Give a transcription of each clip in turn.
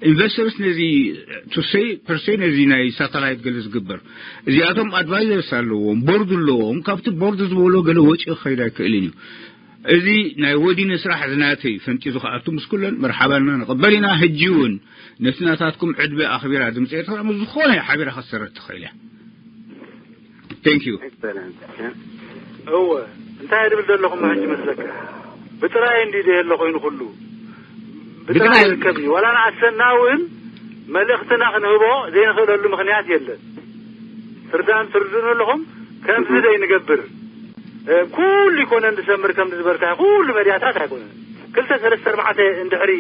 ኢንቨስተርስ ነዚ ቱሰይ ፐርሰይ ነዚ ናይ ሳተላይት ገለ ዝግበር እዚኣቶም ኣድቫይዘርስ ኣለዎም፣ ቦርድ ኣለዎም። ካብቲ ቦርድ ዝበሎ ገለ ወጪ ክኸይድ ኣይክእልን እዩ። እዚ ናይ ወዲነ ስራሕ ዝናተይ ፈንጢ ዝኸኣቱ ምስ ኩለን መርሓባና ንቐበል ኢና። ሕጂ እውን ነቲ ናታትኩም ዕድመ ኣኽቢራ ድምፂ ኤርትራ ምስ ዝኾነ ሓቢራ ክትሰረት ትኽእል እያ። Thank you. እወ፣ እንታይ ድብል ዘለኹም ሕጂ መስለካ? ብጥራይ እንዲ ደየሎ ኮይኑ ኩሉ ብጥራይ ይርከብ እዩ። ዋላ ንኣሰና እውን መልእኽትና ክንህቦ ዘይንኽእለሉ ምኽንያት የለን። ፍርዳን ትርድኡን ኣለኹም። ከምዚ ዘይንገብር ኩሉ ይኮነን ዝሰምር ከም ዝበልካ ኩሉ መድያታት ኣይኮነን። ክልተ ሰለስተ ኣርባዕተ እንድሕሪ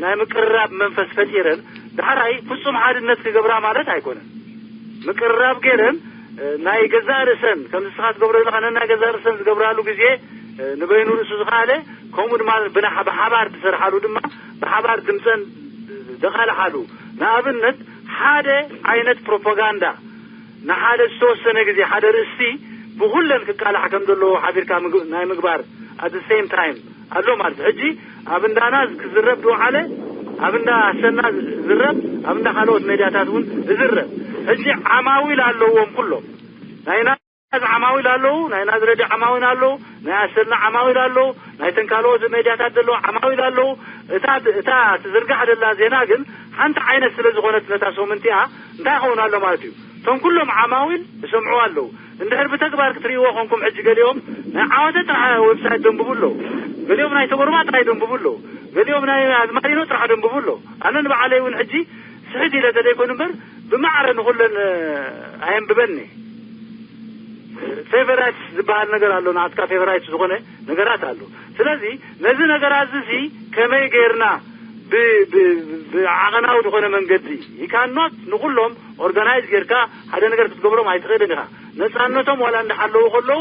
ናይ ምቅርራብ መንፈስ ፈጢረን ዳሕራይ ፍጹም ሓድነት ክገብራ ማለት ኣይኮነን። ምቅርራብ ገይረን ናይ ገዛእ ርእሰን ከም ንስኻ ትገብሮ ዘለኻ ነናይ ገዛእ ርእሰን ዝገብራሉ ግዜ ንበይኑ ርእሱ ዝኸኣለ ከምኡ ድማ ብሓባር ዝሰርሓሉ ድማ ብሓባር ድምፀን ዘቃልሓሉ ንኣብነት ሓደ ዓይነት ፕሮፓጋንዳ ንሓደ ዝተወሰነ ግዜ ሓደ ርእስቲ ብኩለን ክቃላሕ ከም ዘለዎ ሓቢርካ ናይ ምግባር at the same time ኣሎ ማለት ሕጂ ኣብ እንዳና ክዝረብ ዝወዓለ ኣብ እንዳ ኣሰና ዝዝረብ ኣብ እንዳ ካልኦት ሜድያታት እውን ዝዝረብ ሕጂ ዓማዊል ኣለዎም ኩሎም ናይ ናዝ ዓማዊል ኣለዉ ናይ ናዝረዲ ዓማዊል ኣለዉ ናይ ኣሰና ዓማዊል ኣለዉ ናይ ተንካልኦት ሜድያታት ዘለዉ ዓማዊል ኣለዉ እታ እታ ትዝርጋሕ ደላ ዜና ግን ሓንቲ ዓይነት ስለ ዝኾነት ነታ ሶምንቲኣ እንታይ ኸውን ኣሎ ማለት እዩ እቶም ኩሎም ዓማዊል ይሰምዑ ኣለዉ እንድሕር ብተግባር ክትርእይዎ ኮንኩም ሕጂ ገሊኦም ናይ ዓወተ ጥራሕ ዌብሳይት ደንብቡ ኣለዉ ገሊኦም ናይ ተጎርባ ጥራይ ደንብቡ ኣለዉ ገሊኦም ናይ ኣዝማሪኖ ጥራሕ ደንብቡ ኣለዉ ኣነ ንባዕለይ እውን ሕጂ ስሕት ኢለ ተደይኮን እምበር ብማዕረ ንኩለን ኣየንብበኒ ፌቨራይትስ ዝበሃል ነገር ኣሎ ንዓትካ ፌቨራይትስ ዝኾነ ነገራት ኣሎ ስለዚ ነዚ ነገራት እዚ ከመይ ገይርና ብዓቐናዊ ዝኾነ መንገዲ ይካኖት ንኩሎም ኦርጋናይዝ ጌርካ ሓደ ነገር ክትገብሮም ኣይትኽእልን ኢኻ ነፃነቶም ዋላ እንዳሓለዉ ከለዉ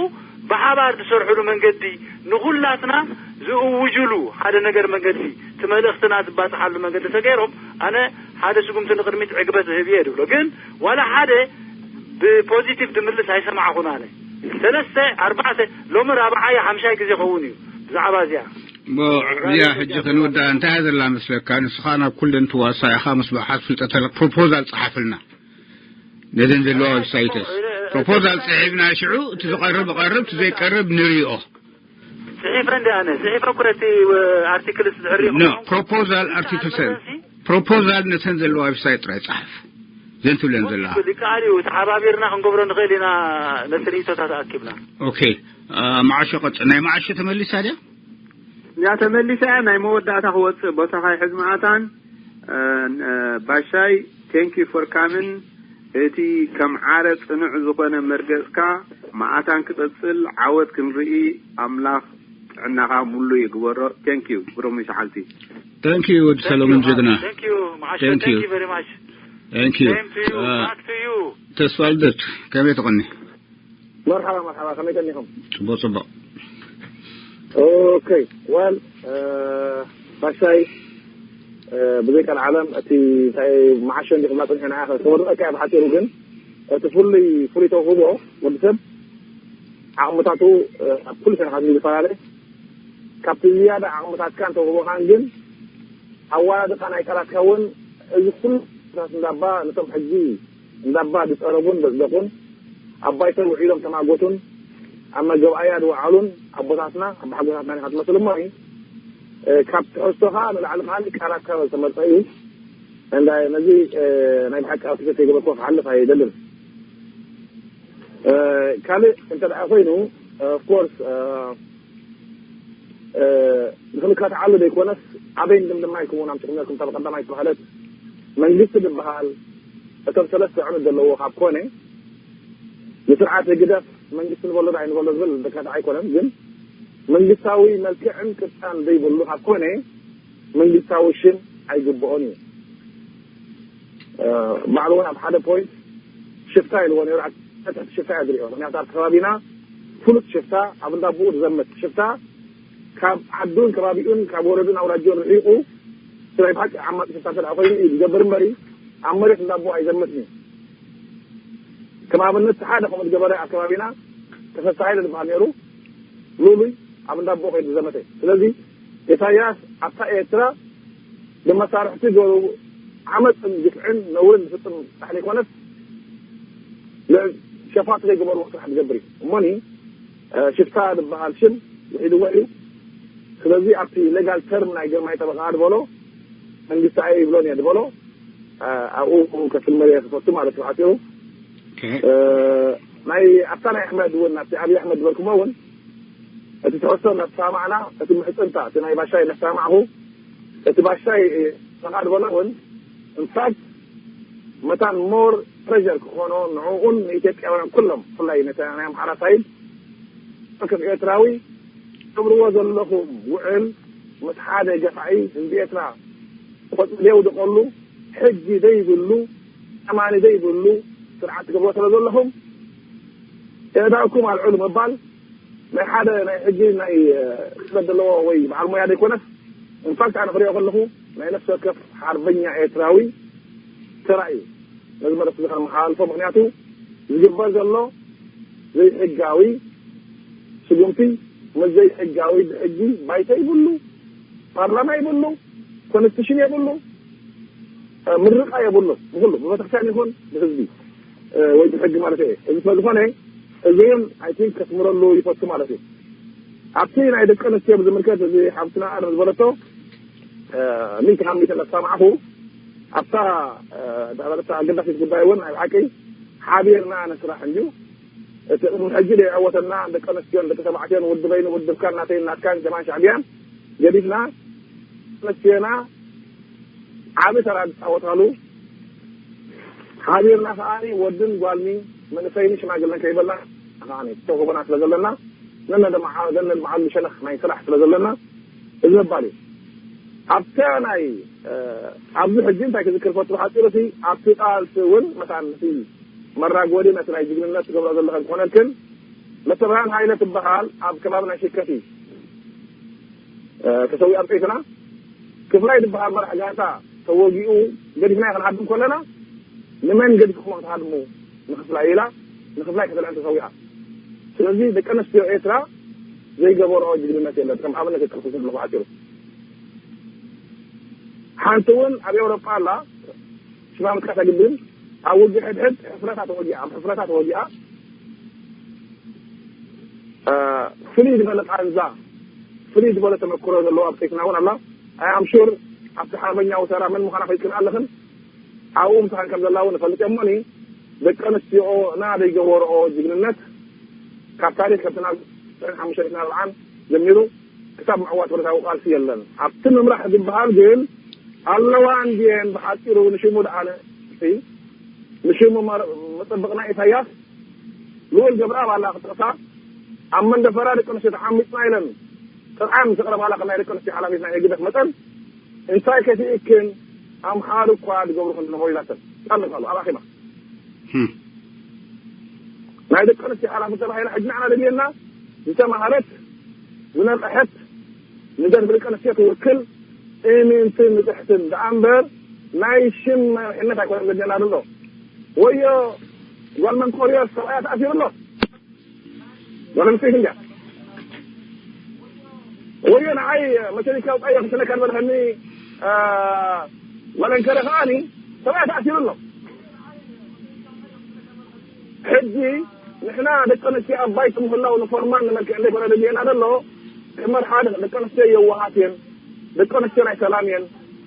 ብሓባር ዝሰርሕሉ መንገዲ ንኩላትና ዝእውጅሉ ሓደ ነገር መንገዲ እቲ መልእኽትና ዝባፅሓሉ መንገዲ ተገይሮም ኣነ ሓደ ስጉምቲ ንቅድሚት ዕግበት ዝህብ እየ ድብሎ ግን ዋላ ሓደ ብፖዚቲቭ ድምልስ ኣይሰማዕኹን ኣነ ሰለስተ ኣርባዕተ ሎሚ ራብዓይ ሓምሻይ ግዜ ኸውን እዩ ብዛዕባ እዚኣ እዚኣ ሕጂ ክንውዳእ እንታይ እያ ዘላ መስለካ ንስኻ ናብ ኩለን ትዋሳ ኢኻ ምስ ብሓት ፍልጠተ ፕሮፖዛል ጸሓፍልና ነዘን ዘለዋ ዌብሳይትስ ፕሮፖዛል ጽሒፍና ሽዑ እቲ ዝቐርብ ቀርብ እቲ ዘይቀርብ ንሪኦ ጽሒፈ እንዲ ኣነ ጽሒፈ እኮ እቲ ኣርቲክልስ ዝሕሪ ኖ ፕሮፖዛል ኣርቲክልሰን ፕሮፖዛል ነተን ዘለዋ ዌብሳይት ጥራይ ጸሓፍ ዘን ትብለን ዘለኻ ይከኣል እዩ ተሓባቢርና ክንገብሮ ንኽእል ኢና ነቲ ርእቶታት ኣኪብና ኦኬ መዓሾ ቀጽ ናይ መዓሾ ተመሊሳ ድያ እዚኣ ተመሊሳ እያ ናይ መወዳእታ ክወፅእ ቦታኻ ይሕዝ መዓታን ባሻይ thank you for coming እቲ ከም ዓረ ፅኑዕ ዝኾነ መርገፅካ መዓታን ክፀፅል ዓወት ክንርኢ ኣምላኽ ጥዕናኻ ሙሉ ይግበሮ thank you ብሮም ይሰሓልቲ thank you ወዲ ሰለሙን ጀግና thank you መዓሾ thank you very much thank you same to you back to you ተስፋ ልደት ከመይ ትቐኒ መርሓባ መርሓባ ከመይ ቀኒኹም ጽቡቅ ጽቡቅ okay well ባሻይ ብዘይ ቃል ዓለም እቲ እንታይ መዓሾ እንዲኹም ናጽንሕና ኢኻ ተወርቀካ ብሓፂሩ ግን እቲ ፍሉይ ፍሉይ ተውህቦ ወዲ ሰብ ዓቕምታቱ ኣብ ኩሉ ሸነኻት ዝፈላለ ካብቲ ዝያዳ ዓቕምታትካን ተውህቦኻን ግን ኣዋዳድቃ ናይ ቃላትካ እውን እዚ ኩሉ ታት እንዳባ ነቶም ሕጂ እንዳባ ዝፀረቡን ዘጽደቁን ኣብ ባይታ ውዒሎም ተማጎቱን ኣብ መገብኣያ ዝወዓሉን ኣቦታትና ኣባሓጎታትና ኢኻ ትመስል እሞ ካብ ትሕዝቶኻ ንላዕሊ ከዓኒ ቃላትካ ዝተመርጸ እዩ እንዳ ነዚ ናይ ብሓቂ ኣብ ትገት የገበርኮ ክሓልፍ ኣይደልን ካልእ እንተ ደኣ ኮይኑ ኦፍኮርስ ንክልካትዓሉ ዘይኮነስ ኣበይ እንድምድማ ይክውን ኣምፅኹም ነርኩም ካብ ቀዳማይ ዝተባሃለት መንግስቲ ዝበሃል እቶም ሰለስተ ዕኑድ ዘለዎ ካብ ኮነ ንስርዓት ህግደፍ መንግስቲ ንበሎ ዶ ኣይንበሎ ዝብል ዘካትዕ ኣይኮነን ግን መንግስታዊ መልክዕን ቅርፃን ዘይብሉ ካብ ኮነ መንግስታዊ ሽም ኣይግብኦን እዩ ባዕሉ እውን ኣብ ሓደ ፖይንት ሽፍታ ኢልዎ ነሩ ትሕቲ ሽፍታ እያ ዝሪኦ ምክንያቱ ኣብ ከባቢና ፍሉጥ ሽፍታ ኣብ እንዳቦኡ ዝዘምት ሽፍታ ካብ ዓዱን ከባቢኡን ካብ ወረዱን ኣውራጆን ርሒቑ ስራይ ብሓቂ ዓማፂ ሽፍታ እንተ ኮይኑ እዩ ዝገብር እምበሪ ኣብ መሬት እንዳቦ ኣይዘምትን እዩ ከም ኣብነት ሓደ ከምኡ ዝገበረ ኣብ ከባቢና ተፈሳ ሃይለ ዝበሃል ነይሩ ሉሉይ ኣብ እንዳቦ ከይዱ ዝዘመተ ስለዚ ኢሳያስ ኣብታ ኤርትራ ብመሳርሕቲ ገሩ ዓመፅን ግፍዕን ነውርን ዝፍፅም ጥራሕ ዘይኮነስ፣ ሸፋቱ ዘይገበርዎ ስራሕ ዝገብር እዩ። እሞኒ ሽፍታ ዝበሃል ሽም ውሒድዎ እዩ። ስለዚ ኣብቲ ሌጋል ተርም ናይ ግርማይ ጠበቃ ዝበሎ መንግስቲ ኣየ ይብሎን እየ ዝበሎ ኣብኡ ከስምር እየ ክፈቱ ማለት እዩ ሓፂሩ። ናይ ኣብታ ናይ ኣሕመድ እውን ኣብቲ ኣብይ ኣሕመድ ዝበልኩሞ እውን እቲ ትሕዝቶ እናተሰማዕና እቲ ምሕፅንታ እቲ ናይ ባሻይ እናተሰማዕኹ እቲ ባሻይ ፈቃድ በሎ እውን እንፋክት መታን ሞር ፕሬር ክኾኖ ንዕኡን ንኢትዮጵያውያን ኩሎም ብፍላይ ነቲ ናይ ኣምሓራ ሳይድ ከም ኤርትራዊ ትገብርዎ ዘለኹም ውዕል ምስ ሓደ ገፋዒ ህዝቢ ኤርትራ ቆፅሊ የውድቀሉ ሕጊ ዘይብሉ ኣማኒ ዘይብሉ ስርዓት ትገብርዎ ስለ ዘለኹም የእዳእኩም ኣልዕሉ ምባል ናይ ሓደ ናይ ሕጊ ናይ ክስበት ዘለዎ ወይ በዓል ሞያ ዘይኮነስ ኢንፋክት ኣነ ክሪኦ ከለኹ ናይ ነፍሲ ወከፍ ሓርበኛ ኤርትራዊ ተራ እዩ። ነዚ መልእክቲ እዚ ከመሓላልፎ ምክንያቱ ዝግበር ዘሎ ዘይሕጋዊ ስጉምቲ ምስ ዘይሕጋዊ ብሕጊ ባይቶ ይብሉ ፓርላማ የብሉ፣ ኮንስቲቱሽን የብሉ፣ ምርቃ የብሉ። ብኩሉ ብቤተክርስትያን ይኹን ብህዝቢ ወይ ብሕጊ ማለት እየ። እዚ ስለዝኾነ እዚውን ኣይ ቲንክ ከስምረሉ ይፈቱ ማለት እዩ። ኣብቲ ናይ ደቂ ኣንስትዮ ብዝምልከት እዚ ሓብትና ኣለም ዝበለቶ ሚእቲ ካብ ሚእቲ እናተሰማዕኹ ኣብታ ዝበለታ ኣገዳሲት ጉዳይ እውን ናይ ብሓቂ ሓቢርና ንስራሕ እንድዩ። እቲ ቅድሚ ሕጂ ዘይዕወተና ደቂ ኣንስትዮን ደቂ ተባዕትዮን ውድበይን ውድብካን ናተይን ናትካን ጀማን ሻዕብያን ገዲፍና ኣንስትዮና ዓቢ ተራ ዝፃወታሉ ሓቢርና ከዓኒ ወድን ጓልኒ መንእሰይን ሽማግለን ከይበልና ከዓኒ ተጎበና ስለ ዘለና ነነደመዓደነን በዓሉ ሸነኽ ናይ ስራሕ ስለ ዘለና እዚ ምባል እዩ። ኣብታ ናይ ኣብዚ ሕጂ እንታይ ክዝክር ፈቱ ሓፂሩ እቲ ኣብቲ ቃልሲ እውን መታን እቲ መራጎዲ ነቲ ናይ ጅግንነት ትገብሮ ዘለኸ ክኾነልክን መሰብራን ሃይለ ትበሃል ኣብ ከባቢ ናይ ሽከቲ ተሰዊኣ ብፀይትና ክፍላይ ዝበሃል መራሕ ጋንታ ተወጊኡ ገዲፍና ክንሃድም ከለና ንመን ገዲፍኩም ክትሃድሙ ንክፍላይ ኢላ ንክፍላይ ከተልዕል ተሰዊኣ። ስለዚ ደቂ ኣንስትዮ ኤርትራ ዘይገበርኦ ጅግንነት የለን። ከም ኣብነት የጠልኩ ዘለኹ ሓፂሩ ሓንቲ እውን ኣብ ኤውሮጳ ኣላ ሽማ ምጥቃስ ኣይግድን። ኣብ ውግእ ሕድሕድ ሕፍረታ ተወጊኣ ኣብ ሕፍረታ ተወጊኣ ፍልይ ዝበለ ቃንዛ ፍልይ ዝበለ ተመክሮ ዘለዎ ኣብ ቄስና እውን ኣላ። ኣይ ኣም ሹር ኣብቲ ሓርበኛዊ ተራ መን ምዃና ፈሊጥክን ኣለኽን ኣብኡ ምሳኽን ከም ዘላ እውን እፈልጥ እየ። እሞኒ ደቂ ኣንስትዮና ዘይገበርኦ ጅግንነት ካብ ታሪክ ከምቲ ናብ ሓሙሽተ ሚእትን ኣርብዓን ጀሚሩ ክሳብ ምዕዋት ብረታዊ ቃልሲ የለን። ኣብቲ ምምራሕ ዝበሃል ግን ኣለዋ እንድየን ብሓፂሩ ንሽሙ ደኣ ንእሲ ንሽሙ መር- መፀበቕና ኢሳያስ ልኡል ገብረኣብ ኣላ ክጥቕሳ ኣብ መንደፈራ ደቂ ኣንስትዮ ተዓሚፅና ኢለን ጥርዓን ምስ ኣቕረባላ ከም ናይ ደቂ ኣንስትዮ ሓላፊት ናይ ህግደፍ መጠን እንታይ ከፊእክን ኣምሓሩ እኳ ዝገብሩኽን ኣለዎ ኢላተን ጣል ንካሉ ኣብ ኣኼባ ናይ ደቂ ኣንስትዮ ሓላፊት ተባሂላ ሕጂ ንዓና ደልየና ዝተማህረት ዝነቕሐት ንደርፊ ደቂ ኣንስትዮ ትውክል እምንትን ንጥሕትን ደኣ እምበር ናይ ሽም መሪሕነት ኣይኮነን ዘድልየና ዘሎ። ወዮ ጓል መንቆርዮ ሰብኣያ ተኣሲሩ ኣሎ። ጓል ኣንስተይቲ እንድያ። ወዮ ንዓይ መቸሊካ ውፃዮ ክስለካ ዝበልሐኒ ጓል ኣንከረ ከዓኒ ሰብኣያ ተኣሲሩ ኣሎ። ሕጂ ንሕና ደቂ ኣንስትዮ ኣብ ባይቶ ምህላው ንፎርማል ንመልክዕ ዘይኮነ ደልየና ዘሎ ክመርሓ ደቂ ኣንስትዮ የዋሃት እየን። ደቂ ኣንስትዮ ናይ ሰላም እየን።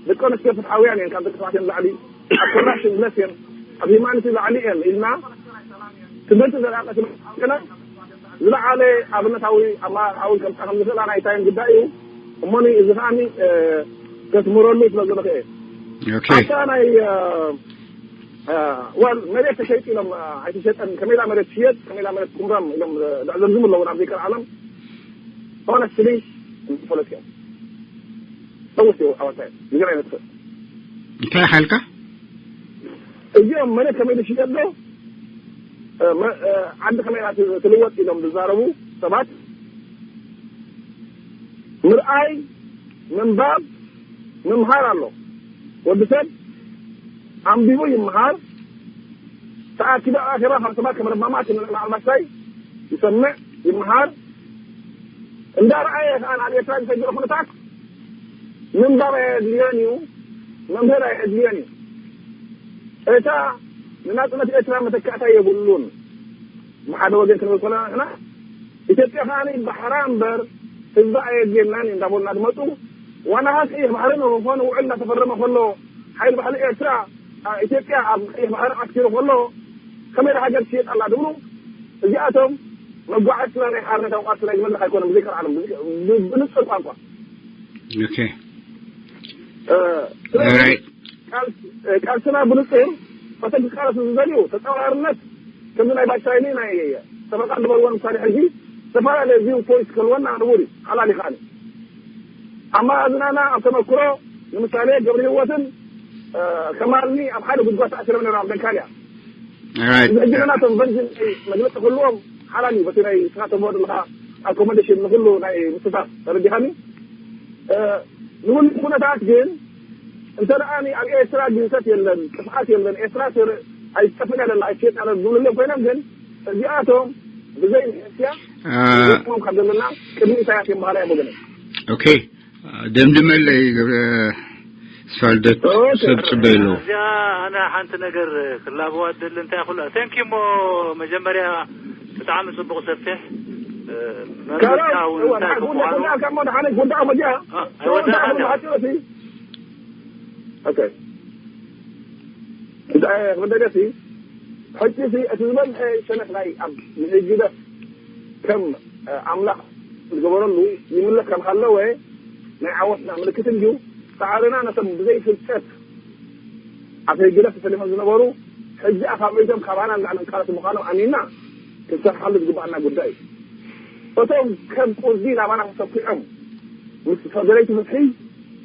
ደቂ ኣንስትዮ ፍትሓውያን እየን ካብ ደቂ ተባዕትዮ ንላዕሊ ኣብ ኮራፕሽን ለስ እየን ኣብ ሂማኒቲ ላዕሊ እየን ኢልና ትምህርቲ ዘላቀ ትምህርትና ዝለዓለ ኣብነታዊ ኣመራርሓዊ ከምፃ ከም ዝኽእል ኣናይታይን ጉዳይ እዩ። እሞኒ እዚ ከዓኒ ከስምረሉ ስለ ዝኽእል ኦኬ ኣታ ናይ ወል መሬት ተሸይጡ ኢሎም ኣይተሸጠን ከመይላ መሬት ሽየጥ ከመይላ መሬት ኩምራም ኢሎም ዘዕዘምዝሙ ኣለዉ ናብ ዘይቀር ዓለም ሆነስትሊ ፖለቲካ ሰውስ ኣዋሳይ ንገር ኣይነጥፍእ እንታይ ሓልካ እዚኦም መሬት ከመይ ዝሽየጥ ዶ ዓዲ ከመይ ትልወጥ ኢሎም ዝዛረቡ ሰባት ምርኣይ ምንባብ ምምሃር ኣሎ። ወዲ ሰብ ኣንቢቡ ይምሃር፣ ተኣኪቡ ኣብ ኣኼባ ካብ ሰባት ከመረማማት ንልዕሊ ኣልማስታይ ይሰምዕ ይምሃር። እንዳረኣየ ከኣ ኣብ ኤርትራ ዝፈጅሮ ኩነታት ምንባብ ኣየድልዮን እዩ። መምህር ኣየድልዮን እዩ። እታ ንናጽነት ኤርትራ መተካእታ የብሉን። ብሓደ ወገን ክንብል ከለና ንሕና ኢትዮጵያ ከኣ ባሕራ እምበር ህዝባ ኣየድልየናን እዩ እንዳበሉ እናድመጹ ዋና ሃ ቀይሕ ባሕሪ ንኾነ ውዕል እናተፈረመ ከሎ ሓይል ባሕሪ ኤርትራ ኢትዮጵያ ኣብ ቀይሕ ባሕሪ ዓስኪሩ ከሎ ከመይ ሃገር ትሽየጥ ኣላ ድብሉ እዚኣቶም መጓዓዝትና ናይ ሓርነታዊ ቃልሲ ናይ ዝመልኽ ኣይኮነን ብዘይከርዓሎም ብንጹር ቋንቋ ኦኬ ቃልስና ብንጹር ፈተግ ቃልሲ ዝደልዩ ተጻዋርነት ከምዚ ናይ ባሻይኒ ናይ ጠበቃ ዝበልዎ ምሳሌ ሕጂ ዝተፈላለየ ቪው ፖይንት ክህልወና ንቡር እዩ ሓላል ይኸኣል ኣማዝናና ኣብ ተመክሮ ንምሳሌ ገብሪ ህይወትን ከማልኒ ኣብ ሓደ ጉድጓድ ተኣሲሮም ነይሮም ኣብ ደንካልያ እዚ ሕጂ ናቶም ቨርጅን መግለፂ ክህልዎም ሓላል እዩ በቲ ናይ ስራቶም ወድልካ ኣኮሞዴሽን ንክሉ ናይ ምስታፍ ተረዲኻኒ ንሁሉ ኩነታት ግን እንተ ደኣ ኣብ ኤርትራ ግህሰት የለን ጥፍዓት የለን ኤርትራ ኣይትጠፍእን ኣለና ኣይትሸጥን ኣለና ዝብሉ እዮም ኮይኖም ግን እዚኣቶም ብዘይ ንሕስያ ም ካብ ዘለና ቅድሚ ኢሳያስ እዮም በሃላ እዮም ወገነ ኦኬ ደምድመለይ ገብረ ስፋልደት ሰብ ጽበይ ኣለዎ እዚኣ ኣነ ሓንቲ ነገር ክላበዋ ደሊ እንታይ ኩላ ቴንኪ ሞ መጀመርያ ብጣዕሚ ጽቡቕ ሰፊሕ መምርታ እውን እንታይ ክምዃኑ ወዳእካ መዲያ ኣይወዳእና ሓፂሮሲ ኦኬ እንታይ ክብደገሲ ሕጂ እቲ ዝበዝሐ ሸነኽ ናይ ኣብ ንህግደፍ ከም ኣምላኽ ዝገበረሉ ይምለክ ከም ሃለወ ናይ ዓወትና ምልክት እንድዩ ፃዕርና ነቶም ብዘይ ፍልጠት ኣብ ህግደፍ ተሰሊፎም ዝነበሩ ሕጂ ኣኻብዒቶም ካባና ንላዕሊ ቃልሲ ምዃኖም ኣሚንና ክንሰርሓሉ ዝግባኣና ጉዳይ እዩ እቶም ከም ቁርዲ ናባና ተሰኪዖም ምስ ፈደለይቲ ፍትሒ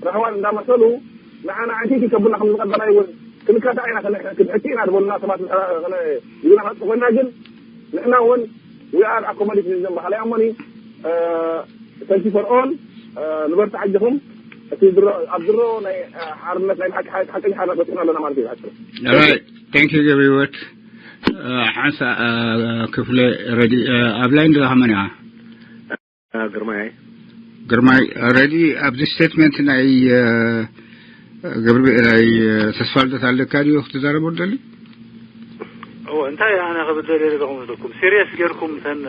ራህዋን እንዳመሰሉ ንዓና ዕንኪቲ ከብልና ከም ዝቐበና እውን ክንካታ ኢና ክድሕቲ ኢና ዝበሉና ሰባት ዝናፈጡ ኮይና ግን ንሕና እውን we are accommodating them በሃላይ ኣሞኒ thank you for all ንበርታ ኣጆኹም እቲ ድሮ ኣብ ድሮ ናይ ሓርነት ናይ ሓቂ ሓቀኛ ሓርነት በፂና ኣለና ማለት እዩ ሓቂ All right. Thank you, ገብረ ህይወት። ሓንሳ ክፍለ ረዲ ኣብ ላይን ዲኻ መን ኢኻ? ግርማይ ግርማይ ረዲ ኣብዚ ስቴትመንት ናይ ግርቢ ናይ ተስፋ ልደት ኣለካ ድዩ ክትዛረቡ ደሊ? እዎ እንታይ ኣነ ክብል ደልየ ዘለኹ መስለኩም ሲሪየስ ጌርኩም እተን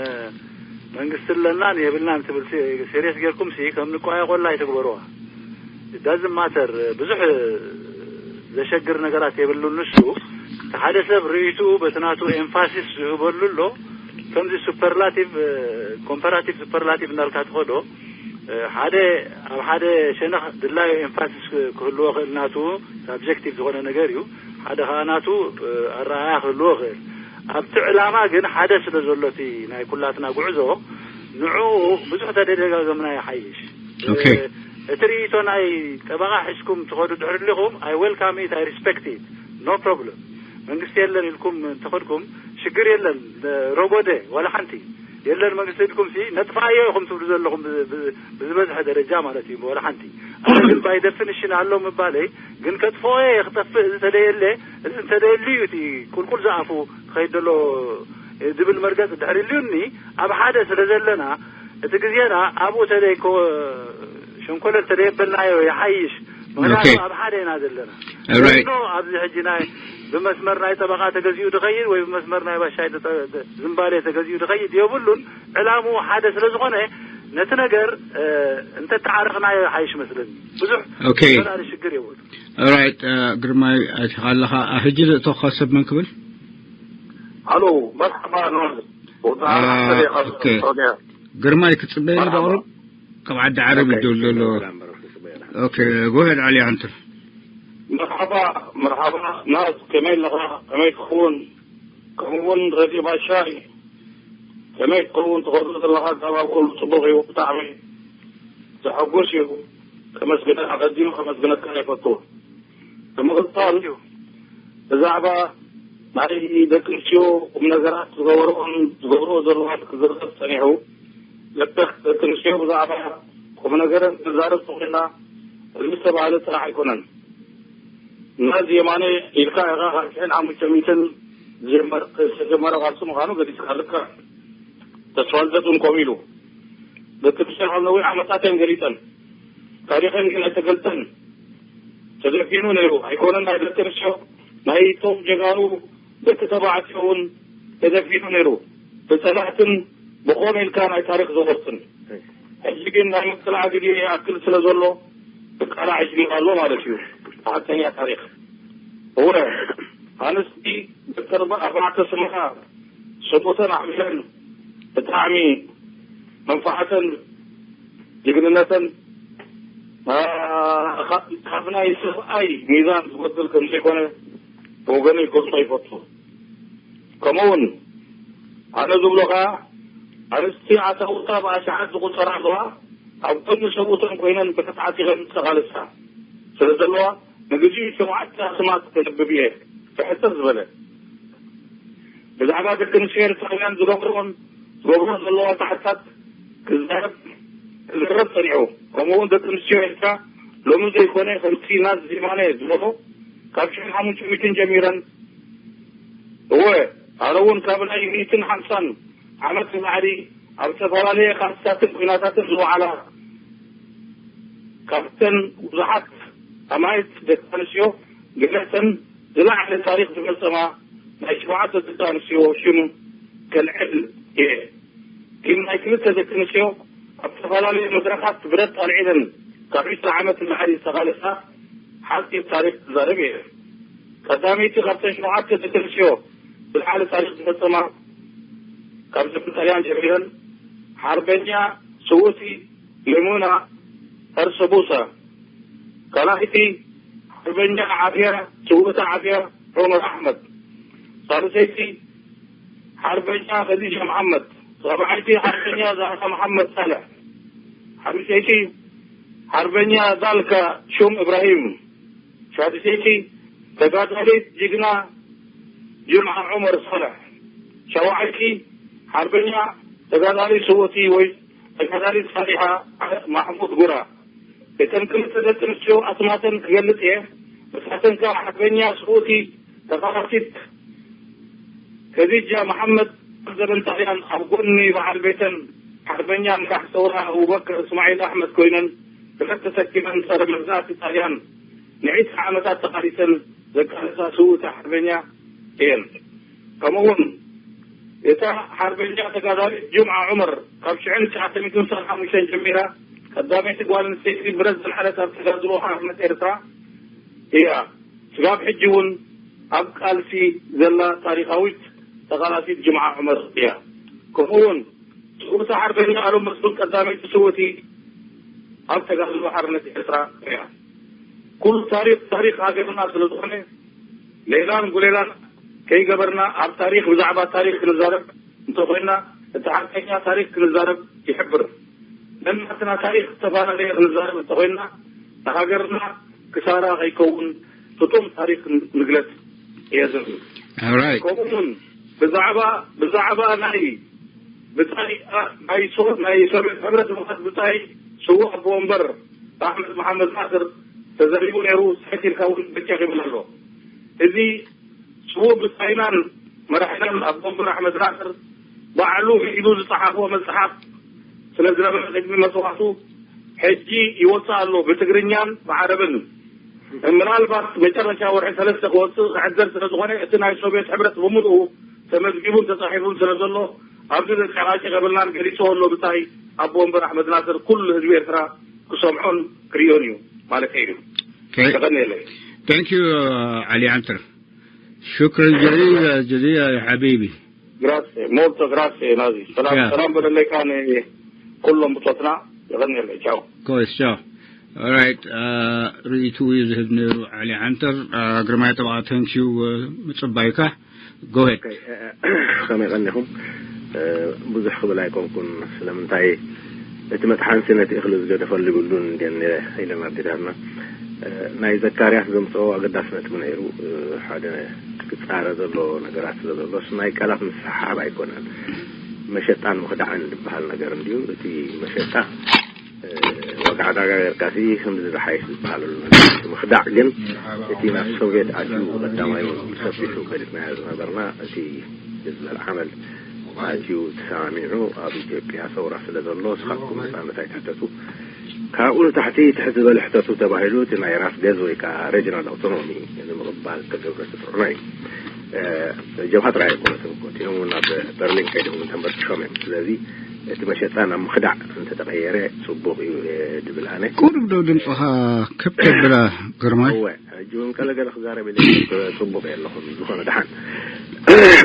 መንግስቲ ኣለናን የብልናን ትብል ሲሪየስ ጌርኩም ሲ ከም ንቋየቆላ ኣይትግበሩዋ። It doesn't matter ብዙሕ ዘሸግር ነገራት የብሉን ንሱ ሓደ ሰብ ርእይትኡ በቲ ናቱ ኤምፋሲስ ዝህበሉ ኣሎ ከምዚ ሱፐርላቲቭ ኮምፐራቲቭ ሱፐርላቲቭ እንዳልካ ትኸዶ ሓደ ኣብ ሓደ ሸነኽ ድላዩ ኤምፋሲስ ክህልዎ ክእል ናቱ ሳብጀክቲቭ ዝኾነ ነገር እዩ ሓደ ከዓ ናቱ ኣረኣያ ክህልዎ ክእል ኣብቲ ዕላማ ግን ሓደ ስለ ዘሎ እቲ ናይ ኩላትና ጉዕዞ ንዕኡ ብዙሕ ተደጋገምና ይሓይሽ። ኦኬ። እቲ ርእይቶ ናይ ጠበቓ ሒዝኩም ትኸዱ ድሕሪ ኣለኹም I welcome it I respect it no problem መንግስቲ የለን ኢልኩም እንተኸድኩም ሽግር የለን ረጎደ ዋላ ሓንቲ የለን መንግስቲ ኢልኩም ሲ ነጥፋዮ ኢኹም ትብሉ ዘለኹም ብዝበዝሐ ደረጃ ማለት እዩ ዋላ ሓንቲ ኣነ ግን by definition ኣሎ ምባለይ ግን ከጥፍኦ እየ ክጠፍእ ዝተደየለ እዚ እንተደየሉ እዩ እቲ ቁልቁል ዝኣፉ ክኸይድ ዘሎ ዝብል መርገፂ ድሕሪ ልዩኒ ኣብ ሓደ ስለ ዘለና እቲ ግዜና ኣብኡ ተደይ ሸንኮለል ተደየበልናዮ ይሓይሽ ምክንያቱ ኣብ ሓደ ኢና ዘለና ኖ ኣብዚ ሕጂ ናይ ብመስመር ናይ ጠበቃ ተገዚኡ ድኸይድ ወይ ብመስመር ናይ ባሻይ ዝምባሌ ተገዚኡ ድኸይድ የብሉን ዕላምኡ ሓደ ስለ ዝኾነ ነቲ ነገር እንተተዓረኽናዮ ይሓይሽ መስለኒ ብዙሕ ኦኬ ሽግር የብሉ ኦራይት ግርማይ ኣቲኻ ኣለኻ ሕጂ ዘእተኻ ሰብ መን ክብል ኣሎ መርሓባ ኖር ግርማይ ክጽበየኒ በቕርብ ካብ ዓዲ ዓረብ ይደውል ዘሎ ኦኬ ጎሄድ ዓሊ ኣንትር መርሓባ መርሓባ ናስ ከመይ ኣለኻ ከመይ ትኸውን ከምኡውን ረድዮ ባሻይ ከመይ ትኸውን ትኸዱ ዘለኻ ኣጋባብ ኩሉ ጽቡቕ እዩ ብጣዕሚ ዘሐጉስ እዩ ከመስግነ ኣቐዲሙ ከመስግነካ ይፈቱ ብምቕጻል ብዛዕባ ናይ ደቂ ኣንስትዮ ቁም ነገራት ዝገበርኦን ዝገብርኦ ዘለዋን ክዝረብ ጸኒሑ ልክዕ ደቂ ኣንስትዮ ብዛዕባ ቁም ነገረን ክንዛረብ ተኾይና እዚ ዝተባህለ ጥራሕ ኣይኮነን ናዚ የማነ ኢልካ ኢኻ ካብ ሽሕን ሓሙሽተ ሚእትን ዝተጀመረ ቃልሲ ምዃኑ ገሊጽካ ልክዕ ተስፋ ልደት እውን ከምኡ ኢሉ ደቂ ኣንስትዮ ካብ ነዊሕ ዓመታት እየን ገሊጸን ታሪኸን ግን ኣይተገልጸን ተደፊኑ ነይሩ። ኣይኮነን ናይ ደቂ ኣንስትዮ፣ ናይቶም ጀጋኑ ደቂ ተባዕትዮ እውን ተደፊኑ ነይሩ። ብጸላእትን ብኾነ ኢልካ ናይ ታሪኽ ዘወርትን። ሕጂ ግን ናይ ምቅላዕ ግዜ ይኣክል ስለ ዘሎ፣ ክቃላዕ ይጅምር ኣሎ ማለት እዩ። ሓቀኛ ታሪኽ። እወ፣ ኣንስቲ ደቂ ኣርባ-፣ ኣርባዕተ ስምራ ሰቦተን ኣዕቢለን ብጣዕሚ መንፋዕተን ጅግንነተን፣ አ፣ ካ-፣ ካብ ናይ ሰብኣይ ሚዛን ዝጎድል ከም ዘይኮነ ብወገነይ ክገልጾ ይፈቱ። ከምኡውን ኣነ ዝብሎ ከኣ ኣንስቲ ኣታውታ ብኣሽሓት ዝቑጸራ ኣለዋ፣ ኣብ ጎኒ ሰብኡተን ኮይነን ብርትዓት ይኸን ተቓልሳ ስለ ዘለዋ ንግዜኡ ሸውዓተ ኣስማት ከነብብ እየ ብሕጽር ዝበለ። ብዛዕባ ደቂ ኣንስትዮ ኤርትራውያን ዝገብርኦን ዝገብርኦ ዘለዋ ታሕታት ክዛረብ ክዝረብ ጸኒሑ። ከምኡውን ደቂ ኣንስትዮ ኤርትራ ሎሚ ዘይኮነ ከምቲ ናዚ የማነ ዝበሎ ካብ ሽሕን ሓሙሽተ ሚእትን ጀሚረን፣ እወ፣ ኣረ እውን ካብ ናይ ሚእትን ሓምሳን ዓመት ንላዕሊ ኣብ ዝተፈላለየ ቃልስታትን ኲናታትን ዝወዓላ ካብተን ብዙሓት ኣማኢት ደቂ ኣንስትዮ ገለተን ዝለዓለ ታሪኽ ዝፈጸማ ናይ ሸውዓተ ደቂ ኣንስትዮ ሽም ከልዕል እየ። ግን ናይ ክልተ ደቂ ኣንስትዮ ኣብ ዝተፈላለዩ መድረኻት ብረት ኣልዒለን ካብ ዒስራ ዓመት ንላዕሊ ዝተቓለሳ ሓፂር ታሪኽ ክዛረብ እየ። ቀዳመይቲ ካብተን ሸውዓተ ደቂ ኣንስትዮ ዝለዓለ ታሪኽ ዝፈጸማ ካብ ዘመን ጣልያን ጀሚረን ሓርበኛ ስውእቲ መይሙና ሀርሰቡሳ፣ ካልኣይቲ ሓርበኛ ዓፍያ ስውእቲ ዓፍያ ዑመር ኣሕመድ፣ ሳልሰይቲ ሓርበኛ ኸዲጃ መሓመድ፣ ራብዓይቲ ሓርበኛ ዛህራ መሓመድ ሳልሕ፣ ሓሙሽተይቲ ሓርበኛ ዳልካ ሹም እብራሂም፣ ሻድሰይቲ ተጋዳሊት ጅግና ጅምዓ ዑመር ሳልሕ፣ ሻውዓይቲ ሓርበኛ ተጋዳሊ ስውእቲ ወይ ተጋዳሊት ሳሊሓ ማሕሙድ ጉራ። እተን ክልተ ደቂ ኣንስትዮ ኣስማተን ክገልጽ እየ። ንሳተን ከኣ ሓርበኛ ስውእቲ ተቓላሲት ከዲጃ መሓመድ፣ ኣብ ዘበን ጣልያን ኣብ ጎኒ በዓል ቤተን ሓርበኛ መራሕ ሰውራ ኣቡበከር እስማዒል ኣሕመድ ኮይነን ብረት ተሰኪመን ጸረ መግዛእቲ ጣልያን ንዒስራ ዓመታት ተቓሊሰን ዘቃለሳ ስውእቲ ሓርበኛ እየን። ከምኡውን እታ ሓርበኛ ተጋዳሊት ጁምዓ ዑመር ካብ ሽሕን ትሽዓተ ሚእትን ሰብዓን ሓሙሽተን ጀሚራ ቀዳመይቲ ጓል ኣንስተይቲ ብረት ዘልዓለት ኣብ ተጋድሎ ሓርነት ኤርትራ እያ። ስጋብ ሕጂ እውን ኣብ ቃልሲ ዘላ ታሪኻዊት ተቓላሲት ጅምዓ ዑመር እያ። ከምኡውን ስውእቲ ሓርበኛ ኣሎም መስፍን ቀዳመይቲ ስውእቲ ኣብ ተጋድሎ ሓርነት ኤርትራ እያ። ኩሉ ታሪኽ ታሪኽ ሃገርና ስለ ዝኾነ ሌላን ጉሌላን ከይገበርና ኣብ ታሪኽ ብዛዕባ ታሪኽ ክንዛረብ እንተኾይና እቲ ሓቀኛ ታሪኽ ክንዛረብ ይሕብር። ነናትና ታሪኽ ዝተፈላለየ ክንዛረብ እንተኾይና ንሃገርና ክሳራ ከይከውን ፍጡም ታሪኽ ንግለጽ እየ ዝብል። All right. ከምኡውን ብዛዕባ ብዛዕባ ናይ ብጻይ ናይ ሶ ናይ ሶቪየት ሕብረት ምኻድ ብጻይ ስዉእ ኣቦ ወንበር ኣሕመድ መሓመድ ናስር ተዘሪቡ ነይሩ። ሳይት ኢልካ እውን በጃ ይብል ኣሎ። እዚ ስዉእ ብጻይናን መራሕናን ኣቦ ወንበር ኣሕመድ ናስር ባዕሉ ኢሉ ዝጸሓፎ መጽሓፍ ስለ ዝነበረ ቅድሚ መስዋእቱ ሕጂ ይወጽእ ኣሎ ብትግርኛን ብዓረብን። ምናልባት መጨረሻ ወርሒ ሰለስተ ክወጽእ ክዕደል ስለ ዝኾነ እቲ ናይ ሶቪየት ሕብረት ብምሉኡ ተመዝጊቡን ተጻሒፉን ስለ ዘሎ ኣብዚ ዘጨቃጭቅ የብልናን ገሊጽዎ ኣሎ ብጻይ ኣቦ ወንበር ኣሕመድ ናስር ኩሉ ህዝቢ ኤርትራ ክሰምዖን ክርእዮን እዩ ማለት እዩ። Okay. ተቀኒለይ Thank you, uh, Ali Antar. شكرا جزيلا جزيلا يا حبيبي. Grazie, molto grazie Nazi. ሰላም Yeah. ሰላም በለለይ ካን ኩሎም ብጾትና። የቀኒለይ። ቻው። كويس شو. All right. Uh, ርእይቱ እዩ ዝህብ ነይሩ ዓሊ ዓንተር። Uh, ግርማይ ጠበቓ፣ thank you, uh, ምጽባይካ. Go ahead. ከመይ ቀኒኹም? ብዙሕ ክብል ኣይኮንኩን። ስለምንታይ እቲ መጥሓንሲ ነቲ እኽሊ ዝገደፈሉ ይብሉን እንድየን ነረ ኢለን ኣዴታትና። ናይ ዘካርያስ ዘምፅኦ ኣገዳሲ ነጥቢ ነይሩ። ሓደ ክፃረ ዘሎ ነገራት ስለ ዘሎ እሱ ናይ ቃላት ምስሕሓብ ኣይኮነን፣ መሸጣን ምኽዳዕን ዝበሃል ነገር እንድዩ። እቲ መሸጣ ዋጋ ዕዳጋ ጌርካ ሲ ከምዚ ዝሓይሽ ዝበሃለሉ ነገር እዩ። ምኽዳዕ ግን እቲ ናብ ሶቪየት ኣትዩ ቀዳማዩ ሰፊሑ ፈሊጥናዮ ዝነበርና እቲ ዝበል ዓመል ኣትዩ ተሰማሚዑ ኣብ ኢትዮጵያ ሰውራ ስለ ዘሎ ንስኻትኩም ነፃነት ኣይትሕተቱ። ካብኡ ንታሕቲ ትሕት ዝበለ ሕተቱ ተባሂሉ እቲ ናይ ራስ ገዝ ወይ ከዓ ሬጅናል ኣውቶኖሚ ንምቕባል ተገብረ ተፅዕኖ እዩ። ጀብሃ ጥራይ ኣይኮነትን እኮ፣ እቲኦም እውን ናብ በርሊን ከይዶም እውን ተንበርኪሾም እዮም። ስለዚ እቲ መሸጣ ናብ ምኽዳዕ እንተተቐየረ ፅቡቕ እዩ ድብል ኣነ። ቁሩብ ዶ ድምፅኻ ክብ ተብላ ግርማይ? እወ፣ ሕጂ እውን ገለገለ ክዛረብ ኢለ ፅቡቕ የለኹም። ዝኾነ ደሓን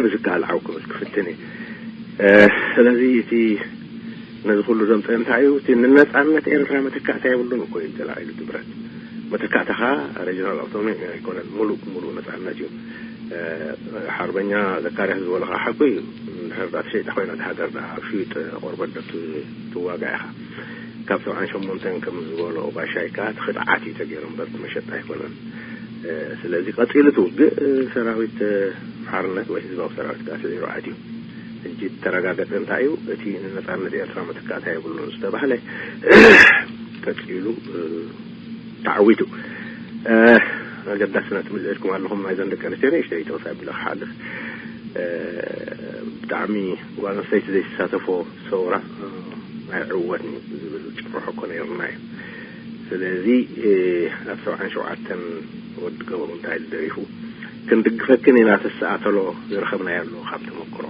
ብዝከኣል ዓው ክብል ክፍትን እየ። ስለዚ እቲ ነዚ ኩሉ ዘምፀ እንታይ እዩ? እቲ ንነፃነት ኤርትራ መተካእታ የብሉን እኮ እዩ ተላዒሉ እቲ ብረት። መተካእታ ከዓ ሬጅናል ኣውቶኖሚ ኣይኮነን፣ ሙሉእ ሙሉእ ነፃነት እዩ። ሓርበኛ ዘካርያስ ዝበሎ ከዓ ሓቁ እዩ። እንድሕር ዳ ተሸይጣ ኮይና እቲ ሃገር ዳ ኣብ ሽዩጥ ቆርበት ዶ ትዋጋ ኢኻ? ካብ ሰብዓን ሸሞንተን ከም ዝበሎ ባሻይ ከዓ እቲ ክድዓት እዩ ተገይሩ እምበር እቲ መሸጣ ኣይኮነን። ስለዚ ቀፂሉ እቲ ውግእ ሰራዊት ሓርነት ወይ ህዝባዊ ሰራዊት ከዓ ስዒሩ ኣትዩ። ሕጂ ተረጋገፀ እንታይ እዩ? እቲ ንነፃነት ኤርትራ መተካእታ የብሉን ዝተባህለ ቀፂሉ ተዓዊቱ። ኣገዳሲ ነጥቢ ዘእድኩም ኣለኹም። ናይዘን ደቂ ኣንስትዮ ንእሽተይ ተወሳይ ብለ ክሓልፍ ብጣዕሚ ጓል ኣንስተይቲ ዘይተሳተፎ ሰውራ ናይ ዕወት ዝብል ጭርሖ እኮ ነይሩና እዩ። ስለዚ ኣብ ሰብዓን ሸውዓተን ወዲ ገበሩ እንታይ ኢሉ ደሪፉ፣ ክንድግፈክን ኢና ተስኣተሎ ዝረኸብናዮ ኣሎ ካብ ተመክሮ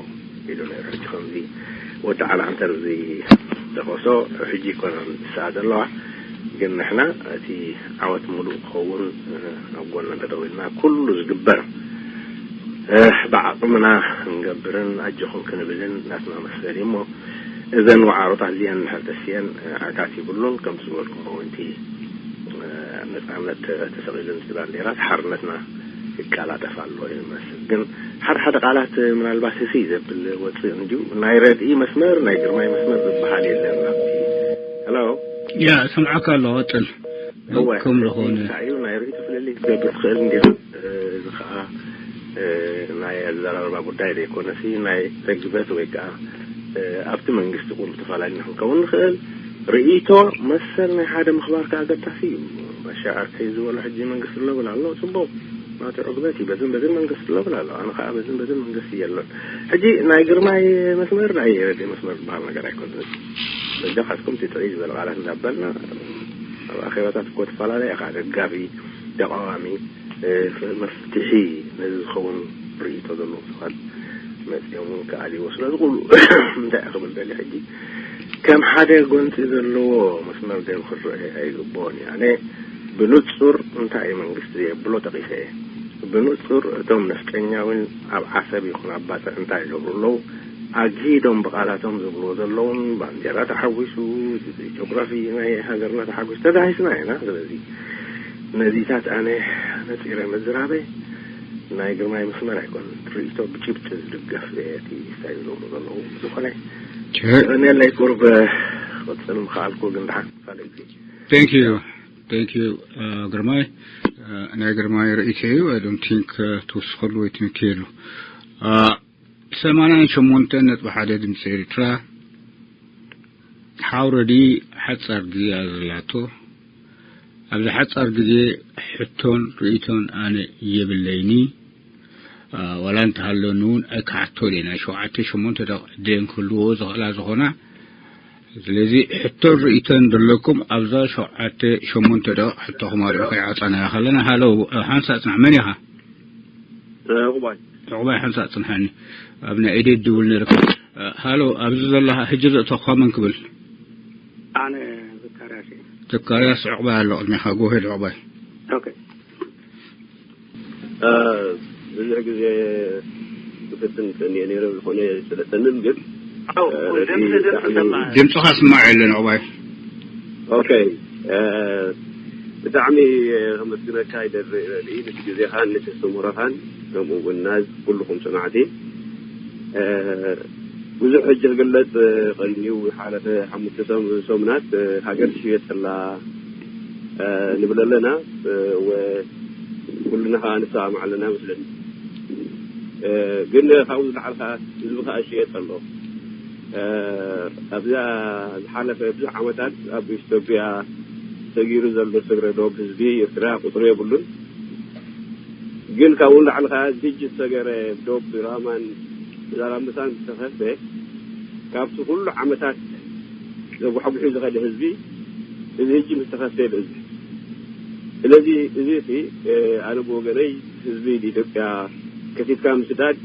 ኢሉ ነይሩ። ሕጂ ከምዚ ወዲ ዓላ ዓንተር እዚ ጠቐሶ ሕጂ ይኮነን ዝስኣ ዘለዋ፣ ግን ንሕና እቲ ዓወት ሙሉእ ክኸውን ኣብ ጎና ተደዊልና ኩሉ ዝግበር ብዓቕምና ክንገብርን ኣጆኹም ክንብልን ናትና መሰል እዩ እሞ እዘን ዋዕሮታት እዚአን እንድሕር ተስየን ዓጋት ይብሉን። ከምቲ ዝበልኩሞ እውን እቲ ነፃነት ተሰቒሉ ንስቲ ባንዴራ ሓርነትና ይቀላጠፍ ኣሎ ይመስል። ግን ሓደ ሓደ ቃላት ምናልባት ህስይ ዘብል ወፅእ እንድዩ። ናይ ረድኢ መስመር ናይ ግርማይ መስመር ዝበሃል የለን ኣብቲ። ሄሎ ያ ሰምዓካ ኣሎ ቀጥል። እወ ከም ዝኾነ እንታይ እዩ ናይ ርእይቶ ፍልልይ ክትገብር ትኽእል እንዲኻ። እዚ ከዓ ናይ ኣዘራርባ ጉዳይ ዘይኮነሲ ናይ ተግበት ወይ ከዓ ኣብቲ መንግስቲ ቁሩብ ተፈላለና ክንከውን ንኽእል። ርእይቶ መሰል ናይ ሓደ ምኽባር ከዓ ኣገዳሲ እዩ። ባሻ ኣርከይ ዝበሎ ሕጂ መንግስቲ ኣለብል ኣሎ፣ ፅቡቕ ናቱ ዕግበት እዩ። በዝን በዝን መንግስቲ ኣለብል ኣሎ፣ ኣነ ከዓ በዝን በዝን መንግስቲ የሎን። ሕጂ ናይ ግርማይ መስመር ናይ ረድኢ መስመር ዝበሃል ነገር ኣይኮነን። በጃኻትኩም እቲ ጥዕይ ዝበለ ቃላት እንዳበልና ኣብ ኣኼባታት እኮ ትፈላለየ ኢኻ፣ ደጋፊ፣ ተቃዋሚ፣ መፍትሒ ነዚ ዝኸውን ርእይቶ ዘለዎም ሰባት መፂኦም እውን ክኣልይዎ ስለ ዝኽእሉ እንታይ እየ ክብል ደሊ ሕጂ ከም ሓደ ጎንፂ ዘለዎ መስመር ገይሩ ክረአ ኣይግብኦን እዩ። ኣነ ብንፁር እንታይ እዩ መንግስቲ ዘየብሎ ጠቂሰ እየ። ብንፁር እቶም ነፍጠኛ እውን ኣብ ዓሰብ ይኹን ኣብ ባፅዕ እንታይ ይገብሩ ኣለዉ ኣግሂዶም ብቃላቶም ዝብልዎ ዘለውን ባንዴራ ተሓዊሱ ጂኦግራፊ ናይ ሃገርና ተሓዊሱ ተጋሂስና ኢና። ስለዚ ነዚታት ኣነ ነፂረ ምዝራበይ ናይ ግርማይ መስመር ኣይኮን ርእይቶ ብጭብጢ ዝድገፍ እቲ ስታይ ዝገብሩ ዘለዉ ዝኾነ ነለይ ቁርብ ክቕፅል ምኽኣልኩ ግን ደሓን ካልእ ግዜ Thank you. Thank you. ግርማይ ናይ ግርማይ ርእይቶ እዩ። I don't think ትውስኸሉ ወይ ትንክየሉ። ሰማንያን ሸሞንተን ነጥቢ ሓደ ድምፂ ኤርትራ ሓውረዲ ሓፃር ግዜ እያ ዘላቶ። ኣብዚ ሓፃር ግዜ ሕቶን ርእይቶን ኣነ የብለይኒ። ዋላ እንተሃለኒ እውን ኣይክሓቶ እየ። ናይ ሸውዓተ ሸሞንተ ደቂቕ ዕድል እየን ክህልዎ ዝኽእላ ዝኾና። ስለዚ ሕቶን ርእይቶን ዘለኩም ኣብዛ ሸውዓተ ሸሞንተ ደቂቕ ሕቶኹም ኣልዑ ከይዓፃናዮ ከለና። ሃሎ ሓንሳእ ፅናሕ፣ መን ኢኻ? ዕቑባይ ዕቑባይ ሓንሳእ ፅንሓኒ ኣብ ናይ ኢደይ ድውል ነይርካ። ሃሎ ኣብዚ ዘለኻ ሕጂ ዘእተኹኻ መን ክብል? ኣነ ዘካርያስ እየ። ዘካርያስ ዕቑባይ ኣሎ ቅድሚኻ። ጎሄድ ዕቑባይ። ኦኬ ብዙሕ ግዜ ክፍትን ጸኒኤ ነይረ ዝኾነ ስለተንን ግን ድምፅኻ ስማዕ የለን ዕቑባይ። ኦኬ ብጣዕሚ ከመስግነካ ይደሪ ነቲ ግዜኻን ነቲ ኣስተምህሮኻን ከምኡ እውን ናዝ ኩልኹም ሰማዕቲ ብዙሕ ሕጂ ክግለጽ ቀንዩ ሓለፈ ሓሙሽተ ሰሙናት ሃገር ትሽየጥ ኣላ ንብል ኣለና ኩልና ከዓ ንሰማማዕ ኣለና መስለኒ ግን ካብኡ ዝለዓል ከዓ ህዝቢ ከዓ ይሽየጥ ኣሎ ኣብዛ ዝሓለፈ ብዙሕ ዓመታት ኣብ ኢትዮጵያ ሰጊሩ ዘሎ ስግረ ዶብ ህዝቢ ኤርትራ ቁፅሪ የብሉን ግን ካብኡ ንላዕሊ ከዓ ሕጂ ዝሰገረ ዶብ ራማን ዛላምበሳን ዝተኸፍተ ካብቲ ኩሉ ዓመታት ዘጓሕጉሑ ዝኸደ ህዝቢ እዚ ሕጂ ምስ ተኸፍተ እዩ። እዚ ስለዚ እዚ እቲ ኣነ ብወገነይ ህዝቢ ኢትዮጵያ ከፊትካ ምስዳድ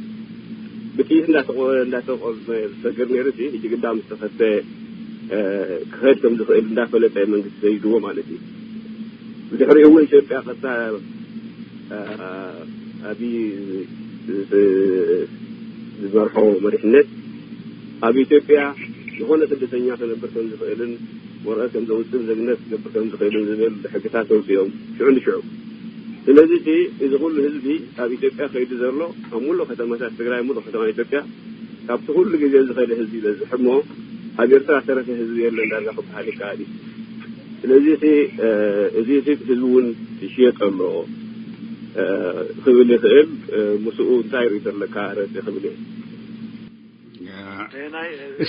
ብጥይት እንዳተቆ እንዳተቆ ዝሰገር ነይሩ፣ እቲ ሕጂ ግዳ ምስ ተኸፍተ ክኸድ ከም ዝኽእል እንዳፈለጠ መንግስቲ ዘይድዎ ማለት እዩ። ብድሕሪኡ እውን ኢትዮጵያ ቀጥታ ኣብይ ዝመርሖ መሪሕነት ኣብ ኢትዮጵያ ዝኾነ ስደተኛ ክነብር ከም ዝኽእልን ወረቐት ከም ዘውፅእን ዜግነት ክገብር ከም ዝኽእልን ዝብል ሕግታት ኣውፅኦም ሽዑ ንሽዑ። ስለዚ እቲ እዚ ኩሉ ህዝቢ ኣብ ኢትዮጵያ ከይዱ ዘሎ ኣብ ሙሉእ ከተማታት ትግራይ፣ ሙሉእ ከተማ ኢትዮጵያ ካብቲ ኩሉ ግዜ ዝኸደ ህዝቢ ይበዝሕ እሞ ኣብ ኤርትራ ዝተረፈ ህዝቢ የለን ዳርጋ ክበሃል ይከኣል እዩ። ስለዚ እቲ እዚ እቲ ህዝቢ እውን ይሽየጥ ኣሎ ክብል ይኽእል። ምስኡ እንታይ ርኢ ዘለካ ረሲ ክብል እየ።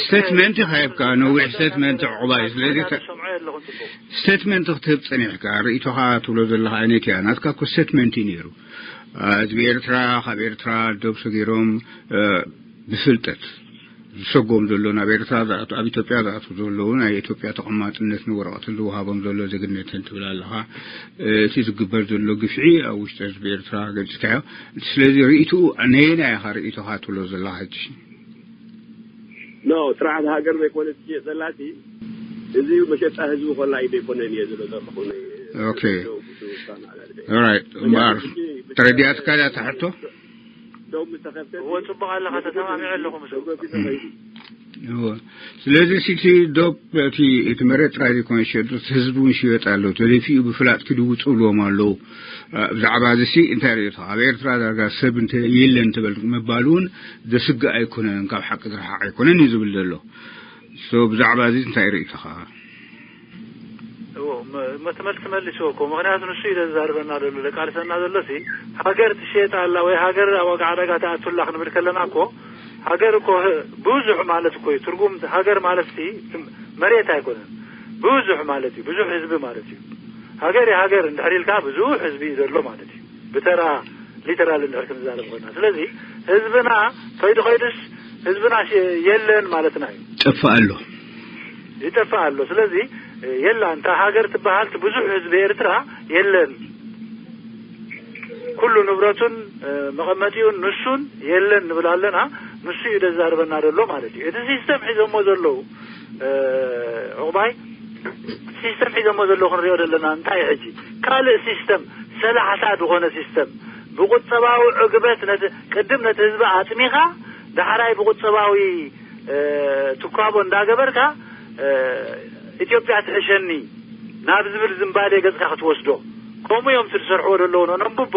ስቴትመንት ይኸብካ ነዊሕ ስቴትመንት ዕቑባይ ስለዚ ስቴትመንት ክትህብ ፀኒሕካ ርእቶኻ ትብሎ ዘለኻ ዓይነት እያ። ናትካ እኮ ስቴትመንት እዩ ነይሩ። ህዝቢ ኤርትራ ካብ ኤርትራ ዶብ ሰጊሮም ብፍልጠት ዝሰጎም ዘሎ ናብ ኤርትራ ዝኣቱ ኣብ ኢትዮጵያ ዝኣቱ ዘለዉ ናይ ኢትዮጵያ ተቐማጥነትን ወረቐትን ዝወሃቦም ዘሎ ዜግነትን ትብል ኣለኻ። እቲ ዝግበር ዘሎ ግፍዒ ኣብ ውሽጢ ህዝቢ ኤርትራ ገሊጽካዮ። ስለዚ ርእይትኡ ነየናይ ኢኻ ርእይቶኻ ትብሎ ዘለኻ ሕጂ? ኖ ስርዓት ሃገር ዘይኮነ ትሽየጥ ዘላቲ እዚ መሸጣ ህዝቢ ኮላ ኢደ ይኮነን እየ ዝሎ ዘለኹ። ኦኬ ኦራይት እምበኣር ተረዲኣትካ ድያ እታ ሕቶ? ደው ምስ ተኸፍተ እዎ ጽቡቕ ኣለኻ ተሰማሚዐ ኣለኹ ምስኡ እዎ ስለዚ ሲቲ ዶብ እቲ እቲ መሬት ጥራይ ዘይኮነ ዝሸየጥ ህዝቢ እውን ሽየጥ ኣሎ ተደፊኡ ብፍላጥ ኪዱ ውፅእ ብልዎም ኣለዉ። ብዛዕባ እዚ ሲ እንታይ ርእዮትኻ ኣብ ኤርትራ ዳርጋ ሰብ እንተ የለን ትበል ምባል እውን ዘስግእ ኣይኮነን ካብ ሓቂ ዝረሓቕ ኣይኮነን እዩ ዝብል ዘሎ። ብዛዕባ እዚ እንታይ ርእይቶኻ? እሞ ትመልሲ መልስዎ እኮ ምክንያቱ ንሱ እዩ ዘዛርበና ዘሎ ዘቃልሰና ዘሎ ሲ ሃገር ትሸየጥ ኣላ ወይ ሃገር ኣብ ዋጋ ዕዳጋ ትኣቱላ ክንብል ከለና እኮ ሃገር እኮ ብዙሕ ማለት እኮ እዩ ትርጉም ሃገር ማለት ሲ መሬት ኣይኮነን ብዙሕ ማለት እዩ ብዙሕ ህዝቢ ማለት እዩ ሃገር ሃገር እንድሕር ኢልካ ብዙሕ ህዝቢ እዩ ዘሎ ማለት እዩ ብተራ ሊተራል እንድሕር ክንዛረብ ኮይና ስለዚ ህዝብና ከይዱ ከይዱስ ህዝብና የለን ማለትና እዩ ጠፍእ ኣሎ ይጠፍእ ኣሎ ስለዚ የላ እንታ ሃገር ትበሃል ብዙሕ ህዝቢ ኤርትራ የለን ኩሉ ንብረቱን መቐመጢኡን ንሱን የለን ንብል ኣለና ንሱ እዩ ደዛርበና ዘሎ ማለት እዩ እቲ ሲስተም ሒዞሞ ዘለዉ ዕቑባይ ሲስተም ሒዞሞ ዘለዉ ክንሪኦ ዘለና እንታይ ሕጂ ካልእ ሲስተም ሰላሕታ ዝኾነ ሲስተም ብቁጠባዊ ዕግበት ቅድም ነቲ ህዝቢ ኣጥሚኻ ዳሕራይ ብቁጠባዊ ትኳቦ እንዳገበርካ ኢትዮጵያ ትሕሸኒ ናብ ዝብል ዝምባሌ ገጽካ ክትወስዶ ከምኡ እዮም ዝሰርሕዎ ዘለዉ ነንብቦ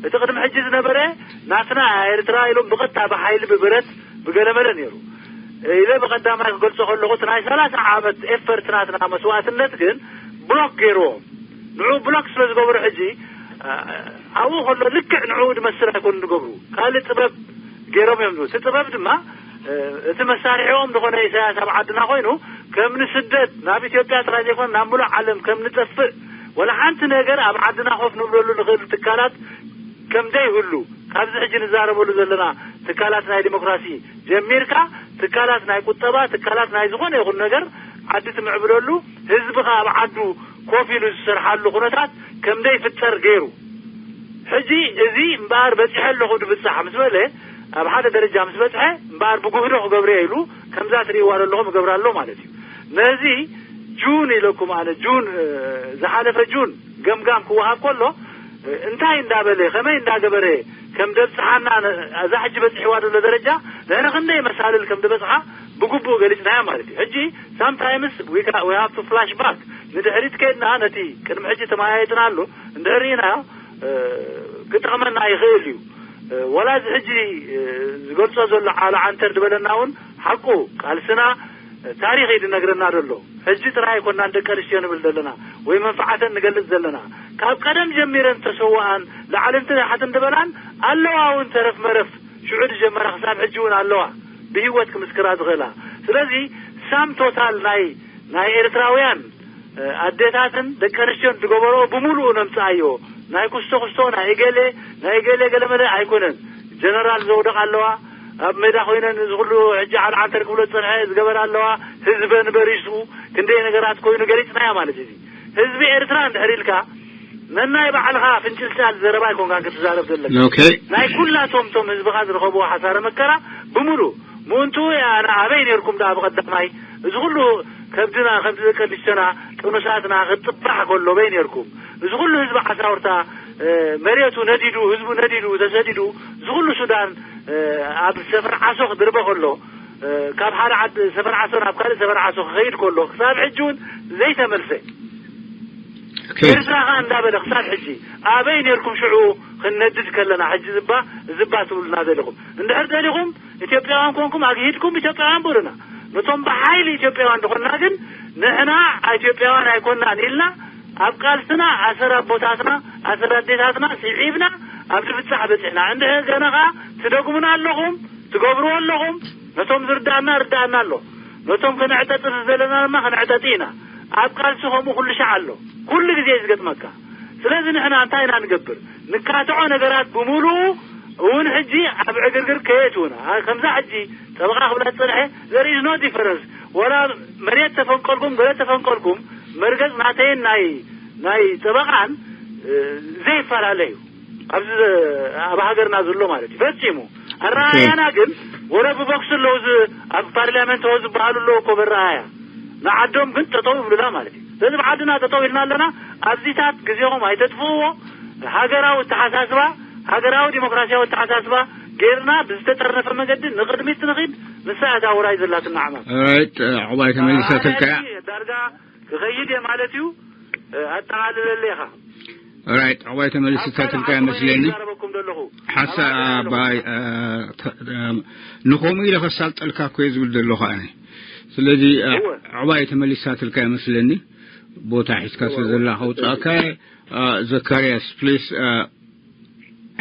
እቲ ቅድሚ ሕጂ ዝነበረ ናትና ኤርትራ ኢሎም ብቐጥታ ብሓይሊ ብብረት ብገለመለ ነይሩ ኢለ ብቐዳማይ ክገልጾ ከለኹ እቲ ናይ ሰላሳ ዓመት ኤፈርት ናትና መስዋእትነት ግን ብሎክ ገይርዎም ንዑ ብሎክ ስለ ዝገብሩ ሕጂ ኣብኡ ከሎ ልክዕ ንዑ ዝመስል ኣይኮኑ ዝገብሩ ካልእ ጥበብ ገይሮም እዮም ዝብል እቲ ጥበብ ድማ እቲ መሳርሒኦም ዝኾነ ኢሳያስ ኣብ ዓድና ኮይኑ ከም ንስደት ናብ ኢትዮጵያ ጥራይ ዘይኮነ ናብ ሙሉእ ዓለም ከም ንጠፍእ ወላ ሓንቲ ነገር ኣብ ዓድና ኮፍ ንብለሉ ንኽእል ትካላት ከም ዘይህሉ ካብዚ ሕጂ ንዛረበሉ ዘለና ትካላት ናይ ዲሞክራሲ ጀሚርካ ትካላት ናይ ቁጠባ ትካላት ናይ ዝኾነ ይኹን ነገር ዓዲ ትምዕብለሉ ህዝቢ ከኣ ኣብ ዓዱ ኮፍ ኢሉ ዝሰርሓሉ ኩነታት ከም ዘይፍጠር ገይሩ ሕጂ እዚ እምበኣር በጺሐ ኣለኹ ድብጻሕ ምስ በለ ኣብ ሓደ ደረጃ ምስ በጽሐ እምበኣር ብጉህዶ ክገብርዮ ኢሉ ከምዛ ትርእይዋ ዘለኹም ይገብራ ኣሎ ማለት እዩ ነዚ ጁን ኢለኩም ኣነ ጁን ዝሓለፈ ጁን ገምጋም ክወሃብ ከሎ እንታይ እንዳበለ ከመይ እንዳገበረ ከም ደብፅሓና እዛ ሕጂ በፂሕዋ ዘሎ ደረጃ ንሕና ክንደይ መሳልል ከም ዝበፅሓ ብግቡእ ገሊፅናዮ ማለት እዩ ሕጂ sometimes we have to flash back ንድሕሪት ከይድና ነቲ ቅድሚ ሕጂ ተመያየጥናሉ እንድሕር ርኢናዮ ክጠቕመና ይኽእል እዩ ወላ እዚ ሕጂ ዝገልፆ ዘሎ ዓለ ዓንተር ዝበለና እውን ሓቁ ቃልስና ታሪኽ እዩ ዝነግረና ዘሎ ሕጂ ጥራይ ኣይኮናን ደቂ ኣንስትዮ ንብል ዘለና ወይ መንፍዓተን ንገልፅ ዘለና ካብ ቀደም ጀሚረን ዝተሰወኣን ላዕልን ታሕትን ዝበላን ኣለዋ እውን ተረፍ መረፍ ሽዑ ዝጀመራ ክሳብ ሕጂ እውን ኣለዋ ብህይወት ክምስክራ ዝኽእላ ስለዚ ሳም ቶታል ናይ ናይ ኤርትራውያን ኣዴታትን ደቂ ኣንስትዮን ዝገበርኦ ብምሉኡ ነምፅኣዮ ናይ ኩስቶ ኩስቶ ናይ እገሌ ናይ እገሌ ገለመለ ኣይኮነን ጀነራል ዘውደቕ ኣለዋ ኣብ ሜዳ ኮይነን እዚ ኩሉ ሕጂ ዓልዓንተር ክብሎ ዝፀንሐ ዝገበራ ኣለዋ ህዝበን በሪሱ ክንደይ ነገራት ኮይኑ ገሊፅናዮ ማለት እዚ ህዝቢ ኤርትራ እንድሕር ኢልካ፣ ነናይ ባዕልኻ ፍንጭልጫል ዘረባ ኣይኮንካን ክትዛረብ ዘለካ። ኦኬ። ናይ ኩላቶም ቶም ህዝብኻ ዝረኸብዎ ሓሳረ መከራ ብምሉእ ምእንቱ ኣነ ኣበይ ነርኩም ደኣ ብቐዳማይ? እዚ ኩሉ ከብድና፣ ከብዲ ደቂ ኣንስትዮና፣ ጥኑሳትና ክጥባሕ ከሎ በይ ነርኩም? እዚ ኩሉ ህዝቢ ዓሳውርታ፣ እ፣ መሬቱ ነዲዱ፣ ህዝቡ ነዲዱ፣ ተሰዲዱ፣ እዚ ኩሉ ሱዳን፣ እ፣ ኣብ ሰፈር ዓሶ ክድርበ ከሎ፣ እ፣ ካብ ሓደ ዓዲ ሰፈር ዓሶ ናብ ካልእ ሰፈር ዓሶ ክኸይድ ከሎ፣ ክሳብ ሕጂ እውን ዘይተመልሰ። ኦኬ። ኤርትራ ኸኣ እንዳበለ ክሳብ ሕጂ ኣበይ ነርኩም ሽዑ ክንነድድ ከለና? ሕጂ ዝባ ዝባ ትብሉና ዘለኹም። እንድሕር ደሊኹም ኢትዮጵያውያን ኮንኩም ኣግሂድኩም ኢትዮጵያውያን በሉና። ነቶም ብሓይሊ ኢትዮጵያውያን ዝኾንና ግን ንሕና ኢትዮጵያውያን ኣይኮንናን ኢልና ኣብ ቃልስና ኣሰር ኣቦታትና ኣሰር ኣዴታትና ስዒብና ኣብ ድብጻሕ በጺሕና። እንድሕር ገና ኸኣ ትደግሙና ኣለኹም፣ ትገብርዎ ኣለኹም። ነቶም ዝርዳእና ርዳእና ኣሎ። ነቶም ከነዕጠጥፍ ዘለና ድማ ከነዕጠጢ ኢና። ኣብ ቃልሲ ከምኡ ኩሉ ሻዕ ኣሎ። ኩሉ ግዜ እዩ ዝገጥመካ። ስለዚ ንሕና እንታይ ኢና ንገብር? ንካትዖ ነገራት ብምሉኡ እውን ሕጂ ኣብ ዕግርግር ከየእትውና። ኣ-፣ ከምዛ ሕጂ ጠበቓ ክብላ ዝጸንሐ፣ there is no difference። ወላ መሬት ተፈንቀልኩም፣ ገለ ተፈንቀልኩም፣ መርገጽ ናተይን ናይ፣ ናይ ጠበቓን፣ እ፣ ዘይፈላለ እዩ። ኣብዚ ኣብ ሃገርና ዘሎ ማለት እዩ። ፈጺሙ። ኣረኣእያና ግን ወረ ብቦክስ ኣለዉ፣ እዚ ኣብ ፓርላመንት ሆ ዝበሃሉ ኣለዉ እኮ በረኣያ። ንዓዶም ግን ጠጠው ይብሉላ ማለት እዩ። ስለዚ ብዓድና ጠጠው ኢልና ኣለና። ኣብዚታት ግዜኹም ኣይተጥፍእዎ። ሃገራዊ ኣተሓሳስባ፣ ሃገራዊ ዲሞክራሲያዊ ኣተሓሳስባ ጌርና ብዝተጠርነፈ መገዲ ንቕድሚት ንኺድ። ንሳ እታ ውራይ ዘላትና ዓማም። ኦራይት፣ ዕባይ ተመሊሰትልካ እያ። ዳርጋ ክኸይድ እየ ማለት እዩ። ኣጠቓልለለይ ኢኻ። ኦራይት፣ ዕባይ ተመሊሰትልካ እያ መስለኒ። ሓሳ-፣ ባይ፣ እ፣ ተ-፣ እ፣ ንኸምኡ ኢለ ከሳልጠልካ እኮ እየ ዝብል ዘለኹ ኣነ። ስለዚ፣ እ፣ እወ። ዕባይ ተመሊሳትልካ እያ መስለኒ። ቦታ ሒዝካ ስለ እወ፣ እወ። ዘላ ከውፅኣካ እየ። እ፣ ዘካርያስ፣ ፕሊስ፣ እ፣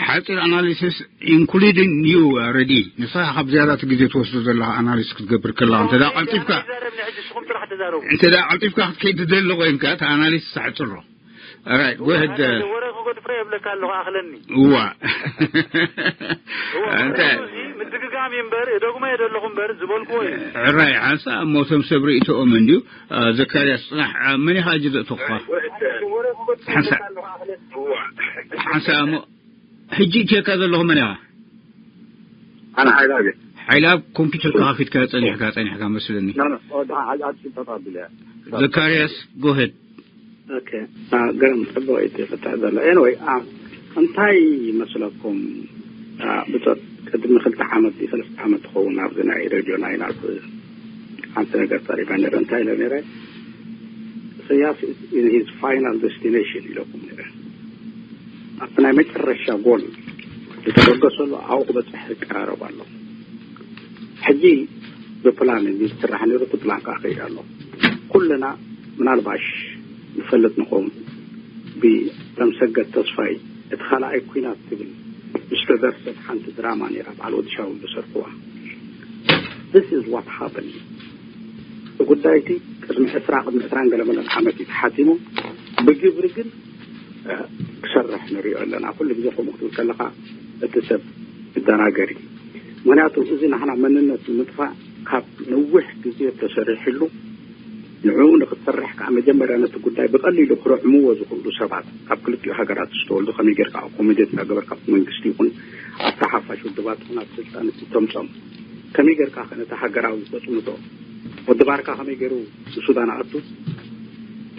ሓፂር ኣናሊሲስ፣ including you, እ፣ ረዲ። ንስኻ ካብ ዝያዳ እቲ ግዜ ትወስዶ ዘለኻ ኣናሊስ ክትገብር ከለኻ፣ እንተ ደኣ ቀልጢፍካ፣ ይዛረብኒ ሕጂ፣ ንስኹም ጥራሕ ተዛረቡ። እንተ ደኣ ቀልጢፍካ ክትከይድ ትደሊ ኮይንካ፣ እቲ ኣናሊሲስ ኣሕፅሮ። ኦራይት፣ ጎ ሄድ። ኣነ ወረ ክገድፎ የብለካ ኣለኹ፣ ኣኽለኒ። እዋ። እዋ፣ እንታይ? እዚ ምድግጋም እዩ እምበር፣ እደግሞ እየ ዘለኹ እምበር፣ ዝበልኩዎ እዩ። ሕራይ፣ ሓንሳእ እሞ እቶም ሰብ ርእይቶኦም እንድዩ። አ፣ ዘካርያስ ጽናሕ፣ አ፣ መን ኢኻ ሕጂ ዘእተኹኻ? ሓንሳእ። ሓንሳእ እሞ፣ ሕጂ እትየካ ዘለኹ መን ኢኻ? ኣነ ሓይላ እየ። ሓይላ፣ ኮምፒውተር ከኻፊትካ ጸኒሕካ፣ ጸኒሕካ መስለኒ። ኖ፣ ኖ፣ ኦ፣ ደሓን፣ ሓይላ፣ ኣጽ-፣ ጠጥ ኣቢለ እየ። ዘካርያስ፣ ጎ ሄድ። ኦኬ። አ፣ ገርም ጽቡቕ እዩ እቲ ፍታሕ ዘሎ። ኤኒወይ፣ አ፣ እንታይ ይመስለኩም? አ፣ ብጾት ቅድሚ ክልተ ዓመት፣ ሰለስተ ዓመት ትኸውን ኣብዚ ናይ ሬድዮ ናይና ብ-፣ ሓንቲ ነገር ተሪፈ ነይረ። እንታይ ኢለ ነይረ? ኢሳያስ is in his final destination ኢለኩም ነይረ። ኣብቲ ናይ መጨረሻ ጎል ዝተበገሰሉ ኣብኡ ክበጽሕ ይቀራረብ ኣሎ። ሕጂ ብፕላን እዩ ዝስራሕ ነይሩ፣ እቲ ፕላን ከኣ ከይድ ኣሎ። ኩልና ምናልባሽ ንፈልጥ ንኸውን ብተምሰገድ ተስፋይ እቲ ካልኣይ ኲናት ትብል ዝተደርሰት ሓንቲ ድራማ ነይራ፣ በዓል ወዲ ሻውል ዝሰርሕዋ። This is what happened። እቲ ጉዳይ እቲ ቅድሚ ዕስራ፣ ቅድሚ ዕስራን ገለመለን ዓመት እዩ ተሓቲሙ። ብግብሪ ግን፣ እ፣ ክሰርሕ ንሪኦ ኣለና። ኩሉ ግዜ ከምኡ ክትብል ከለኻ እቲ ሰብ ይደናገር እዩ። ምኽንያቱ እዚ ናህና መንነት ንምጥፋእ ካብ ነዊሕ ግዜ ተሰሪሕሉ፣ ንዕኡ ንክትሰርሕ ከዓ መጀመርያ ነቲ ጉዳይ ብቐሊሉ ክርዕምዎ ዝኽእሉ ሰባት ካብ ክልቲኡ ሃገራት ዝተወልዱ ከመይ ጌርካ ኣኮሞዴት እናገበርካ ኣብቲ መንግስቲ ይኹን ኣብቲ ሓፋሽ ውድባት ይኹን ኣብ ስልጣን እቲ ተምጾም ከመይ ጌርካ ከ ነቲ ሃገራዊ ተጽንቶ ወዲ ባርካ ከመይ ገይሩ ንሱዳን ኣእቱ?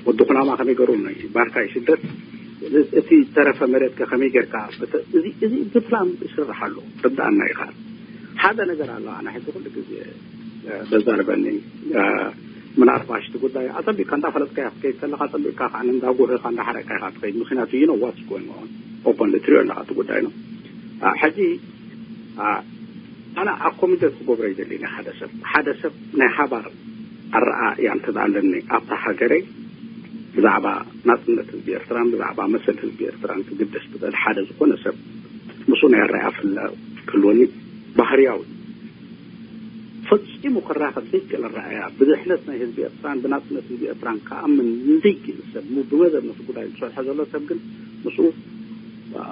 ወዲ ኩናማ ከመይ ገይሩ ንባርካ ይስደድ? እቲ ዝተረፈ መሬት ከ ከመይ ጌርካ? በተ-፣ እዚ፣ እዚ ብፕላን ይስራሕ ኣሎ። ርድኣና ኢኻ። ሓደ ነገር ኣሎ፣ ኣነ ሕጂ ኩሉ ግዜ፣ እ፣ ዘዛርበኒ፣ እ፣ ምናልባሽ እቲ ጉዳይ ኣጸቢቕካ እንዳፈለጥካዮ ክትከይድ ከለኻ፣ ኣጸቢቕካ ከኣ እንዳጎህኻ እንዳሓረቕካ ኢኻ ትኸይድ። ምኽንያቱ፣ you know what's going on openly፣ ትሪኦ ኣለኻ እቲ ጉዳይ ነው። እ፣ ሕጂ፣ እ፣ ኣነ ኣኮሚደት ክገብሮ ይደሊ ንሓደ ሰብ። ሓደ ሰብ ናይ ሓባር ኣረኣእያ እንተ ደኣ ኣለኒ ኣብታ ሃገረይ ብዛዕባ ናጽነት ህዝቢ ኤርትራን ብዛዕባ መሰል ህዝቢ ኤርትራን ክግደስ ዝኽእል ሓደ ዝኾነ ሰብ ምስኡ ናይ ኣረኣእያ ፍለ ክህልወኒ ባህርያዊ። ፈጺሙ ክራኸብ ዘይክእል ኣረኣእያ፣ ብድሕነት ናይ ህዝቢ ኤርትራን ብናጽነት ህዝቢ ኤርትራን ክኣምን ዘይክእል ሰብ፣ ሙ-፣ ብመደብ ነቲ ጉዳይ ዝሰርሖ ዘሎ ሰብ ግን ምስኡ፣ አ፣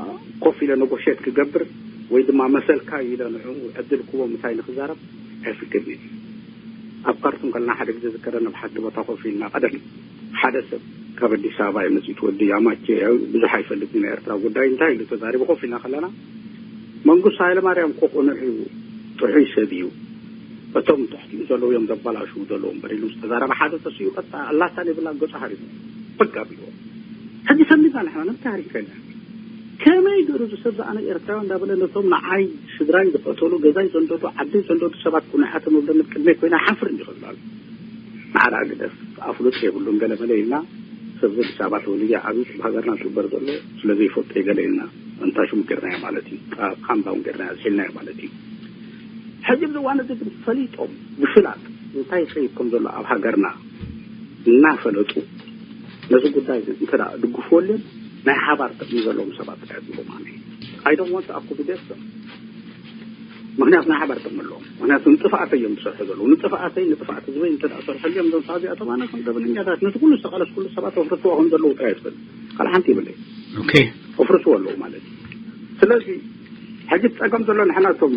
ኮፍ ኢለ ነጎሽየት ክገብር ወይ ድማ መሰልካ ኢለ ንዕኡ ዕድል ክቦ ምሳይ ንክዛረብ ኣይፍቅድን እዩ። ኣብ ካርቱም ከለና ሓደ ግዜ ዝከረኒ ብሓንቲ ቦታ ኮፍ ኢልና ቀደም ሓደ ሰብ ካብ ኣዲስ ኣበባ እዩ መፂኡ። ወዲ ኣማቼ ያው ብዙሕ ኣይፈልጥን ናይ ኤርትራ ጉዳይ። እንታይ ኢሉ ተዛሪቡ ኮፍ ኢልና ከለና፣ መንግስቱ ሃይለማርያም እኮ ቅኑዕ እዩ፣ ጥዑይ ሰብ እዩ፣ እቶም ትሕቲኡ ዘለዉ እዮም ዘባላሽዉ ዘለዉ እምበር ኢሉ ምስ ተዛረበ፣ ሓደ ተስኡ ቀጣ ኣላሳን ይብላ ገፁ ሃሪሙ በቃ ቢልዎ። ሕጂ ሰሚዕና ንሕና ነቲ ታሪክ ከይና ከመይ ገይሩ እዚ ሰብ ዝኣነ ኤርትራዊ እንዳበለ ነቶም ንዓይ ስድራይ ዝቐተሉ፣ ገዛይ ዘንደዱ፣ ዓደይ ዘንደዱ ሰባት ቅኑዓት እዮም ዝብለኒ ቅድመይ ኮይና ሓፍር እንዲ ይኽብል ኣሎ። ንዓና ግደፍ፣ ኣፍልጦ የብሉን ገለ መለ ኢልና፣ ሰብ ኣዲስ ኣበባ ተወሊደ ዓብዩ፣ ኣብ ሃገርና ዝግበር ዘሎ ስለ ዘይፈልጦ ገለ ኢልና፣ እንታ ሽሙ ጌርናዮ ማለት እዩ። ካ-፣ ካምዳውን ጌርናዮ፣ ዝሒልናዮ ማለት እዩ። ሕጂ ኣብዚ እዋን እዚ ግን ፈሊጦም፣ ብፍላጥ እንታይ ይኸይድ ከም ዘሎ ኣብ ሃገርና እናፈለጡ፣ ነዚ ጉዳይ እዚ እንተ ደኣ ድግፍዎ፣ ናይ ሓባር ጥቕሚ ዘለዎም ሰባት ጥራይ እዮም። ኣነ I don't want to accommodate them። ምኽንያቱ ናይ ሓባር ጥቕሚ ኣለዎም። ምኽንያቱ ንጥፍኣተይ እዮም ዝሰርሑ ዘለዉ። ንጥፍኣተይ፣ ንጥፍኣት ህዝበይ እንተ ደኣ ሰርሑ እዮም፣ እዞም ሰባት እዚኣቶም ኣነ ከም ገበነኛታት፣ ነቲ ኩሉ ዝተቓለስኩሉ ሰባት ኣፍርስዎ ከም ዘለዉ ጥራይ ይፈልጥ። ካልእ ሓንቲ ይብለይ። ኦኬ። ኣፍርስዎ ኣለዉ ማለት እዩ። ስለዚ ሕጂ ጸገም ዘሎ ንሕና እቶም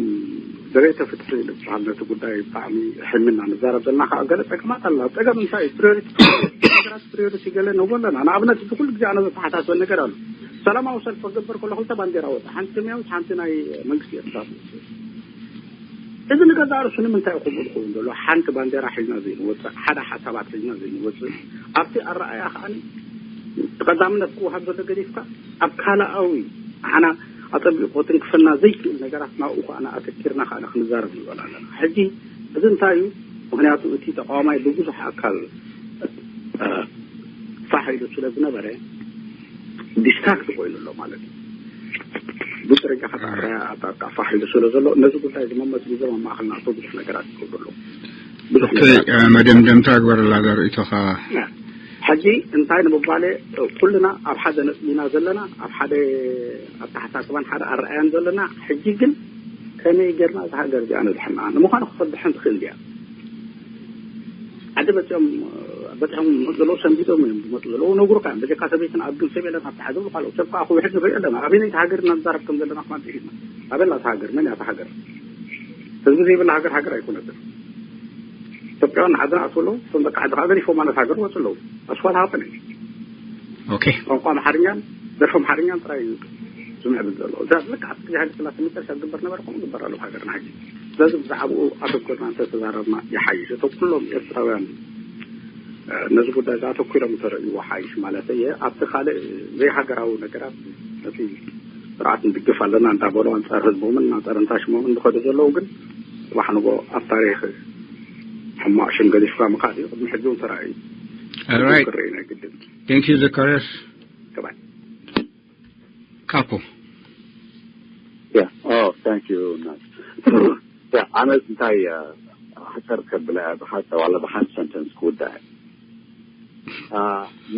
ደለይቲ ፍትሒ ዝበሃል ነቲ ጉዳይ ብጣዕሚ ሕምና ንዛረብ ዘለና ከዓ ገለ ጸገማት ኣለና። ጸገም እንታይ እዩ? ፕሪዮሪቲ፣ ነገራት ፕሪዮሪቲ ገለ ንህቦ ኣለና። ንኣብነት እዚ ኩሉ ግዜ ኣነ ዘተሓሳስበ ነገር ኣሎ። ሰላማዊ ሰልፊ ክገብር ከሎ ክልተ ባንዴራ ወፀ። ሓንቲ ሰማያዊት፣ ሓንቲ ናይ መንግስቲ ኤርትራ ትወፅእ። እዚ ንገዛእ ርእሱ ንምንታይ እዩ ከምኡ ዝኸውን ዘሎ? ሓንቲ ባንዴራ ሒዝና ዘይንወፅእ፣ ሓደ ሓሳባት ሒዝና ዘይንወፅእ፣ ኣብቲ ኣረኣያ ከዓ ቀዳምነት ክወሃብ ዘሎ ገዲፍካ ኣብ ካልኣዊ ንዓና ኣጸቢቑ ክትንክፈና ዘይክእል ነገራት ናብኡ ከኣ ኣተኪርና ከኣ ክንዛረብ ንኽእል ኣለና። ሕጂ እዚ እንታይ እዩ? ምኽንያቱ እቲ ተቃዋማይ ብብዙሕ ኣካል፣ እ፣ ፋሕ ኢሉ ስለ ዝነበረ ዲስትራክት ኮይኑ ኣሎ ማለት እዩ። ብዙሕ ደረጃ ከተኣረያ ኣጣጣ ፋሕ ኢሉ ስለ ዘሎ ነዚ ጉዳይ እዚ መመዝሚዞም ኣብ ማእከልና ኣቶ ብዙሕ ነገራት ይገብሩ ኣለዉ። ብዙሕ ኦኬ፣ ነገራት እ፣ መደምደምታ ግበረላ ርእይቶኻ። ሕጂ እንታይ ንምባለ፣ ኩልና ኣብ ሓደ ነጥቢ ኢና ዘለና፣ ኣብ ሓደ ኣተሓሳስባን ሓደ ኣረኣያን ዘለና። ሕጂ ግን ከመይ ጌርና እዛ ሃገር እዚኣ ነድሕና? ንምዃኑ ክትድሕን ትኽእል ድያ? ዓዲ መፂኦም፣ በፂሖም ዘለዉ ሰንቢዶም እዮም ዝመፁ ዘለዉ። ነግሩካ እዮም። በጀካ ሰበይትን ኣድግን ሰብ የለን ኣብቲ ዓዲ ብሎ ካልኦት ሰብ ከዓ ክውሕድ ንሪኦ ኣለና። ኣበይነይቲ ሃገር ኢና ንዛረብ ከም ዘለና ከማን ጥሒና። ኣበላ እታ ሃገር? መን እያ እታ ሃገር? ህዝቢ ዘይብላ ሃገር ሃገር ኣይኮነትን። ኢትዮጵያውያን ንዓድና ኣትዉ ኣለዉ። እቶም ደቂ ዓዲ ከዓ ገዲፎም ማለት ሃገር ወፁ ኣለዉ። ኣስፋል ሃወን እዩ። ኦኬ። ቋንቋ ኣምሓርኛን ደርፊ ኣምሓርኛን ጥራይ እዩ ዝምዕብል ዘሎ። እዛ ልክዕ ኣብቲ ግዜ ሃይለ ስላሴ መጨረሻ ዝግበር ነበረ፣ ከምኡ ዝግበር ኣሎ ሃገርና ሕጂ። ስለዚ ብዛዕባኡ ኣተኮርና እንተተዛረብና ይሓይሽ። እቶም ኩሎም ኤርትራውያን፣ እ፣ ነዚ ጉዳይ እዚ ኣተኲሮም እንተርእይዎ ሓይሽ ማለት እየ። ኣብቲ ካልእ ዘይሃገራዊ ነገራት ነቲ ስርዓት ንድግፍ ኣለና እንዳበሉ ኣንጻር ህዝቦምን ኣንጻር እንታሽሞምን ዝኸዱ ዘለዉ ግን ጽባሕ ንጎ ኣብ ታሪኽ ሕማቕ ሽም ገዲፍካ ምኻድ እዩ። ቅድሚ ሕጂ እውን ተራእዩ። All right. ክርኢ ናይ ግድን። Thank you, ዘካርያስ። Goodbye. ካፖ። Yeah. Oh, thank you, Nas. Yeah, ኣነ እንታይ፣ እ፣ ሕጽር ከብላ እያ፣ ብሓጸ ዋላ ብሓንቲ ሰንተንስ ክውዳእ እየ። እ፣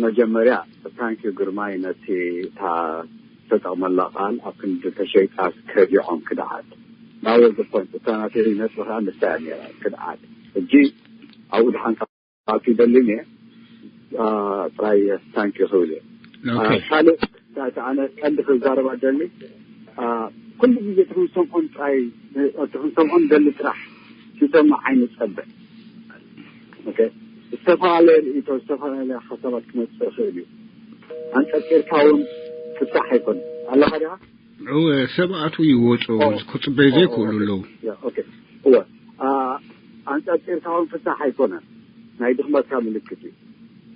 መጀመርያ፣ ታንክ ዩ ግርማይ፣ ነቲ እታ ተጠቕመላ ቃል ኣብ ክንዲ ተሸይጣስ ከዲዖም ክድዓት። ናወ ዝኮን እታ ናተይ ነጥቢ ከዓ ንሳ እያ ነይራ፣ ክድዓት። ሕጂ ኣብኡ ድሓን ኣትዩ ደሊኒ እየ። አ፣ ጥራይ ታንኪ ክብል እየ። አ፣ ኦኬ። ካልእ፣ እታ፣ እታ ኣነ ቀንዲ ክዛረባ ደሊ፣ አ፣ ኩሉ ግዜ እቲ ክንሰምዖን ጥራይ፣ እቲ ክንሰምዖን ደሊ ጥራሕ ክሰምዕ ኣይንጸብዕ። ኦኬ። ዝተፈላለየ ርእይቶ፣ ዝተፈላለየ ሓሳባት ክመጽእ ይኽእል እዩ። ኣንጸርቂርካ እውን ፍታሕ ኣይኮነን። ኣለኻ ዲኻ? እወ፣ ሰባት ይወጹ፣ ኦ፣ ክጽበዩ ኦ፣ ዘይክእሉ ኦኬ። ኣለዉ። ያ፣ ኦኬ። እወ። አ፣ ኣንጸርጺርካ እውን ፍታሕ ኣይኮነን። ናይ ድኽመትካ ምልክት እዩ።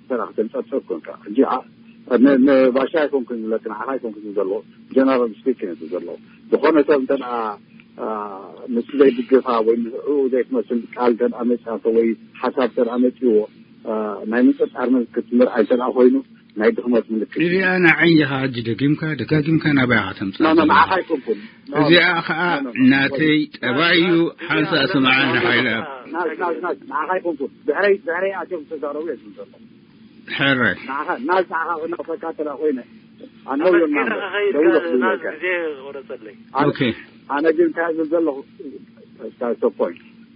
ተራ ከተንጸርጽር ኮንካ። ሕጂ፣ አ፣ ን-፣ ንባሻ ኣይኮንኩን ዝብለካ፣ ንዓኻ ኣይኮንኩን ዝብል ዘለኹ። ጀነራል ስፒኪንግ እዩ ዝብል ዘለኹ። ዝኾነ ሰብ እንተ ደኣ፣ አ፣ ንሱ ዘይድግፋ ወይ ንዕኡ ዘይትመስል ቃል እንተ ደኣ መጺኣቶ ወይ ሓሳብ እንተ ደኣ መጺእዎ፣ አ፣ ናይ ምንጽርጻር ምልክት ምርኣይ እንተ ደኣ ኮይኑ፣ ናይ ድኽመት ምልክት እዩ። እዚኣ ንዓይ ኢኻ ሕጂ ደጊምካ፣ ደጋጊምካ ናባይ ኢኻ ተምጽኣ ኖ፣ ኖ፣ ዘለኻ? ንዓኻ ኣይኮንኩን። ኖ፣ እዚኣ ኖ፣ ከዓ ኖ፣ ኖ፣ ኖ። ናተይ ጠባይ እዩ። ሓንሳእ ስምዓኒ ሓይለ። ናዝ፣ ናዝ፣ ናዝ፣ ንዓኻ ኣይኮንኩን። ድሕረይ፣ ድሕረይ ኣትዮም ዝተዛረቡ እየ ዝብል ዘለኹ። ሕራይ። ንዓኻ፣ ናዝ፣ ንዓኻ ክነቕፈካ እንተ ደኣ ኮይነ፣ ኣነ ኣመስጊነ የማን ክኸይድ ደውሎ ከ-፣ ክብል ናዝ እየ። ግዜ ቆረጸለይ። ኣነ፣ ኦኬ። ኣነ ግን እንታይ ዝብል ዘለኹ፣ እስካ ስቶፖይ።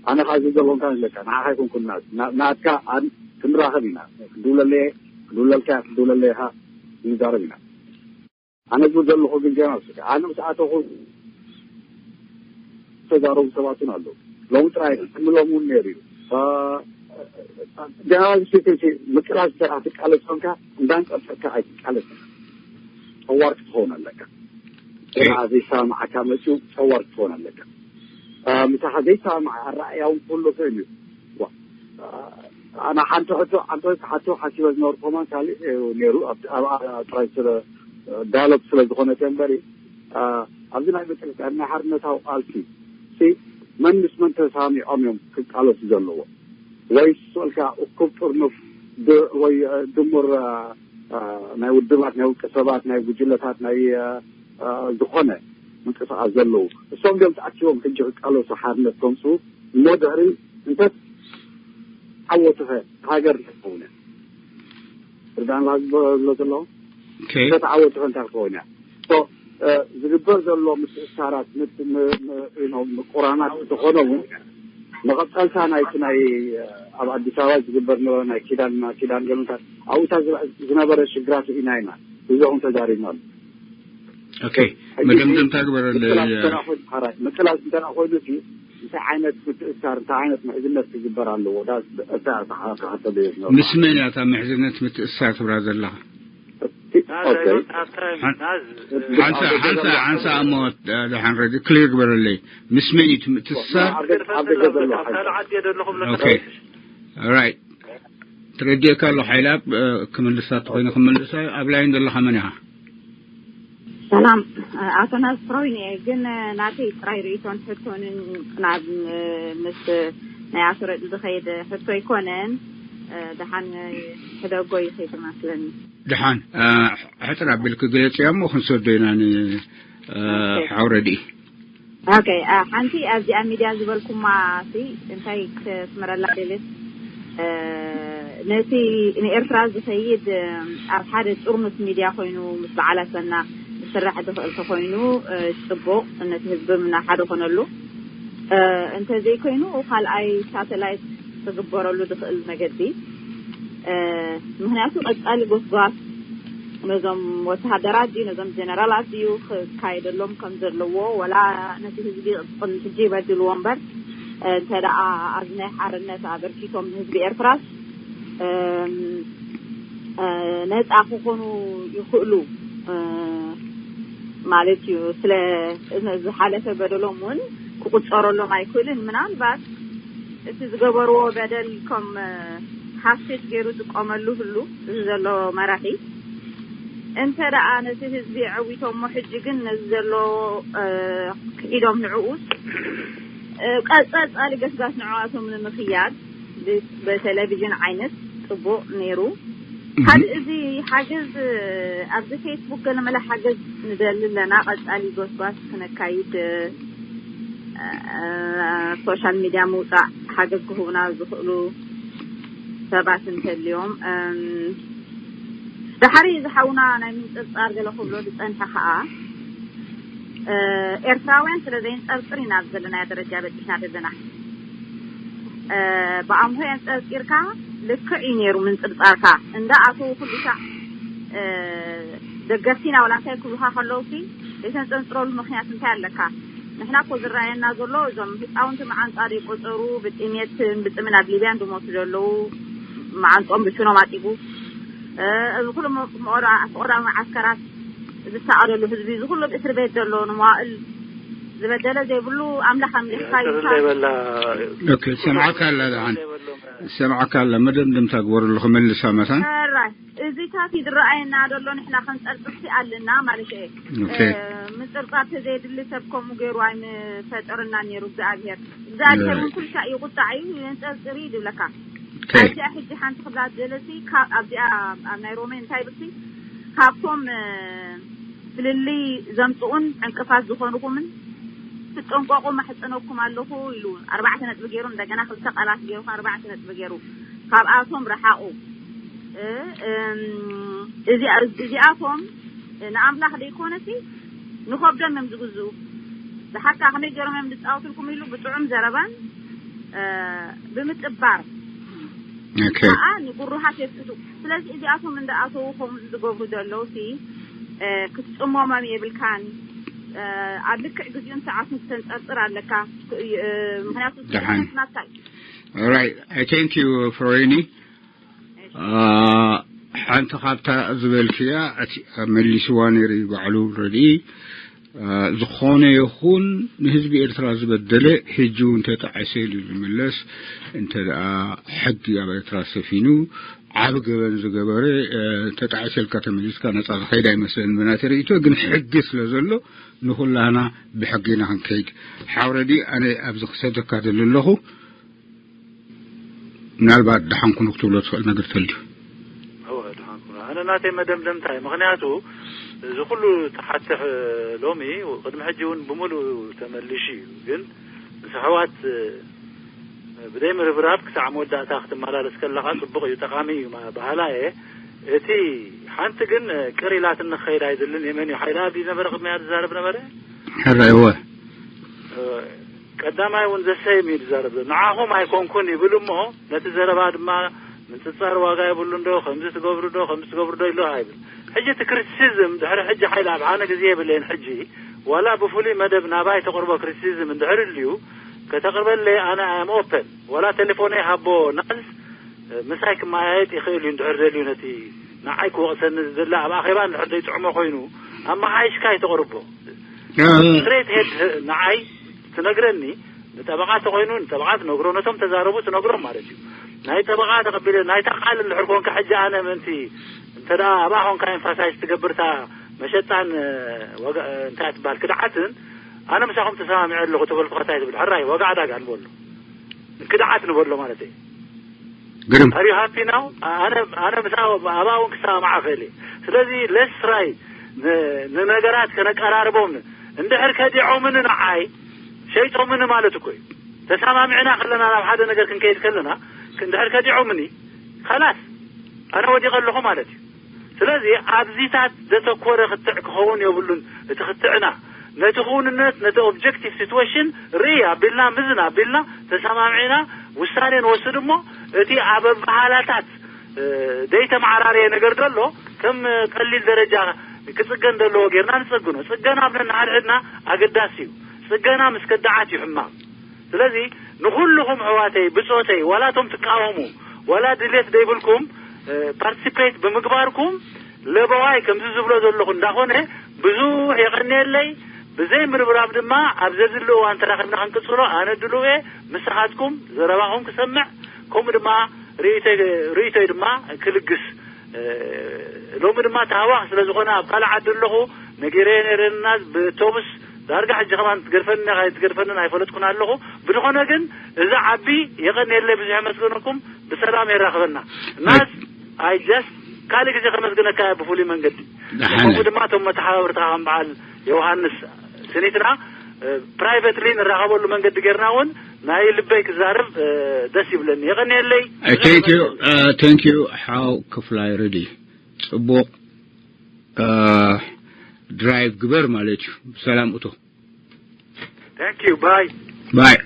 ኣነ ከዓ ዝብል ዘለኹ እንታይ መስለካ፣ ንዓኻ ኣይኮንኩን ናዝ። ና-፣ ናትካ ኣን-፣ ክንራኸብ ኢና። ክድውለለየ፣ ክድውለልካ፣ ክድውለለየ ኢኻ፣ ክንዛረብ ኢና። ኣነ ዝብል ዘለኹ ግን ጀነራል ስጋ፣ ኣነ ምስ ኣተኹ ዝተዛረቡ ሰባት እውን ኣለዉ። ሎሚ ጥራይ ክምሎም እውን ነይሩ እዩ። እ፣ ጀነራል ስቴፈንሲ ምቅላስ እንተ ትቃለስ ኮንካ እንዳንቀፈካ ኣይትቃለስ። ጸዋር ክትኸውን ኣለካ። ኦኬ። ደኣ ዘይሰማማዓካ መፅኡ ጸዋር ክትኸውን ኣለካ። ምሳኻ ዘይሰማማዕ ኣረኣእያ እውን ክህሉ ይኽእል እዩ። ዋ፣ ኣና ሓንቲ ሕቶ ሓንቲ ሕቶ ሓሲበ ዝነበርኩ ከማን ካልእ ነይሩ። ኣብ ጥራይ ስለ ዳያሎግ ስለ ዝኾነት እያ እምበሪ፣ ኣብዚ ናይ መጨረሻ ናይ ሓርነታዊ ቃልሲ ሲ መን ምስ መን ተሳሚዖም እዮም ክቃለሱ ዘለዎ? ወይስ ስእልካ እኩብ ጥርኑፍ ድ- ወይ ድሙር ናይ ውድባት ናይ ውልቀ ሰባት ናይ ጉጅለታት ናይ ዝኾነ ምንቅስቃስ ዘለዉ እሶም ድዮም ተኣኪቦም ሕጂ ክቃለሱ ሓርነት ከምፅኡ እሞ ድሕሪ እንተ ዓወቱኸ ሃገር ትኸውን እያ? ርዳን ዝብሎ ዘለዉ እንተ ተዓወቱኸ እንታይ ክኸውን እያ? ዝግበር ዘሎ ምትእሳራት ምቁራናት እንተኾነ እውን መቐፀልታ ናይቲ ናይ ኣብ ኣዲስ ኣበባ ዝግበር ነበረ ናይ ኪዳን ኪዳን ገምታት ኣብኡታ ዝነበረ ሽግራት ኢና ኢና እዚኹም ተዛሪብናሉ። መደምደምታ ግበረለ። ምቅላስ እንተ ኮይኑ እንታይ ዓይነት ምትእሳር እንታይ ዓይነት ምሕዝነት ክግበር ኣለዎ? ምስ መን እያ እታ ምሕዝነት ምትእሳር ትብላ ዘለኻ? ሓንሳ እሞ ደሓን ረዲ ክሊር ግበረለይ። ምስ መን እዩ ትምትሳር? ራይት፣ ትረዲእካ ኣሎ ሓይላ ክምልሳ ተኮይኑ ክምልሳ። ኣብ ላይን ዘለካ መን ኢኻ? ሰላም፣ ኣቶ ናዝ ፕሮይን እየ። ግን ናተይ ጥራይ ርእቶን ሕቶንን ናብ ምስ ናይ ኣቶ ረዲ ዝኸይድ ሕቶ ኣይኮነን። ደሓን ሕደጎ ይኸይድ መስለኒ። ደሓን ሕጥር ኣቢልክ ግለጽ እያ እሞ ክንሰዶ ኢና ንሓው ረድኢ። ኦኬ፣ ሓንቲ ኣብዚኣ ሚድያ ዝበልኩማ ሲ እንታይ ክትምረላ ደልየት ነቲ ንኤርትራ ዝኸይድ ኣብ ሓደ ጥርኑፍ ሚድያ ኮይኑ ምስ በዓል ኣሰና ዝስራሕ ዝኽእል ተኮይኑ ጽቡቕ፣ ነቲ ህዝቢ ምና ሓደ ኮነሉ። እንተዘይኮይኑ ካልኣይ ሳተላይት ክግበረሉ ዝኽእል መገዲ፣ ምክንያቱ ቀጻሊ ጎስጓስ ነዞም ወተሃደራት ድዩ ነዞም ጀነራላት ድዩ ክካየደሎም ከም ዘለዎ፣ ወላ ነቲ ህዝቢ ቅድሚ ሕጂ ይበድልዎ እምበር፣ እንተ ደኣ ኣብዚ ናይ ሓርነት ኣበርኪቶም ንህዝቢ ኤርትራስ ነጻ ክኾኑ ይኽእሉ ማለት እዩ። ስለ ዝሓለፈ በደሎም እውን ክቁጸረሎም ኣይክእልን። ምናልባት እቲ ዝገበርዎ በደል ከም ሃፍቴት ገይሩ ዝጥቀመሉ ህሉ እዚ ዘሎ መራሒ እንተ ደኣ ነቲ ህዝቢ ዕዊቶሞ ሕጂ ግን ነዚ ዘሎ ክሒዶም ንዕኡስ ቀጸጻሊ ገስጋስ ንዕዋቶም ንምኽያድ ብቴሌቪዥን ዓይነት ጽቡቕ ነይሩ። ካልእ እዚ ሓገዝ ኣብዚ ፌስቡክ ገለመለ ሓገዝ ንደሊ ኣለና። ቀጻሊ ጎስጓስ ክነካይድ ሶሻል ሚድያ ምውጻእ ሓገዝ ክህቡና ዝኽእሉ ሰባት እንተልዮም። ዳሓሪ ዝሓውና ናይ ምንጽርጻር ገለ ክብሎ ዝጸንሐ ከኣ ኤርትራውያን ስለ ዘይንጸርጽር ኢና ኣብ ዘለናዮ ደረጃ በጺሕና ዘለና። ብኣምሆ የንጸርጺርካ ልክዕ እዩ ነይሩ ምንጽርጻርካ። እንዳ ኣተዉ ኩሉ ሳዕ ደገፍቲና ወላ እንታይ ክብሉኻ ከለዉ ሲ ዘይተንጸንጽረሉ ምኽንያት እንታይ ኣለካ? ንሕና እኮ ዝረኣየና ዘሎ እዞም ህፃውንቲ መዓንጣ ዘይቆፀሩ ብጥሜትን ብጥምን ኣብ ሊብያን ዝሞቱ ዘለዉ መዓንጦም ብሽኖም ኣጢጉ እዚ ኩሉ መቆዳ መዓስከራት ዝሰኣለሉ ህዝቢ እዚ ኩሉ ኣብ እስር ቤት ዘሎ ንመዋእል ዝበደለ ዘይብሉ ኣምላኽ ኣምሊኽካ ይካ ሰምዓካ ኣላ ደሓን ሰምዓካ ኣላ መደምደምታ ግበረሉ ክመልሳ መታን እዚታት እዩ ዝረኣየና ዘሎ ንሕና ከም ፀርፅርቲ ኣለና ማለት እየ ምፅርፃር ተዘየድሊ ሰብ ከምኡ ገይሩ ኣይምፈጠረና ነይሩ እግዚኣብሔር እግዚኣብሔር እውን ኩልሻ እዩ ቁጣዕ እዩ የንፀርፅር እዩ ዝብለካ ኣብዚኣ ሕጂ ሓንቲ ክብላ ዝደለሲ ኣብዚኣ ኣብ ናይ ሮሜ እንታይ ብልሲ ካብቶም ፍልልይ ዘምፅኡን ዕንቅፋት ዝኾንኹምን ትጠንቀቁ ማሕፀነኩም ኣለኹ ኢሉ ኣርባዕተ ነጥቢ ገይሩ እንደገና ክልተ ቃላት ገይሩ ኣርባዕተ ነጥቢ ገይሩ ካብኣቶም ረሓቑ እዚኣቶም ንኣምላኽ ዘይኮነሲ ንኸብዶም እዮም ዝግዝኡ ዝሓካ ከመይ ገይሮም እዮም ዝፃወትልኩም ኢሉ ብጥዑም ዘረባን ብምጥባር ከዓ ንጉሩሃት የስክቱ ስለዚ እዚኣቶም እንዳኣተዉ ከምኡ ዝገብሩ ዘለዉ ሲ ክትፅሞሞም የብልካን ኣብ ልክዕ ግዜኡን ሰዓቱን ክተንፀርፅር ኣለካ ምክንያቱ ናትካ እዩ All right, I thank you, Feroini. ሓንቲ ካብታ ዝበልክያ፣ እቲ መሊስዋ ነይሩ እዩ ባዕሉ ረድኢ። ዝኾነ ይኹን ንህዝቢ ኤርትራ ዝበደለ፣ ሕጂ እውን ተጣዕሰ ኢሉ ዝምለስ፣ እንተ ደኣ ሕጊ ኣብ ኤርትራ ሰፊኑ፣ ዓቢ ገበን ዝገበረ፣ ተጣዕሰ ኢልካ ተመሊስካ ነጻ ዝኸይድ ኣይመስለንን ብናተይ ርእይቶ። ግን ሕጊ ስለ ዘሎ፣ ንኹላና ብሕጊ ኢና ክንከይድ። ሓው ረድኢ፣ ኣነ ኣብዚ ክሰደካ ደሊ ኣለኹ። ምናልባት ደሓን ኩኑ ክትብሎ ትኽእል ነገር ተልዩ። እወ፣ ደሓን ኩኑ። ኣነ ናተይ መደምደምታ እዩ። ምኽንያቱ፣ እዚ ኩሉ ተሓትሕ ሎሚ፣ ቅድሚ ሕጂ እውን ብምሉእ ተመሊሹ እዩ። ግን ምስ ኣሕዋት ብደይ ምርብራብ ክሳዕ መወዳእታ ክትመላለስ ከለኻ ጽቡቕ እዩ፣ ጠቓሚ እዩ ማ-፣ በሃላ እየ። እቲ ሓንቲ ግን ቅር ኢላትኒ ክኸይድ ኣይደልን። የመን እዩ ሓይላ ድዩ ነበረ ቅድሚያ ዝዛረብ ነበረ? ሕራይ፣ እወ። ቀዳማይ እውን ዘሰይም እዩ ዝዛረብ ዘሎ። ንዓኹም ኣይኮንኩን ይብል እሞ፣ ነቲ ዘረባ ድማ ምንጽጻር ዋጋ የብሉ እንዶ፣ ከምዚ ትገብሩ ዶ፣ ከምዚ ትገብሩ ዶ ኢሎ ኣይብል። ሕጂ እቲ ክሪቲሲዝም ድሕሪ ሕጂ ሓይላ ኣብ ኣነ ግዜ የብለይን። ሕጂ ዋላ ብፍሉይ መደብ ናባይ ተቕርቦ ክሪቲሲዝም እንድሕር ልዩ ከተቕርበለይ ኣነ ኣም ኦፐን። ዋላ ቴሌፎነይ ሃቦ ናዝ ምሳይ ክመያየጥ ይኽእል እዩ እንድሕር ደልዩ ነቲ ንዓይ ክወቕሰኒ ዝደሊ ኣብ ኣኼባ እንድሕር ዘይጥዕሞ ኮይኑ ኣመሓይሽካ ይተቕርቦ። ስትሬት ሄድ ንዓይ ትነግረኒ፣ ንጠበቓ ተኾይኑ ንጠበቓ ትነግሮ፣ ነቶም ተዛረቡ ትነግሮም ማለት እዩ። ናይ ጠበቓ ተቐቢለ ናይታ ቃል እንድሕር ኮንካ ሕጂ ኣነ ምእንቲ እንተ ደኣ ኣብኣ ኮንካ ኤምፋሳይዝ ትገብርታ መሸጣን ወጋ-፣ እንታይ ትበሃል ክድዓትን ኣነ ምሳኹም ተሰማሚዐ ኣለኹ ተበልኩ ከታይ ትብል ሕራይ ዋጋ ዕዳጋ ንበሎ ክድዓት ንበሎ ማለት እዩ። ግርም Are you happy now? ኣነ ኣነ ምሳ ኣብኣ እውን ክሰማማዕ እኽእል እየ። ስለዚ let's try ን- ንነገራት ከነቀራርቦም እንድሕር ከዲዖምኒ ንዓይ ሸይጦምኒ ማለት እኮ እዩ። ተሰማሚዕና ከለና ናብ ሓደ ነገር ክንከይድ ከለና እንድሕር ከዲዖምኒ ከላስ ኣነ ወዲቐ ኣለኹ ማለት እዩ። ስለዚ ኣብዚታት ዘተኮረ ክትዕ ክኸውን የብሉን። እቲ ክትዕና ነቲ ክውንነት ነቲ ኦብጀክቲቭ ሲትዌሽን ርኢ ኣቢልና ምዝን ኣቢልና ተሰማሚዕና ውሳኔ ንወስድ እሞ እቲ ኣብ ኣበሃላታት ደይተመዓራረየ ነገር ዘሎ ከም ቀሊል ደረጃ ክጽገን ዘለዎ ጌርና ንጸግኖ። ጽገና ኣብ ነንሓድሕድና ኣገዳሲ እዩ። ጽገና ምስ ከዳዓት እዩ ሕማም። ስለዚ ንኹልኹም ኣሕዋተይ ብጾተይ ዋላ እቶም ትቃወሙ ዋላ ድሌት ዘይብልኩም ፓርቲሲፔት ብምግባርኩም ለበዋይ ከምዚ ዝብሎ ዘለኹ እንዳኾነ ብዙሕ የቐንየለይ። ብዘይ ምርብራብ ድማ ኣብ ዘድሊ እዋን ተራኺብና ክንቅጽሎ ኣነ ድሉው እየ። ምሳኻትኩም ዘረባኹም ክሰምዕ ከምኡ ድማ ርእይቶይ ርእይቶይ ድማ ክልግስ። ሎሚ ድማ ታህዋኽ ስለ ዝኾነ ኣብ ካልእ ዓዲ ኣለኹ ነጊረዮ ነይረና ብቶብስ ዳርጋ ሕጂ ከማን ትገድፈኒ ኢኻ ትገድፈንን ኣይፈለጥኩን ኣለኹ። ብዝኾነ ግን እዚ ዓቢ የቐንየለይ ብዙሕ የመስግነኩም። ብሰላም የራኽበና እና ኣይ ጀስት ካልእ ግዜ ከመስግነካ እየ ብፍሉይ መንገዲ። ከምኡ ድማ እቶም መተሓባብርትኻ ከም በዓል ዮሃንስ ስኒትና ፕራይቨትሊ ንራኸበሉ መንገዲ ጌርና እውን ናይ ልበይ ክዛረብ ደስ ይብለኒ። የቐንየለይ። Thank you, thank you ሓው ክፍላይ ረዲ። ጽቡቕ ድራይቭ ግበር ማለት እዩ። ብሰላም እቶ። Thank you. Bye. Bye.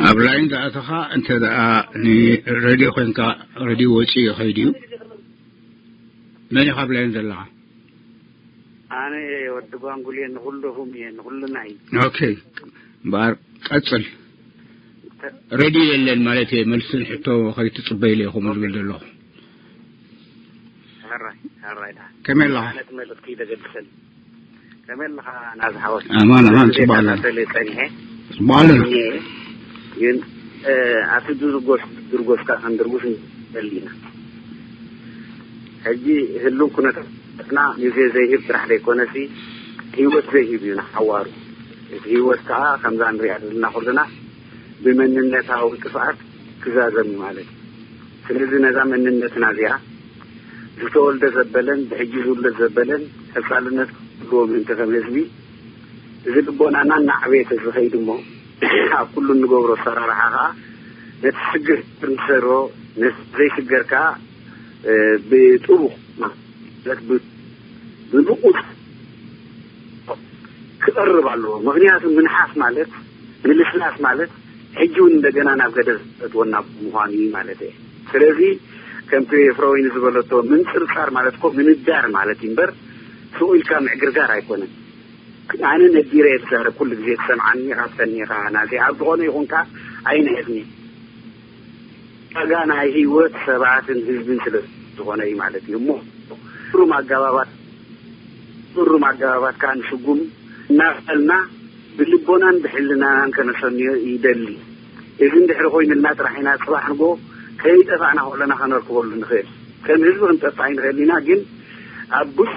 ኣብ ላይን ዝኣተኻ እንተ ደኣ ንሬድዮ ኮይንካ ሬድዮ ወፂኡ ይኸይድ እዩ። መን ኢኻ ኣብ ላይን ዘለኻ? ኣነ ወዲ ጓንጉል እየ፣ ንኹልኹም እየ፣ ንኹልና እዩ። ኦኬ እምበኣር ቀጽል። ሬድዮ የለን ማለት እየ፣ መልስን ሕቶ ከይትጽበይ ኢለ እየ ከምኡ ዝብል ዘለኹ። ሕራይ ሕራይ ዳ ከመይ ኣለኻ? ነቲ መልእኽቲ ዘገድሰን ከመይ ኣለኻ ናዚ ሓወስ? ኣማን ኣማን፣ ጽቡቕ ኣለና። ተለ ጸኒሐ ጽቡቕ ኣለና። ግን ኣቲ ድርጎስ ድርጎስካ ከም ድርጉስ ንደሊ ኢና። ሕጂ ህሉው ኩነታትና ግዜ ዘይህብ ጥራሕ ዘይኮነሲ ህይወት ዘይህብ እዩ ንሓዋሩ። እቲ ህይወት ከዓ ከምዛ ንሪኣ ዘለና ኩልና ብመንነታዊ ጥፍኣት ክዛዘም እዩ ማለት እዩ። ስለዚ ነዛ መንነትና እዚኣ ዝተወልደ ዘበለን ብሕጂ ዝውለድ ዘበለን ቀፃልነት ክህልዎ ምእንቲ ከም ህዝቢ እዚ ልቦናና እናዕበየ ተዝኸይድ እሞ ኣብ ኩሉ እንገብሮ ኣሰራርሓ ከዓ ነቲ ሽግር ንሰሮ ነቲ ዘይሽገር ከዓ ብጥቡቕ ማለት ብንቁፅ ክቐርብ ኣለዎ። ምክንያቱ ምንሓስ ማለት ምልስላስ ማለት ሕጂ እውን እንደገና ናብ ገደል ዘእትወና ምዃኑ እዩ ማለት እየ። ስለዚ ከምቲ ፍሮይን ዝበለቶ ምንፅርፃር ማለት እኮ ምንዳር ማለት እዩ እምበር፣ ስቕ ኢልካ ምዕግርጋር ኣይኮነን። ኣነ ነዲረ እየ ዝዛረብ፣ ኩሉ ግዜ ትሰምዓኒ ኢኻ፣ ትፈኒ ኢኻ። ናዘይ ኣብ ዝኾነ ይኹንካ ኣይንሕዝኒ። ዋጋ ናይ ህይወት ሰባትን ህዝብን ስለ ዝኾነ እዩ ማለት እዩ። እሞ ብሩም ኣገባባት፣ ብሩም ኣገባባት ከዓ ንስጉም እናበልና ብልቦናን ብሕልናናን ከነሰንዮ ይደሊ። እዚ እንድሕሪ ኮይንልና ጥራሕ ኢና ጽባሕ ንጎ ከይጠፋእና ከለና ከነርክበሉ ንኽእል። ከም ህዝቢ ክንጠፍእ ኣይንኽእል ኢና፣ ግን ኣብ ብዙሕ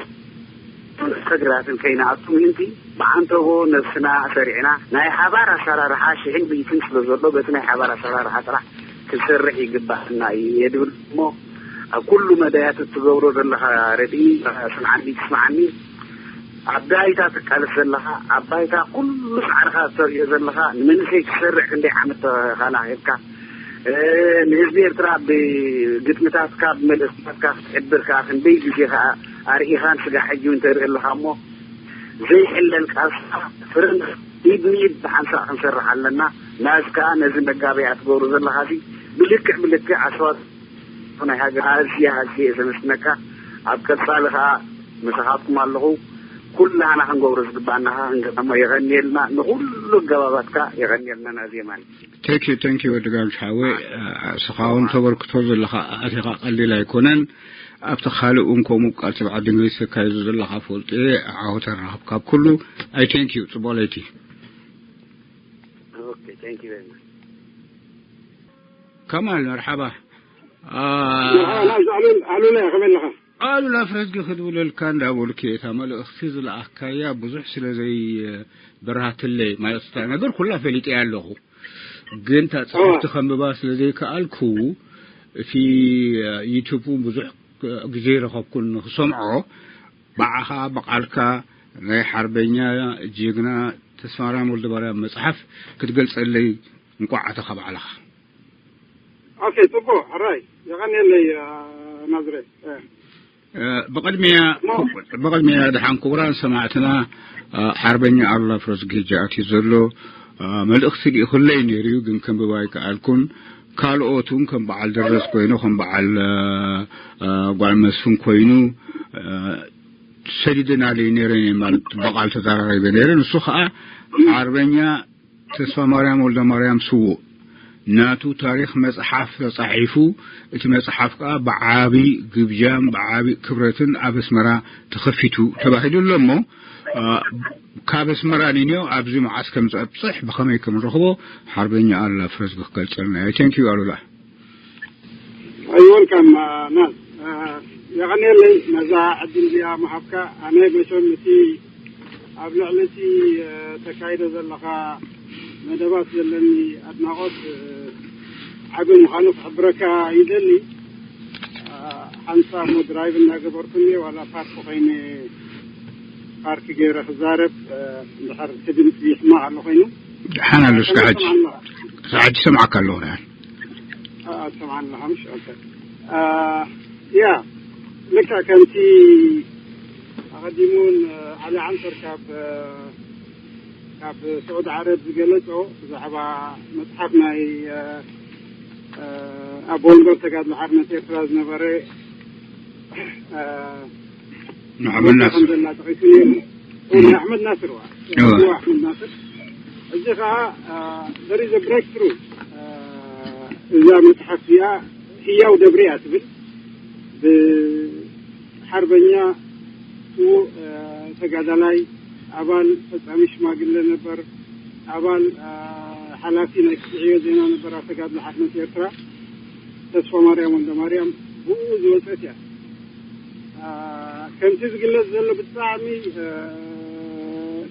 ተግራትን ከይንኣቱ ምእንቲ ብዓንተቦ ነብስና ሰሪዕና ናይ ሓባር ኣሰራርሓ ሽሕን ሚእትን ስለ ዘሎ በቲ ናይ ሓባር ኣሰራርሓ ጥራሕ ክንሰርሕ ይግባእና እዩ እየ ድብል እሞ ኣብ ኩሉ መዳያት እትገብሮ ዘለኻ ረድኢ ስምዓኒ ትስምዓኒ። ኣብ ባይታ ትቃለስ ዘለኻ፣ ኣብ ባይታ ኩሉ ጻዕርኻ እተርእዮ ዘለኻ፣ ንመንእሰይ ክትሰርዕ ክንደይ ዓመት ተኻላኺልካ፣ እ፣ ንህዝቢ ኤርትራ ብግጥምታትካ፣ ብመልእኽትታትካ ክትሕብር ከኣ ክንደይ ግዜ ከኣ ኣርኢኻን ስጋዕ ሕጂ እውን ተርኢ ኣለኻ እሞ፣ ዘይሕለል ቃልስኻ ፍረ ኢድ ንኢድ ብሓንሳእ ክንሰርሕ ኣለና። ናዚ ከኣ ነዚ መጋበያ ትገብሮ ዘለኻሲ ብልክዕ ብልክዕ ኣስዋት ናይ ሃገር ኣዝየ ኣዝየ እየ ዘመስግነካ። ኣብ ቀጻሊ ከኣ ምሳኻትኩም ኣለኹ። ኩላህና ክንገብሮ ዝግባኣና ከኣ ክንገብሮ እሞ የቐንየልና። ንኹሉ ኣገባባትካ የቐንየልና ናዚ የማነ። Thank you, thank you ወዲ ጋምሽ ሓወይ። እስኻ እውን ተበርክቶ ዘለኻ ኣቲኻ ቀሊል ኣይኮነን። ኣብቲ ካልእ እውን ከምኡ ቃልሲ ብዓዲ እንግሊዝ ተካይዱ ዘለኻ ፈልጡ እየ። ዓወት ኣራኽብ ካብ ኩሉ። I thank you። ጽቡቕ ለይቲ። Okay, thank you very much. ከማል መርሓባ። አ፣ መርሓባ፣ ናዝ ኣሉል-፣ ኣሉላ፣ ከመይ ኣለኻ? ኣሉላ ፍረዝጊ ክትብለልካ እንዳበልኩ እየ። እታ መልእኽቲ ዝለኣኽካያ ብዙሕ ስለ ዘይበርሃትለይ፣ ማለት እታ ነገር ኩላ ፈሊጠያ ኣለኹ። ግን እታ ጽሕፍቲ እዋ። ከንብባ ስለ ዘይከኣልኩ፣ እቲ ዩቱብ እውን ብዙሕ ግዜ ረኸብኩን ንክሰምዖ፣ ብዓኻ ብቓልካ ናይ ሓርበኛ ጅግና ተስፋማርያም ወልደማርያም መጽሓፍ ክትገልጸለይ እንቋዕ ኣተኻ ባዕልኻ። ኦኬ፣ ጽቡቕ፣ ሕራይ፣ የቐንየለይ፣ አ፣ ናዝሬ። እ። እ፣ ብቕድሚያ፣ ሞ- ብቕድሚያ ደሓን ክቡራን ሰማዕትና፣ እ፣ ሓርበኛ ኣሉላ ፍረዝጊ ሕጂ ኣትዩ ዘሎ፣ እ፣ መልእኽቲ ልኢኹለይ ነይሩ እዩ፣ ግን ከንብባ ኣይከኣልኩን። ካልኦት እውን ከም በዓል ደረስ ኮይኑ፣ ከም በዓል፣ እ፣ እ፣ ጓል መስፍን ኮይኑ፣ እ፣ ሰዲደናለይ ነይረን እየን ማለት ብቓል ተዘራሪበ ነይረ። ንሱ ኸኣ ሓርበኛ ተስፋማርያም ወልደማርያም ስዉእ ናቱ ታሪኽ መጽሓፍ ተጻሒፉ፣ እቲ መጽሓፍ ከኣ ብዓቢ ግብጃን ብዓቢ ክብረትን ኣብ ኣስመራ ተኸፊቱ ተባሂሉ ኣሎ እሞ፣ እ፣ ካብ ኣስመራ ንንዮ ኣብዚ መዓስ ከም ዘብጽሕ ብኸመይ ከም ንረኽቦ ሓርበኛ ኣሉላ ፍረዝጊ ክገልጸልና እዩ። Thank you ኣሉላ። ኣይ ወልካም፣ አ፣ ናዝ፣ አ፣ የቐንየለይ ነዛ ዕድል እዚኣ ምሃብካ። ኣነ መቸም እቲ ኣብ ልዕሊ እቲ፣ አ፣ ተካይዶ ዘለኻ መደባት ዘለኒ ኣድናቖት፣ አ፣ ዓቢ ምዃኑ ክሕብረካ ይደሊ። አ፣ ሓንሳብ ሞ ድራይቭ እናገበርኩኒ ዋላ ፓርክ ኮይነ ፓርክ ገይረ ክዛረብ፣ አ፣ እንድሕር እቲ ድምፂ ይሕማቕ ኣሎ ኮይኑ። ደሓን ኣሎ፣ እስከ ሕጂ። ሰማዕና። እስከ ሕጂ ሰምዓካ ኣለኹ፣ ደሓን። አ፣ ትሰምዓኒ ኣለኻ፣ ምሽ? ኦኬ። አ፣ ያ፣ ልክዕ ከምቲ ኣቐዲሙ እውን፣ አ፣ ዓሊ ዓንተር ካብ፣ አ፣ ካብ ስዑድ ዓረብ ዝገለጾ ብዛዕባ መጽሓፍ ናይ፣ አ፣ አ፣ ኣቦ ወንበር ተጋድሎ ሓርነት ኤርትራ ዝነበረ፣ አ፣ ንኣሕመድ ናስር። ከም ዘላ ጠቒሱ ነይሩ። እም። ንኣሕመድ ናስር፣ ዋ። እዋ። እዋ፣ ኣሕመድ ናስር። እዚ ኸኣ፣ አ፣ there is a breakthrough። አ፣ እዛ መጽሓፍ እዚኣ ህያው ደብሪ እያ ትብል። ብሓርበኛ ስዉእ፣ አ፣ ተጋዳላይ፣ ኣባል ፈጻሚ ሽማግለ ነበር፣ ኣባል፣ አ፣ ሓላፊ ናይ ክስዕዮ ዜና ነበር ኣብ ተጋድሎ ሓርነት ኤርትራ፣ ተስፋ ማርያም ወልደ ማርያም ብኡ ዝወጸት እያ። አ፣ ከምቲ ዝግለጽ ዘሎ ብጣዕሚ፣ አ፣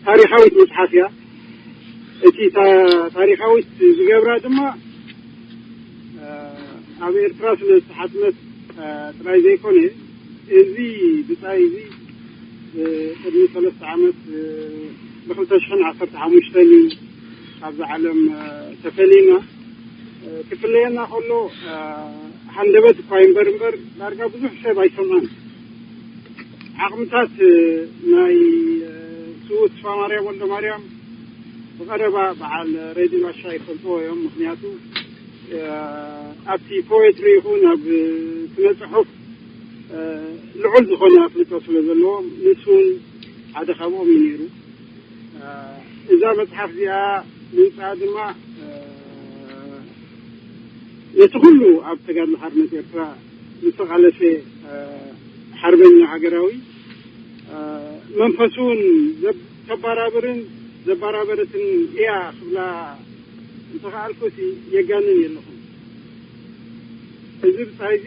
ታሪኻዊት መጽሓፍ እያ። እቲ ታ-፣ ታሪኻዊት ዝገብራ ድማ፣ አ፣ ኣብ ኤርትራ ስለ ዝተሓትመት፣ አ፣ ጥራይ ዘይኮነ፣ እዚ ብጻይ እዚ፣ እ፣ ቅድሚ ሰለስተ ዓመት፣ እ፣ ብ ክልተ ሽሕን ዓሰርተ ሓሙሽተን እዩ ካብዛ ዓለም፣ እ፣ ተፈሊና። እ፣ ክፍለየና ከሎ፣ እ፣ ሃንደበት እኳ ይንበር እምበር፣ ዳርጋ ብዙሕ ሰብ ኣይሰምዖን። ዓቕምታት፣ እ፣ ናይ፣ እ፣ ስዉእ ተስፋማርያም ወልደማርያም ብቐረባ በዓል ሬድዮ ባሻ ይፈልጥዎ እዮም። ምኽንያቱ፣ እ፣ ኣብቲ ፖኤትሪ ይኹን ኣብ ስነ ጽሑፍ ልዑል ዝኾነ ኣፍልጦ ስለ ዘለዎም፣ ንሱ እውን ሓደ ካብኦም እዩ ነይሩ። እዛ መጽሓፍ እዚኣ ምውፅኣ ድማ ነቲ ኩሉ ኣብ ተጋድሎ ሓርነት ኤርትራ ዝተቓለሰ ሓርበኛ ሃገራዊ መንፈሱ እውን ተባራብርን ዘባራበረትን እያ ክብላ እንተኸኣልኩ የጋንን የለኹም። እዚ ብጻይ እዚ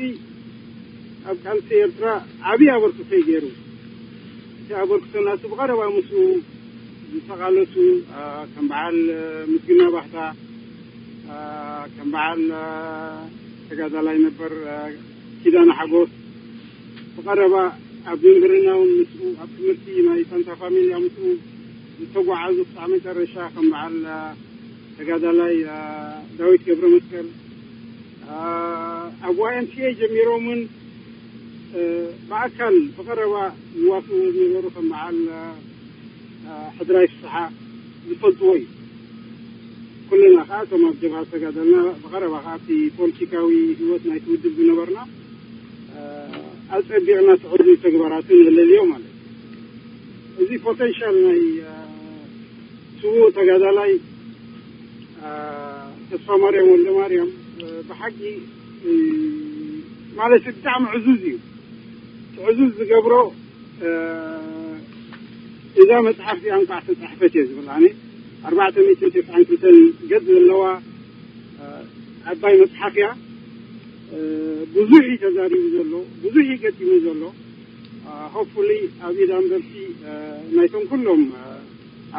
ኣብ ቃልሲ ኤርትራ ዓብዪ ኣበርክቶ እዩ ገይሩ። እቲ ኣበርክቶ ናቱ ብቐረባ ምስኡ ዝተቓለሱ ከም በዓል ምስግና ባህታ፣ ከም በዓል ተጋዳላይ ነበር ኪዳነ ሓጎስ ብቐረባ ኣብ ምምህርና እውን ምስኡ ኣብ ትምህርቲ ናይ ሳንታ ፋሚልያ ምስኡ ዝተጓዓዙ ክሳዕ መጨረሻ ከም በዓል ተጋዳላይ ዳዊት ገብረ መስቀል ኣብ ዋይ ኤም ሲ ኤ ጀሚሮምን ብኣካል ብቐረባ ዝዋስኡ ዝነበሩ ከም በዓል ሕድራይ ፍስሓ ዝፈልጥዎ እዩ። ኩልና ከዓ እቶም ኣብ ጀብሃ ዝተጋደልና ብቐረባ ከዓ ኣብቲ ፖለቲካዊ ህይወት ናይቲ ውድብ ዝነበርና ኣፀቢቕና ትዕዙ ተግባራቱ ንእለልዮ ማለት እዩ። እዚ ፖቴንሻል ናይ ስዉእ ተጋዳላይ ተስፋ ማርያም ወልደ ማርያም ብሓቂ ማለት ብጣዕሚ ዕዙዝ እዩ። ዕዙዝ ዝገብሮ እዛ መፅሓፍ እዚኣ እንኳዕ ተፃሕፈት እየ ዝብል ኣነ። ኣርባዕተ ሚእትን ተስዓን ክልተን ገፅ ዘለዋ ዓባይ መፅሓፍ እያ። ብዙሕ እዩ ተዛሪቡ ዘሎ፣ ብዙሕ እዩ ገጢሙ ዘሎ። ሆፕፉሊ ኣብ ኢድ ኣንበብቲ ናይቶም ኩሎም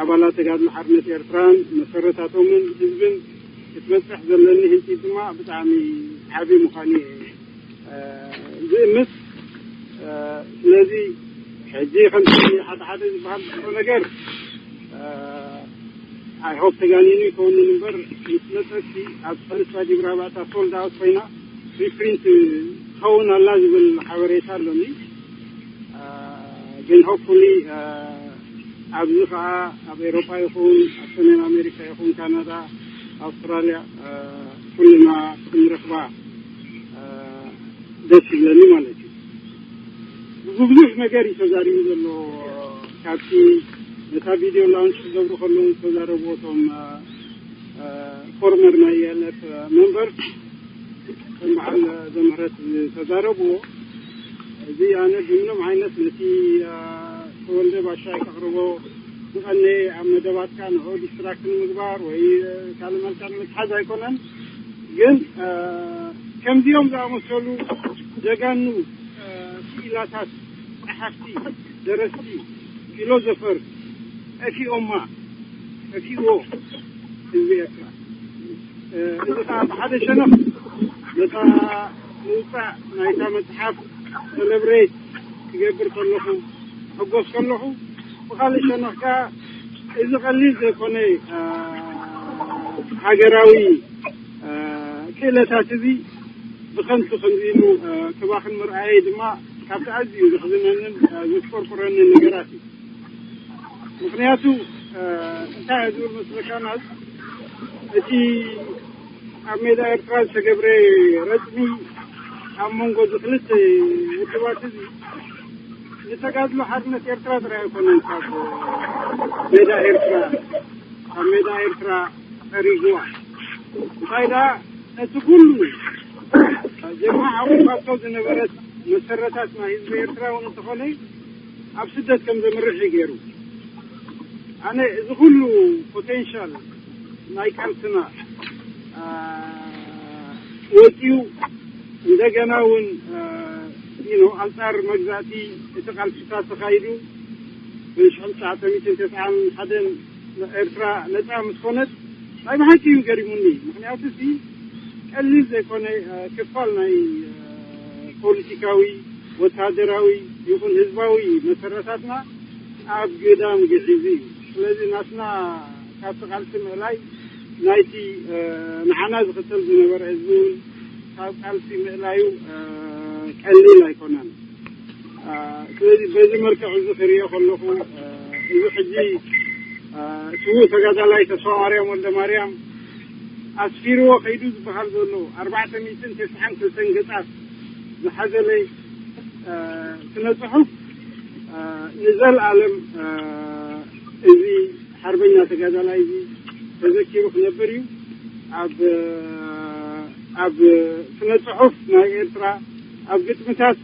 ኣባላት ተጋድሎ ሓርነት ኤርትራን መሰረታቶምን ህዝብን ክትበፅሕ ዘለኒ ህንፂት ድማ ብጣዕሚ ዓብዪ ምዃኑ እየ ዝእምት። ስለዚ ሕጂ ከምቲ ሓደ ሓደ ዝበሃል ዘሎ ነገር ኣይ ሆፕ ተጋኒኑ ይከውንን እምበር ምስ መፀቲ ኣብ ሰለስታ ዲብራ ባእታ ሶልድ ኣውት ኮይና ሪፕሪንት ትኸውን ኣላ ዝብል ሓበሬታ ኣሎኒ። ግን ሆፕፉሊ ኣብዚ ከዓ ኣብ ኤሮጳ ይኹን ኣብ ሰሜን ኣሜሪካ ይኹን ካናዳ ኣውስትራልያ ኩልና ክንረኽባ ደስ ይብለኒ ማለት እዩ። ብዙሕ ነገር እዩ ተዛሪቡ ዘሎ ካብቲ ነታ ቪድዮ ላውንች ክገብሩ ከለዉ ዝተዛረብዎ እቶም ፎርመር ናይ ኤልኤፍ መንበር ከም በዓል ዘምህረት ዝተዛረብዎ። እዚ ኣነ ብምንም ዓይነት ነቲ ተወልደ ባሻይ ከቕርቦ ዝቐነየ ኣብ መደባትካ ንዑ ዲስትራክት ንምግባር ወይ ካልእ መልክዕ ንምትሓዝ ኣይኮነን። ግን ከምዚኦም ዝኣመሰሉ ጀጋኑ ክኢላታት፣ ጸሓፍቲ፣ ደረስቲ፣ ፊሎዞፈር ጠፊኦማ፣ ጠፊእዎ ህዝቢ ኤርትራ። እዚ ከዓ ብሓደ ሸነኽ ነታ ምውፃእ ናይታ መፅሓፍ ሰለብሬት ክገብር ከለኹ፣ ክሕጎስ ከለኹ፣ ብኻልእ ሸነኽ ከዓ እዚ ቀሊል ዘይኮነ ሃገራዊ ክእለታት እዚ ብኸንቱ ከምዚ ኢሉ ክባኽን ምርኣየይ ድማ ካብቲ ኣዝዩ ዘሕዝነንን ዘስቆርቁረንን ነገራት እዩ። ምኽንያቱ እንታይ እየ ዝብል መስለካ ናዝ እቲ ኣብ ሜዳ ኤርትራ ዝተገብረ ረፅሚ ኣብ መንጎ እዚ ክልተ ውድባት እዚ ንተጋድሎ ሓርነት ኤርትራ ጥራይ ኣይኮነን ካብ ሜዳ ኤርትራ ካብ ሜዳ ኤርትራ ጠሪግዋ እንታይ ደኣ ነቲ ኩሉ ጀምዓ ዓዊፋቶ ዝነበረት መሰረታት ናይ ህዝቢ ኤርትራ እውን እንተኾነ ኣብ ስደት ከም ዘምርሕ እዩ ገይሩ። ኣነ እዚ ኩሉ ፖቴንሻል ናይ ቃልስና ወፂኡ እንደገና እውን ኣንፃር መግዛእቲ እቲ ቃልስታት ተኻይዱ ብሽሕን ትሽዓተ ሚእትን ተስዓን ሓደን ኤርትራ ነፃ ምስ ኮነት ናይ ብሓቂ እዩ ገሪሙኒ። ምክንያቱ እዚ ቀሊል ዘይኮነ ክፋል ናይ ፖለቲካዊ፣ ወታደራዊ ይኹን ህዝባዊ መሰረታትና ኣብ ግዳም ግሒዙ እዩ። ስለዚ ናትና ካብቲ ቃልሲ ምእላይ ናይቲ ንዓና ዝኽተል ዝነበረ ህዝቢ እውን ካብ ቃልሲ ምእላዩ ቀሊል ኣይኮነን። ስለዚ በዚ መልክዕ እዚ ክሪኦ ከለኹ እዚ ሕጂ ስዉእ ተጋዳላይ ተስፋ ማርያም ወልደ ማርያም ኣስፊርዎ ከይዱ ዝበሃል ዘሎ ኣርባዕተ ሚእትን ተስዓን ክልተን ገጻት ዝሓዘለይ ስነ ፅሑፍ ንዘለኣለም እዚ ሓርበኛ ተጋዳላይ እዚ ተዘኪሩ ክነብር እዩ። ኣብ ኣብ ስነ ፅሑፍ ናይ ኤርትራ፣ ኣብ ግጥምታት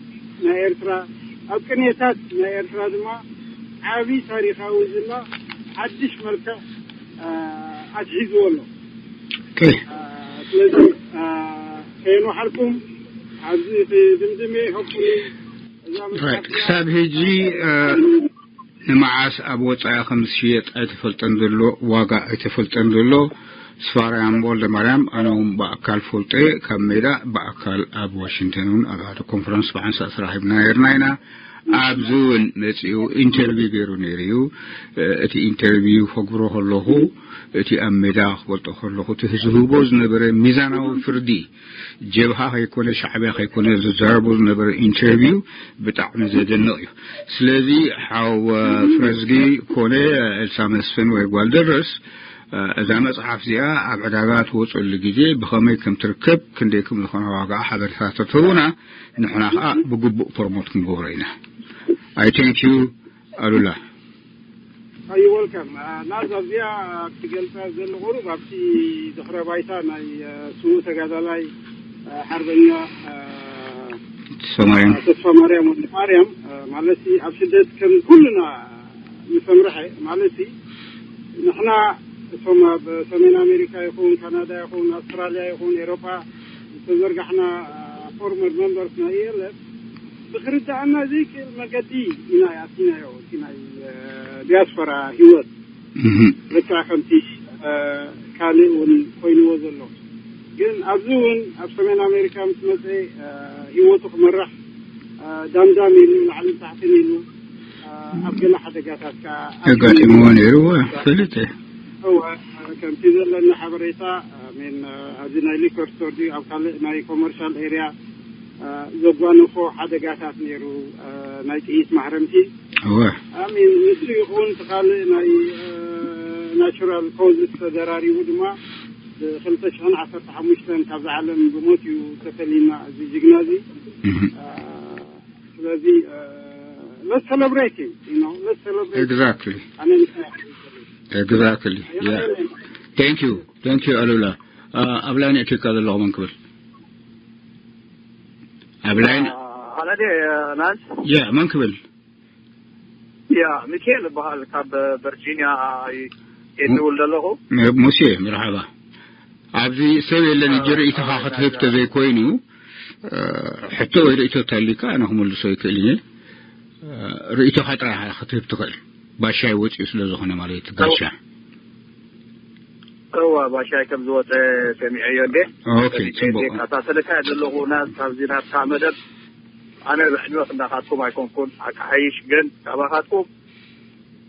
ናይ ኤርትራ፣ ኣብ ቅኔታት ናይ ኤርትራ ድማ ዓብዪ ታሪኻዊ ዝና ሓድሽ መልክዕ ኣትሒዝዎ ኣሎ። ስለዚ ከየንውሓልኩም ኣብዚ ክድምድም እየ። ሆፕፉሊ እዛ መጽሓፍ እዚኣ ክሳብ ሕጂ ንመዓስ ኣብ ወጻኢ ከም ዝሽየጥ ኣይተፈልጠን ዘሎ፣ ዋጋ ኣይተፈልጠን ዘሎ። ስፋርያም ወልደ ማርያም ኣነ እውን ብኣካል ፈልጦ እየ። ካብ ሜዳ ብኣካል ኣብ ዋሽንግተን እውን ኣብ ሓደ ኮንፈረንስ ብሓንሳእ ተራኺብና ነርና ኢና። ኣብዚ እውን መጺኡ ኢንተርቪው ገይሩ ነይሩ እዩ። እቲ ኢንተርቪው ከግብሮ ከለኹ እቲ ኣብ ሜዳ ክፈልጦ ከለኹ እቲ ዝህቦ ዝነበረ ሚዛናዊ ፍርዲ ጀብሃ ከይኮነ ሻዕብያ ከይኮነ ዝዛረቦ ዝነበረ ኢንተርቪው ብጣዕሚ ዘደንቕ እዩ። ስለዚ ሓው ፍረዝጊ ኮነ ኤልሳ መስፍን ወይ ጓል ደረስ እዛ መጽሓፍ እዚኣ ኣብ ዕዳጋ ትወፅሉ ግዜ ብኸመይ ከም ትርከብ ክንደይ ከም ዝኾነ ዋጋ ሓበሬታ ተትህቡና ንሕና ከዓ ብግቡእ ፕሮሞት ክንገብሮ ኢና። I thank you ኣሉላ። ኣዩ ወልካም ናዝ ኣብዚኣ ኣብቲ ገልፃ ዘሎ ቁሩብ ኣብቲ ድሕረ ባይታ ናይ ስዉእ ተጋዳላይ ሓርበኛ ተስፋ ማርያም ተስፋ ማርያም ወልደ ማርያም ማለት ኣብ ስደት ከም ኩልና ንሰምርሐ ማለት ንሕና እቶም ኣብ ሰሜን ኣሜሪካ ይኹን ካናዳ ይኹን ኣውስትራልያ ይኹን ኤሮጳ ዝተዘርጋሕና ፎርመር መንበርስ ናይ ኢኤልኤፍ ብክርዳኣና ዘይክእል መገዲ ኢና ኣቲናዮ። እቲ ናይ ዲያስፖራ ህይወት ልክዕ ከምቲ ካልእ እውን ኮይንዎ ዘሎ ግን ኣብዚ እውን ኣብ ሰሜን ኣሜሪካ ምስ መፀ ህይወቱ ክመራሕ ዳምዳም ኢሉ ላዕልን ታሕትን ኢሉ ኣብ ገለ ሓደጋታት ከዓ ኣጋጢምዎ ነይሩ። ፍልጥ እወ ከምቲ ዘለኒ ሓበሬታ ሜን ኣብዚ ናይ ሊኮር ስቶር ድዩ ኣብ ካልእ ናይ ኮመርሻል ኤርያ ዘጓነፎ ሓደጋታት ነይሩ። ናይ ጥይት ማሕረምቲ እወ ሜን ንሱ ይኹን እቲ ካልእ ናይ ናቹራል ኮዝስ ተደራሪቡ ድማ ብክልተ ሽሕን ዓሰርተ ሓሙሽተን ካብዚ ዓለም ብሞት እዩ ተፈሊና እዚ ጅግና እዚ። ስለዚ let's celebrate him, you know, let's celebrate him. Exactly. ኣነ ንሳ Exactly. Yeah. Thank you. Thank you ኣሉላ። ኣብ ላይን ኣቲካ ዘለኹ መን ክብል? ኣብ ላይን ኣላደ ናዝ ያ መን ክብል? ያ ሚካኤል እበሃል ካብ ቨርጂኒያ እየ ዝውል ዘለኹ። ሙሴ መርሓባ። ኣብዚ ሰብ የለን እጂ ርእይቶኻ ክትህብ ተዘይኮይኑ ሕቶ ወይ ርእይቶ ተልካ ኣነ ክመልሶ ይክእል እየ። ርእይቶኻ ጥራሕ ክትህብ ትኽእል። ባሻይ ወፂኡ ስለ ዝኾነ ማለት እዩ። ጋሻ እዋ ባሻይ ከም ዝወፀ ሰሚዐዮ እንዴ ኦኬ፣ ፈሊጠ ጽቡቕ። እንዴ፣ ከታተለካ ዘለኹ ናዝ ካብዚ ናትካ መደብ ኣነ ብዕድመ ክንዳኻትኩም ኣይኮንኩን ኣካሓይሽ ግን ካባኻትኩም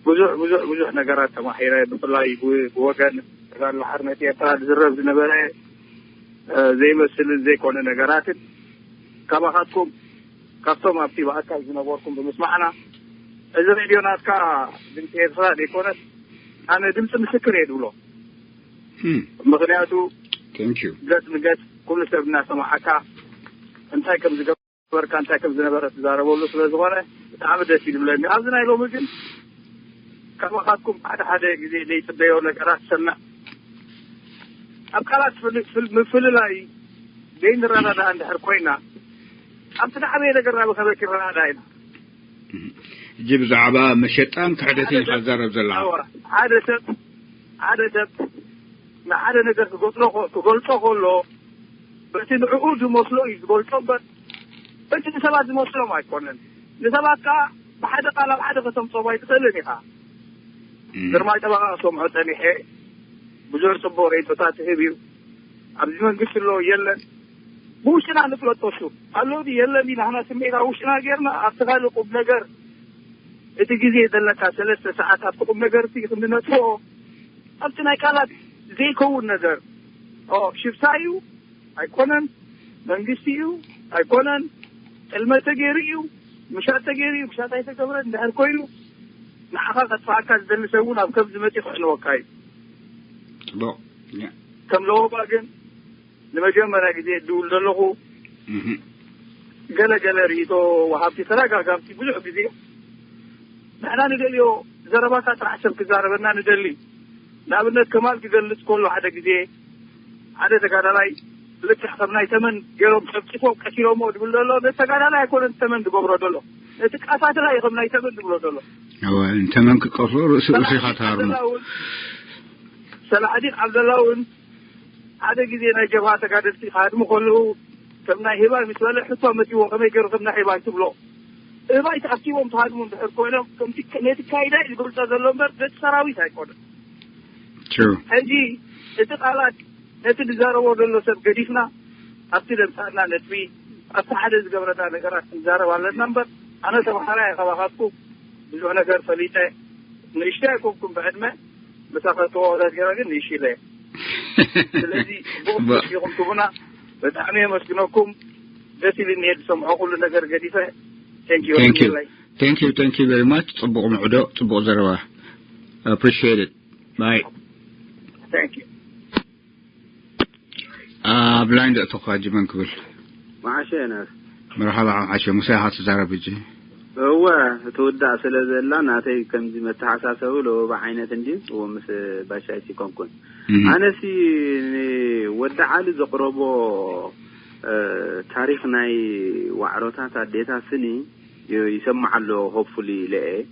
ብዙሕ ብዙሕ ብዙሕ ነገራት ተማሒረ ብፍላይ ብ- ብወገን ተጋድሎ ሓርነት ኤርትራ ዝዝረብ ዝነበረ እ፣ ዘይመስልን ዘይኮነ ነገራትን ካባኻትኩም ካብቶም ኣብቲ ብኣካል ዝነበርኩም ብምስማዕና እዚ ሬድዮ ናትካ ድምፂ ኤርትራ ዘይኮነስ ኣነ ድምፂ ምስክር እየ ድብሎ። ምክንያቱ ገፅ ንገፅ ኩሉ ሰብ እናሰማዓካ እንታይ ከም ዝገበርካ እንታይ ከም ዝነበረ ትዛረበሉ ስለ ዝኾነ ብጣዕሚ ደስ እዩ ዝብለኒ። ኣብዚ ናይ ሎሚ ግን ካባኻትኩም ሓደ ሓደ ግዜ ዘይፅበዮ ነገራት ሰምዕ ኣብ ቃላት ምፍልላይ ዘይንረዳዳእ እንድሕር ኮይና ኣብቲ ዝዓበየ ነገርና ብኸመይ ክንረዳዳእ ኢና? ሕጂ ብዛዕባ መሸጣን ክሕደትን ኢኻ ትዛረብ ዘለኻ። ሓደ ሰብ ሓደ ሰብ ንሓደ ነገር ክገልጾ ከሎ በቲ ንዕኡ ዝመስሎ እዩ ዝገልጾ እምበር በቲ ንሰባት ዝመስሎም ኣይኮነን። ንሰባት ከዓ ብሓደ ቃል ኣብ ሓደ ከተምጾም ኣይትኽእልን ኢኻ። ግርማይ ጠበቓ ክሰምዖ ጸኒሐ ብዙሕ ጽቡቕ ርእይቶታት ይህብ እዩ። ኣብዚ መንግስቲ ኣሎ የለን ብውሽጥና ንፍለጦ እሱ ኣሎ ድዩ የለን ድዩ ናህና ስምዒት ኣብ ውሽጥና ጌርና ኣብቲ ካልእ ቁም ነገር እቲ ግዜ ዘለካ ሰለስተ ሰዓት ኣብቲ ቁም ነገር እቲ ክንነጥፎ ኣብቲ ናይ ቃላት ዘይከውን ነገር ሽፍታ እዩ ኣይኮነን መንግስቲ እዩ ኣይኮነን ጥልመት ተገይሩ እዩ ምሻጥ ተገይሩ እዩ ምሻጥ ኣይተገብረን እንድሕር ኮይኑ ንዓኻ ከጥፍኣካ ዝደሊ ሰብ እውን ኣብ ከም ዝመፅ ክዕንወካ እዩ ጽቡቕ። ከም ለወባ ግን ንመጀመርያ ግዜ እድውል ዘለኹ ገለ ገለ ርእይቶ ወሃብቲ ተደጋጋምቲ ብዙሕ ግዜ ንሕና ንደልዮ ዘረባታት ጥራሕ ሰብ ክዛረበና ንደሊ። ንኣብነት ከማል ክገልጽ ከሎ ሓደ ግዜ ሓደ ተጋዳላይ ልክዕ ከም ናይ ተመን ገይሮም ጨፍጭፎም ቀቲሎሞ ድብል ዘሎ ነቲ ተጋዳላይ ኣይኮነን ተመን ዝገብሮ ዘሎ ነቲ ቀታትላ እዩ ከም ናይ ተመን ዝብሎ ዘሎ። እወ እንተመን ክቀትሎ ርእሲ ርእሲ ኢኻ ትሃርሞ። ሰላሓዲን ዓብደላ እውን ሓደ ግዜ ናይ ጀብሃ ተጋደልቲ ክሃድሙ ከለዉ ከም ናይ ሄባይ ምስ በለ ሕቶ መጺዎ ከመይ ገይሩ ከም ናይ ሄባይ ትብሎ እባይ ተኣኪቦም ተሃድሙ እንድሕር ኮይኖም ከምቲ ነቲ ካይዳ እዩ ዝገልጾ ዘሎ እምበር ነቲ ሰራዊት ኣይኮነን። True. ሕጂ እቲ ቃላት ነቲ ዝዛረቦ ዘሎ ሰብ ገዲፍና ኣብቲ ዘምጻእና ነጥቢ ኣብቲ ሓደ ዝገብረና ነገራት ክንዛረብ ኣለና እምበር ኣነ ተምሃራይ ካባኻትኩ ብዙሕ ነገር ፈሊጠ ንእሽተይ ኣይኮንኩም ብዕድመ ምሳኻ ተዋወዳት ገይራ ግን ንእሽለ ስለዚ ጽቡቕ ኢኹም ትቡና ብጣዕሚ የመስግነኩም ደስ ኢልኒ ዝሰምዖ ኩሉ ነገር ገዲፈ thank you Thank you. Thank you, thank you very much. ጽቡቕ ምዕዶ፣ ጽቡቕ ዘረባ። Appreciate it. Bye. Thank you. ኣብ ላይን ደእተኳ ጅመን ክብል መዓሸ ነር መርሓባ ዓሸ ሙሳ ኢኻ ትዛረብ እጂ እወ ትውዳእ ስለ ዘላ ናተይ ከምዚ መተሓሳሰቡ ለወባ ዓይነት እንዲ እዎ ምስ ባሻይቲ ኮንኩን ኣነሲ ወዲ ዓሊ ዘቕረቦ ታሪክ ናይ ዋዕሮታት ኣዴታት ስኒ ይሰማዕ ኣሎ hopefully ኢለ እየ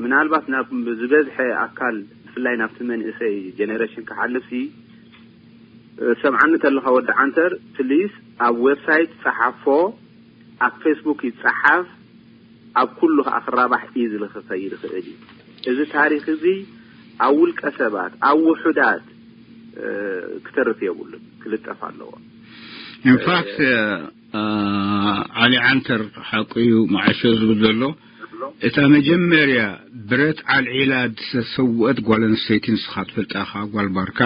ምናልባት ናብ ዝበዝሐ ኣካል ብፍላይ ናብቲ መንእሰይ generation ክሓልፍ ሲ ሰምዓኒ ተለኻ ወዲ ዓንተር please ኣብ website ጸሓፎ ኣብ Facebook ይጸሓፍ ኣብ ኩሉ ከኣ ክራባሕ እዩ ዝልኽኸይ ይኽእል እዩ እዚ ታሪክ እዚ ኣብ ውልቀ ሰባት ኣብ ውሑዳት ክተርፍ የብሉን ክልጠፍ ኣለዎ in fact ዓሊ ዓንተር ሓቁ እዩ መዓሾ ዝብል ዘሎ እታ መጀመርያ ብረት ዓልዒላ ዝተሰውአት ጓል ኣንስተይቲ ንስኻ ትፈልጣ ኢኻ ጓል ባርካ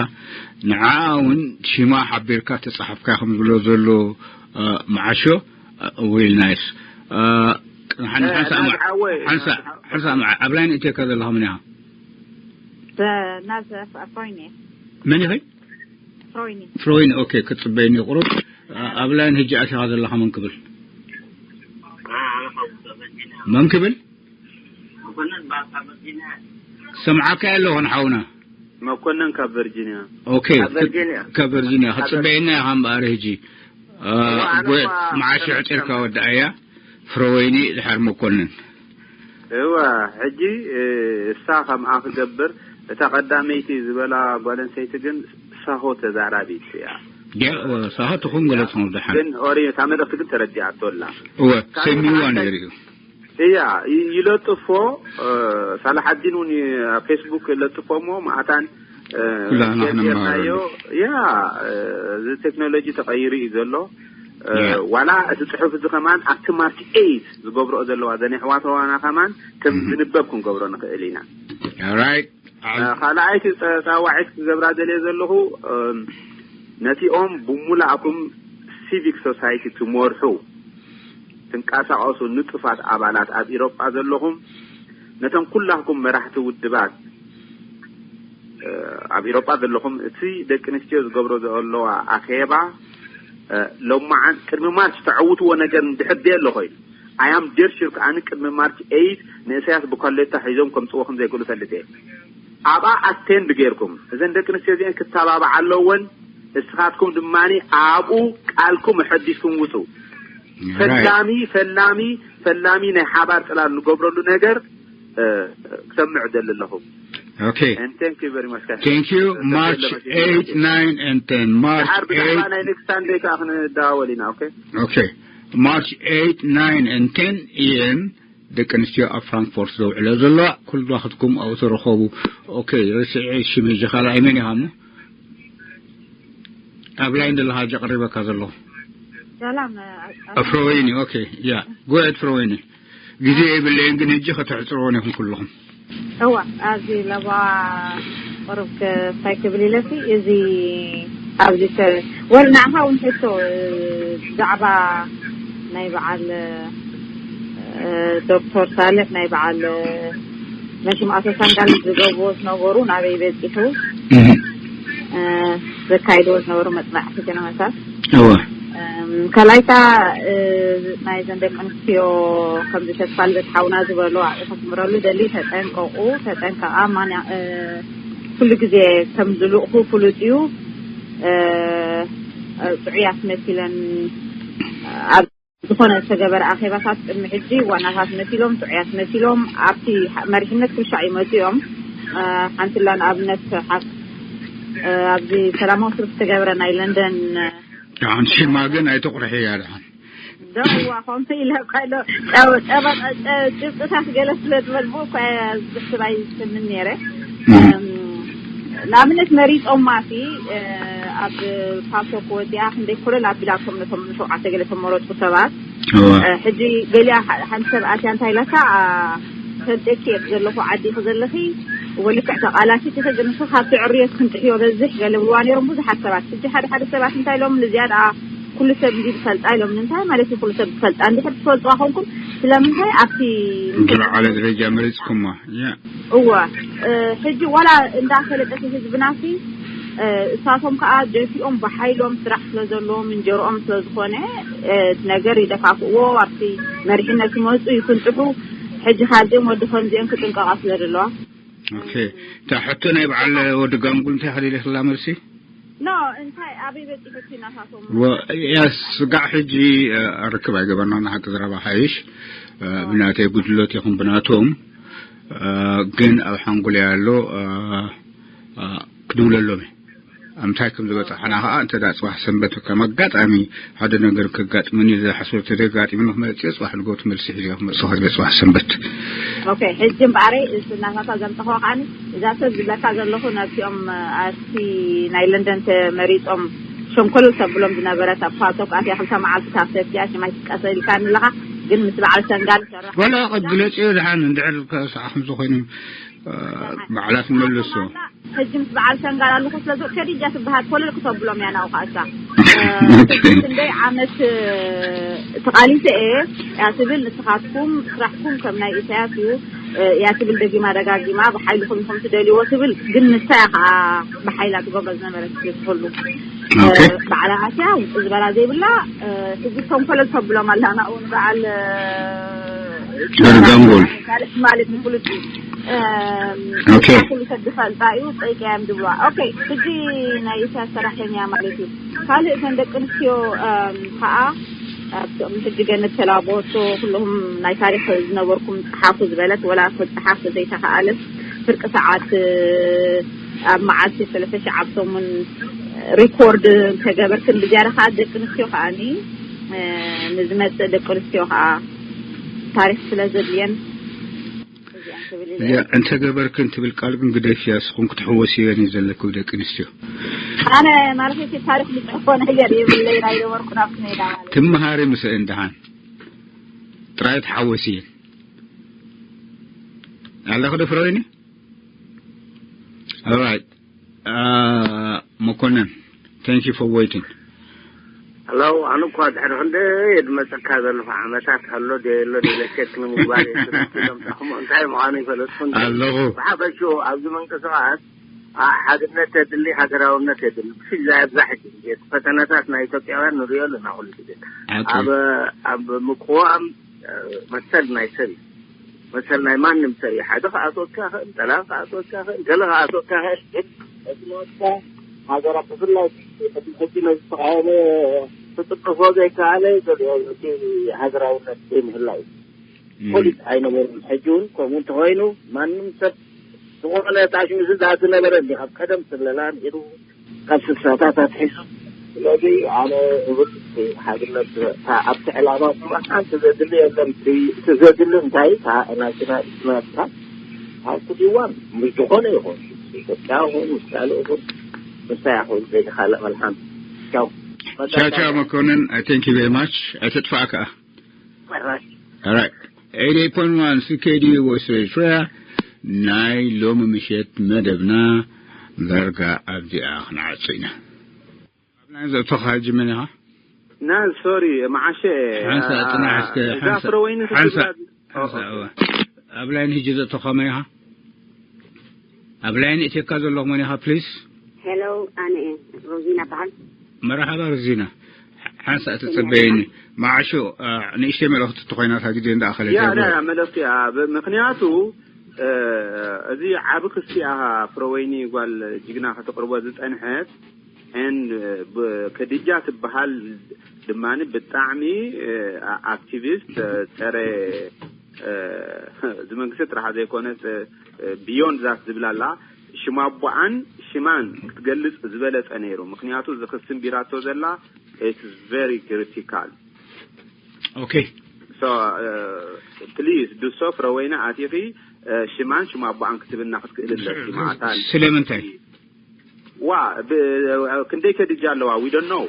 ንዓኣ እውን ሽማ ሓቢርካ ተጻሓፍካ ከም ዝብሎ ዘሎ መዓሾ will nice ሓንሳ ኣብ ላይን እትየካ ዘለኻ መን ኢኻ ናዘ ፍሮይኒ መን ኢኺ ፍሮይኒ ፍሮይኒ ኦኬ ክትጽበይኒ ቁሩብ ኣብ ላይን ህጂ ኣቲኻ ዘለኻ መን ክብል መን ክብል ሰምዓካ ኣለኹ ንሓውና መኮነን ካብ ቨርጂኒያ ኦኬ ካብ ቨርጂኒያ ክትጽበየና ኢኻ እምበኣር ህጂ መዓሽ ዕጢርካ ወድኣያ ፍረወይኒ ድሓር መኮነን እወ ሕጂ እሳ ከምኣ ክገብር እታ ቀዳመይቲ ዝበላ ጓል ኣንስተይቲ ግን ሳሆ ተዛራቢት እያ ሳሆ ትኹን ገለጽ ድሓር ግን ኦሪ እታ መልእክቲ ግን ተረዲኣቶ ኣላ እወ ሰሚዋ ነይሩ እዩ እያ ይለጥፎ ሳላሓዲን እውን ፌስቡክ ለጥፎ እሞ ማእታን ኩላና ክንመሃረሉ ያ እዚ ቴክኖሎጂ ተቀይሩ እዩ ዘሎ ዋላ እቲ ፅሑፍ እዚ ከማን ኣብቲ ማርች ኤይት ዝገብረኦ ዘለዋ ዘን ኣሕዋተዋና ከማን ከም ዝንበብ ክንገብሮ ንኽእል ኢና right ካልኣይቲ ፀዋዒት ክገብራ ደልየ ዘለኹ ነቲኦም ብሙላእኩም ሲቪክ ሶሳይቲ ትመርሑ ትንቀሳቀሱ ንጡፋት ኣባላት ኣብ ኢሮጳ ዘለኹም ነቶም ኩላኩም መራሕቲ ውድባት ኣብ ኢሮጳ ዘለኹም እቲ ደቂ ኣንስትዮ ዝገብሮ ዘለዋ ኣኼባ ሎማዓን ቅድሚ ማርች ተዐውትዎ ነገር እንድሕር ደየ ኣሎ ኮይኑ ኣያም ደር ሽር ከኣኒ ቅድሚ ማርች ኤይት ንእሰያስ ብኳሌታ ሒዞም ከምፅዎ ከም ዘይክእሉ ፈልጥ እየ ኣብኣ ኣቴንድ ገይርኩም እዘን ደቂ ኣንስትዮ እዚአን ክተባብዓ ኣለወን እስኻትኩም ድማ ኣብኡ ቃልኩም ኣሐዲስኩም ውፁ ፈላሚ ፈላሚ ፈላሚ ናይ ሓባር ፅላል ንገብረሉ ነገር ክሰምዕ ደሊ ኣለኹ Okay. And thank you very much. Thank you. March eight, nine, and ten. March ድሓር ብዛዕባ eight. ናይ next Sunday ከዓ ክንደዋወል ኢና okay Okay. March eight, nine, and ten A M ደቂ ኣንስትዮ ኣብ ፍራንክፎርት ዘውዕሎ ዘለዋ ኩልባኽትኩም ኣብኡ ተረኸቡ okay ረስዐ ሽም ሕጂ ካልኣይ መን ኢኻ እሞ ኣብ ላይን ዘለኻ ሕጂ ቀሪበካ ዘለኹ ሰላም ፍሮወይኒ okay yeah go ahead ፍሮወይኒ ግዜ የብለይን ግን ሕጂ ከተሕፅርዎን ኢኹም ኩልኹም እዋ ኣብዚ ለባ ቁሩብ እንታይ ክብል ኢለሲ እዚ ኣብዚ ወል ንዓኻ እውን ሕቶ ብዛዕባ ናይ በዓል ዶክተር ሳልሕ ናይ በዓል መሽም ኣቶ ሳንጋል ዝገብርዎ ዝነበሩ ናበይ በፂሑ ዘካይድዎ ዝነበሩ መፅናዕቲ ገነመታት እወ ካልኣይታ፣ ናይዘን ደቂ ኣንስትዮ ከምዚ ተስፋ ልበት ሓውና ዝበሎ ኣእተክምረሉ ደሊ፣ ተጠንቀቁ፣ ተጠንቀቃ። ማን ኩሉ ግዜ ከም ዝልእኩ ፍሉጥ እዩ። ጥዑያት መሲለን ኣብ ዝኾነ ዝተገበረ ኣኼባታት ቅድሚ ሕጂ ዋናታት መሲሎም፣ ጥዑያት መሲሎም ኣብቲ መሪሕነት ኩልሻዕ ይመፁ እዮም። ሓንትላ ንኣብነት፣ ኣብዚ ሰላማዊ ስርፍ ዝተገበረ ናይ ለንደን ደሓን ሽማ ግን ኣይተቑርሕያ ደሓን። ደዋ ከምቲ ኢለ ከሎ ጭብጥታት ገለ ስለ ዝበልቡ እኳ ዝብሕስብ ኣይስምን ነይረ። ንኣብነት መሪፆማ ሲ ኣብ ፓሶክ ወፂኣ ክንደይ ኮለል ኣቢላቶም ነቶም ንሸውዓተ ገለ ተመረፁ ሰባት። ሕጂ ገሊኣ ሓንቲ ሰብ ኣትያ እንታይ ኢላታ፣ ፈልጠኪ እየ ዘለኹ ዓዲኺ ዘለኺ ወልክዕ ተቓላሲት ኢኺ፣ ግን ንሱ ካብቲ ዕርዮት ክንጥሕዮ በዝሕ ገለ ብልዋ ነይሮም ብዙሓት ሰባት። ሕጂ ሓደ ሓደ ሰባት እንታይ ኢሎም ንዝያዳ ኩሉ ሰብ እንዲ ዝፈልጣ ኢሎም። ንምንታይ ማለት እዩ ኩሉ ሰብ ዝፈልጣ? እንድሕር ትፈልጥዋ ኮንኩም ስለምንታይ ኣብቲ ዝለዓለ ደረጃ መሪፅኩማ? ያ እወ። ሕጂ ዋላ እንዳፈለጠት ህዝብናሲ እሳቶም ከዓ ደፊኦም ብሓይሎም ስራሕ ስለ ዘለዎም እንጀርኦም ስለ ዝኾነ እቲ ነገር ይደፋፍእዎ። ኣብቲ መሪሕነት ይመፁ ይፍንጥሑ። ሕጂ ካብዚኦም ወዲ ከምዚኦም ክጥንቀቃ ስለ ዘለዋ ኦኬ። እታ ሕቶ ናይ በዓል ወዲ ጋንጉል እንታይ ከደለ ክላ መልሲ? ኖ እንታይ ኣበይ በፂሑ እቲ ናታቶም? ያ ስጋዕ ሕጂ ርክብ ኣይገበርና ንሓቂ ዘረባ ሓይሽ ብናተይ ጉድሎት ይኹን ብናቶም ግን ኣብ ሓንጎለይ ኣሎ። ክድውለሎም እየ። ኣምታይ ከም ዝበፅሓና ከዓ እንተ ደኣ ፅባሕ ሰንበት ከም ኣጋጣሚ ሓደ ነገር ከጋጥመኒ ዝሓስቦ ተደጋጢሙኒ ክመፅእ ፅባሕ ንጎት መልሲ ሒዘ ክመፅእ ከትበ ፅባሕ ሰንበት። ኦኬ ሕጂ እምበኣረይ እናታታ ዘምፅኸዋ ከዓኒ እዛ ሰብ ዝብለካ ዘለኹ ነብሲኦም ኣቲ ናይ ለንደን ተመሪፆም ሸንኮለል ተብሎም ዝነበረት ኣብ ፓቶክ ኣትያ ክልተ መዓልቲ ካብ ሰብኪያ ሽማይ ትጥቀሰ ኢልካኒ ኣለኻ። ግን ምስ በዓል ሰንጋል ይሰርሕ ወላ ግለፅዮ ድሓን እንድሕር ሰዓ ከምዚ ኮይኑ በዓላት መለሶ። ሕጂ ምስ በዓል ሰንጋል ኣለኹ ስለ ዝውዕ ከዲጃ ትበሃል ኮለል ክተብሎም እያ ናብኡ ከኣሳ። ክንደይ ዓመት ተቓሊሰ እየ እያ ትብል። ንስኻትኩም ስራሕኩም ከም ናይ ኢሳያስ እዩ እያ ትብል ደጊማ ደጋጊማ። ብሓይልኹም ኢኹም ትደልይዎ ትብል፣ ግን ንሳ እያ ከዓ ብሓይላ ትገብሮ ዝነበረት ትህሉ። በዓላ ኣትያ ውፅእ ዝበላ ዘይብላ ሕጂ ተንኮለል ተብሎም ኣላ ናብኡ ንበዓል ዳርጋንጎል ማለት ንፍሉጥ ኦኬ። ኩሉ ሰብ ዝፈልጣ እዩ። ፀይቀ እዮም ዝብልዋ። ኦኬ ሕጂ ናይ ኢሳያስ ሰራሕተኛ ማለት እዩ። ካልእ እተን ደቂ ኣንስትዮ ከዓ ኣብቶም ሕጂ ገነት ተላቦቶ ኩልኹም ናይ ታሪክ ዝነበርኩም ፀሓፉ ዝበለት ወላ ክፀሓፍ ዘይተኸኣለት ፍርቂ ሰዓት ኣብ መዓልቲ ሰለስተ ሺ ኣብ ሰሙን ሪኮርድ እንተገበርክን ብዝያዳ ከዓ ደቂ ኣንስትዮ ከዓኒ ንዝመፅእ ደቂ ኣንስትዮ ከዓ ታሪክ ስለ ዘድልየን እያ እንተ ገበርክን ትብል ቃል ግን ግደፍያ ስኹም ክትሕወስየን እዩ ዘለክው ደቂ ኣንስትዮ። ኣነ ማለት እቲ ታሪክ ዝፅሕፎ ነገር የብለይ ናይ ነበርኩ ናብቲ ሜዳ ማለት ትመሃሪ ምስአን ደሓን ጥራይ ትሓወስየን ኣለኹ ዶ ፍረወይኒ? Alright. መኮነን thank you for waiting. ሄሎ ኣነ እኳ ድሕሪ ክንደይ የድመፀካ ዘለኹ ዓመታት ኣሎ ዶ የሎ ኢለ ቸክ ንምግባር እየ ስለ እቶም ዳኹም እንታይ ምዃኑ ይፈለጥኩ እንተ ኣለኹ። ብሓፈሽኡ ኣብዚ ምንቅስቃስ ኣ- ሓድነት የድሊ ሃገራውነት የድሊ ብፍላይ ኣብዛ ሕጂ ግዜ እቲ ፈተነታት ናይ ኢትዮጵያውያን ንሪኦ ኣለና ኩሉ ግዜ ኦኬ። ኣብ ኣብ ምቅዋም መሰል ናይ ሰብ እዩ መሰል ናይ ማንም ሰብ እዩ ሓደ ክኣትወካ ይኽእል ጠላም ክኣትወካ ይኽእል ገለ ክኣትወካ ይኽእል ግን እቲ ንወድካ ሃገራ ብፍላይ ሕጂ ነዚ ተቃወሞ ክጥቅሶ ዘይከኣለ ገሊኦም እቲ ሃገራውነት ዘይምህላው እዩ ፖሊስ ኣይነበሩን ሕጂ እውን ከምኡ እንተኮይኑ ማንም ሰብ ዝኾነ ታሽሚሱ ዝኣቱ ነበረ እንዲ ካብ ቀደም ስለላ ኣምሒሩ ካብ ስሳታት ኣትሒዙ ስለዚ ኣነ እብል ሓድነት ኣብቲ ዕላማ ዝመርሓ እንተዘድሊ የለን እቲ ዘድሊ እንታይ እታ ናሽናል ኢኮኖሚካ ኣብ ኩሉ እዋን ምስ ዝኾነ ይኹን ኢትዮጵያ ይኹን ምስ ካልእ ይኹን ምስታይ ይኹን ዘይተካልእ መልሓም ቻው ቻቻ መኮንን I thank you very much ኣይተጥፋእ ከዓ መራሽ Alright. eighty-eight point one C K D U Voice of Eritrea ናይ ሎሚ ምሸት መደብና ዳርጋ ኣብዚኣ ክንዓጹ ኢና። ኣብ ናይ ዘእቶኻ ሕጂ መን ኢኻ? ና ሶሪ መዓሸ ሓንሳ ጽናሕ እስከ እዛ ሓንሳ- ፍረወይኒ ሓንሳ ትብላ- ሓንሳ እወ። ኣብ ላይን ሕጂ ዘእቶኻ መን ኢኻ? ኣብ ላይን እትካ ዘለኹ መን ኢኻ ፕሊስ? ሄሎ ኣነ እየ ሮዚና በሃል መርሓባ ርዚና ሓንሳእ ተጸበየኒ። መዓሾ፣ እ፣ ንእሽተይ መልእኽቲ ተኾይናታ ግዜ እንዳኣኸለት ያ፣ እያ። ያ፣ ያ፣ መልእኽቲ እያ። ብ-፣ ምኽንያቱ፣ እ፣ እዚ ዓቢ ክሲ እያ ፍረወይኒ ጓል ጅግና ከተቕርቦ ዝጸንሐት። And፣ እ፣ ብ-፣ ከዲጃ ትበሃል ድማኒ ብጣዕሚ፣ እ፣ ኣ-፣ ኣክቲቪስት፣ እ፣ ጸረ፣ እ፣ እዚ መንግስቲ ጥራሕ ዘይኮነስ፣ እ፣ እ፣ ቢዮንድ ዛት ዝብላ ኣላ። ሽማ ኣቦኣን ሽማን ክትገልጽ ዝበለጸ ነይሩ። ምኽንያቱ እዚ ክሲ እምቢራቶ ዘላ፣ it's very critical። ኦኬ። So, እ፣ ፕሊዝ፣ ዱሶ ፍረወይኒ ኣቲኺ፣ እ፣ ሽማን ሽማ ኣቦኣን ክትብልና ክትክእል ኣለኪ። ማእታን ስለምንታይ? ዋ፣ ብ-፣ ክንደይ ከድጃ ኣለዋ? We don't know።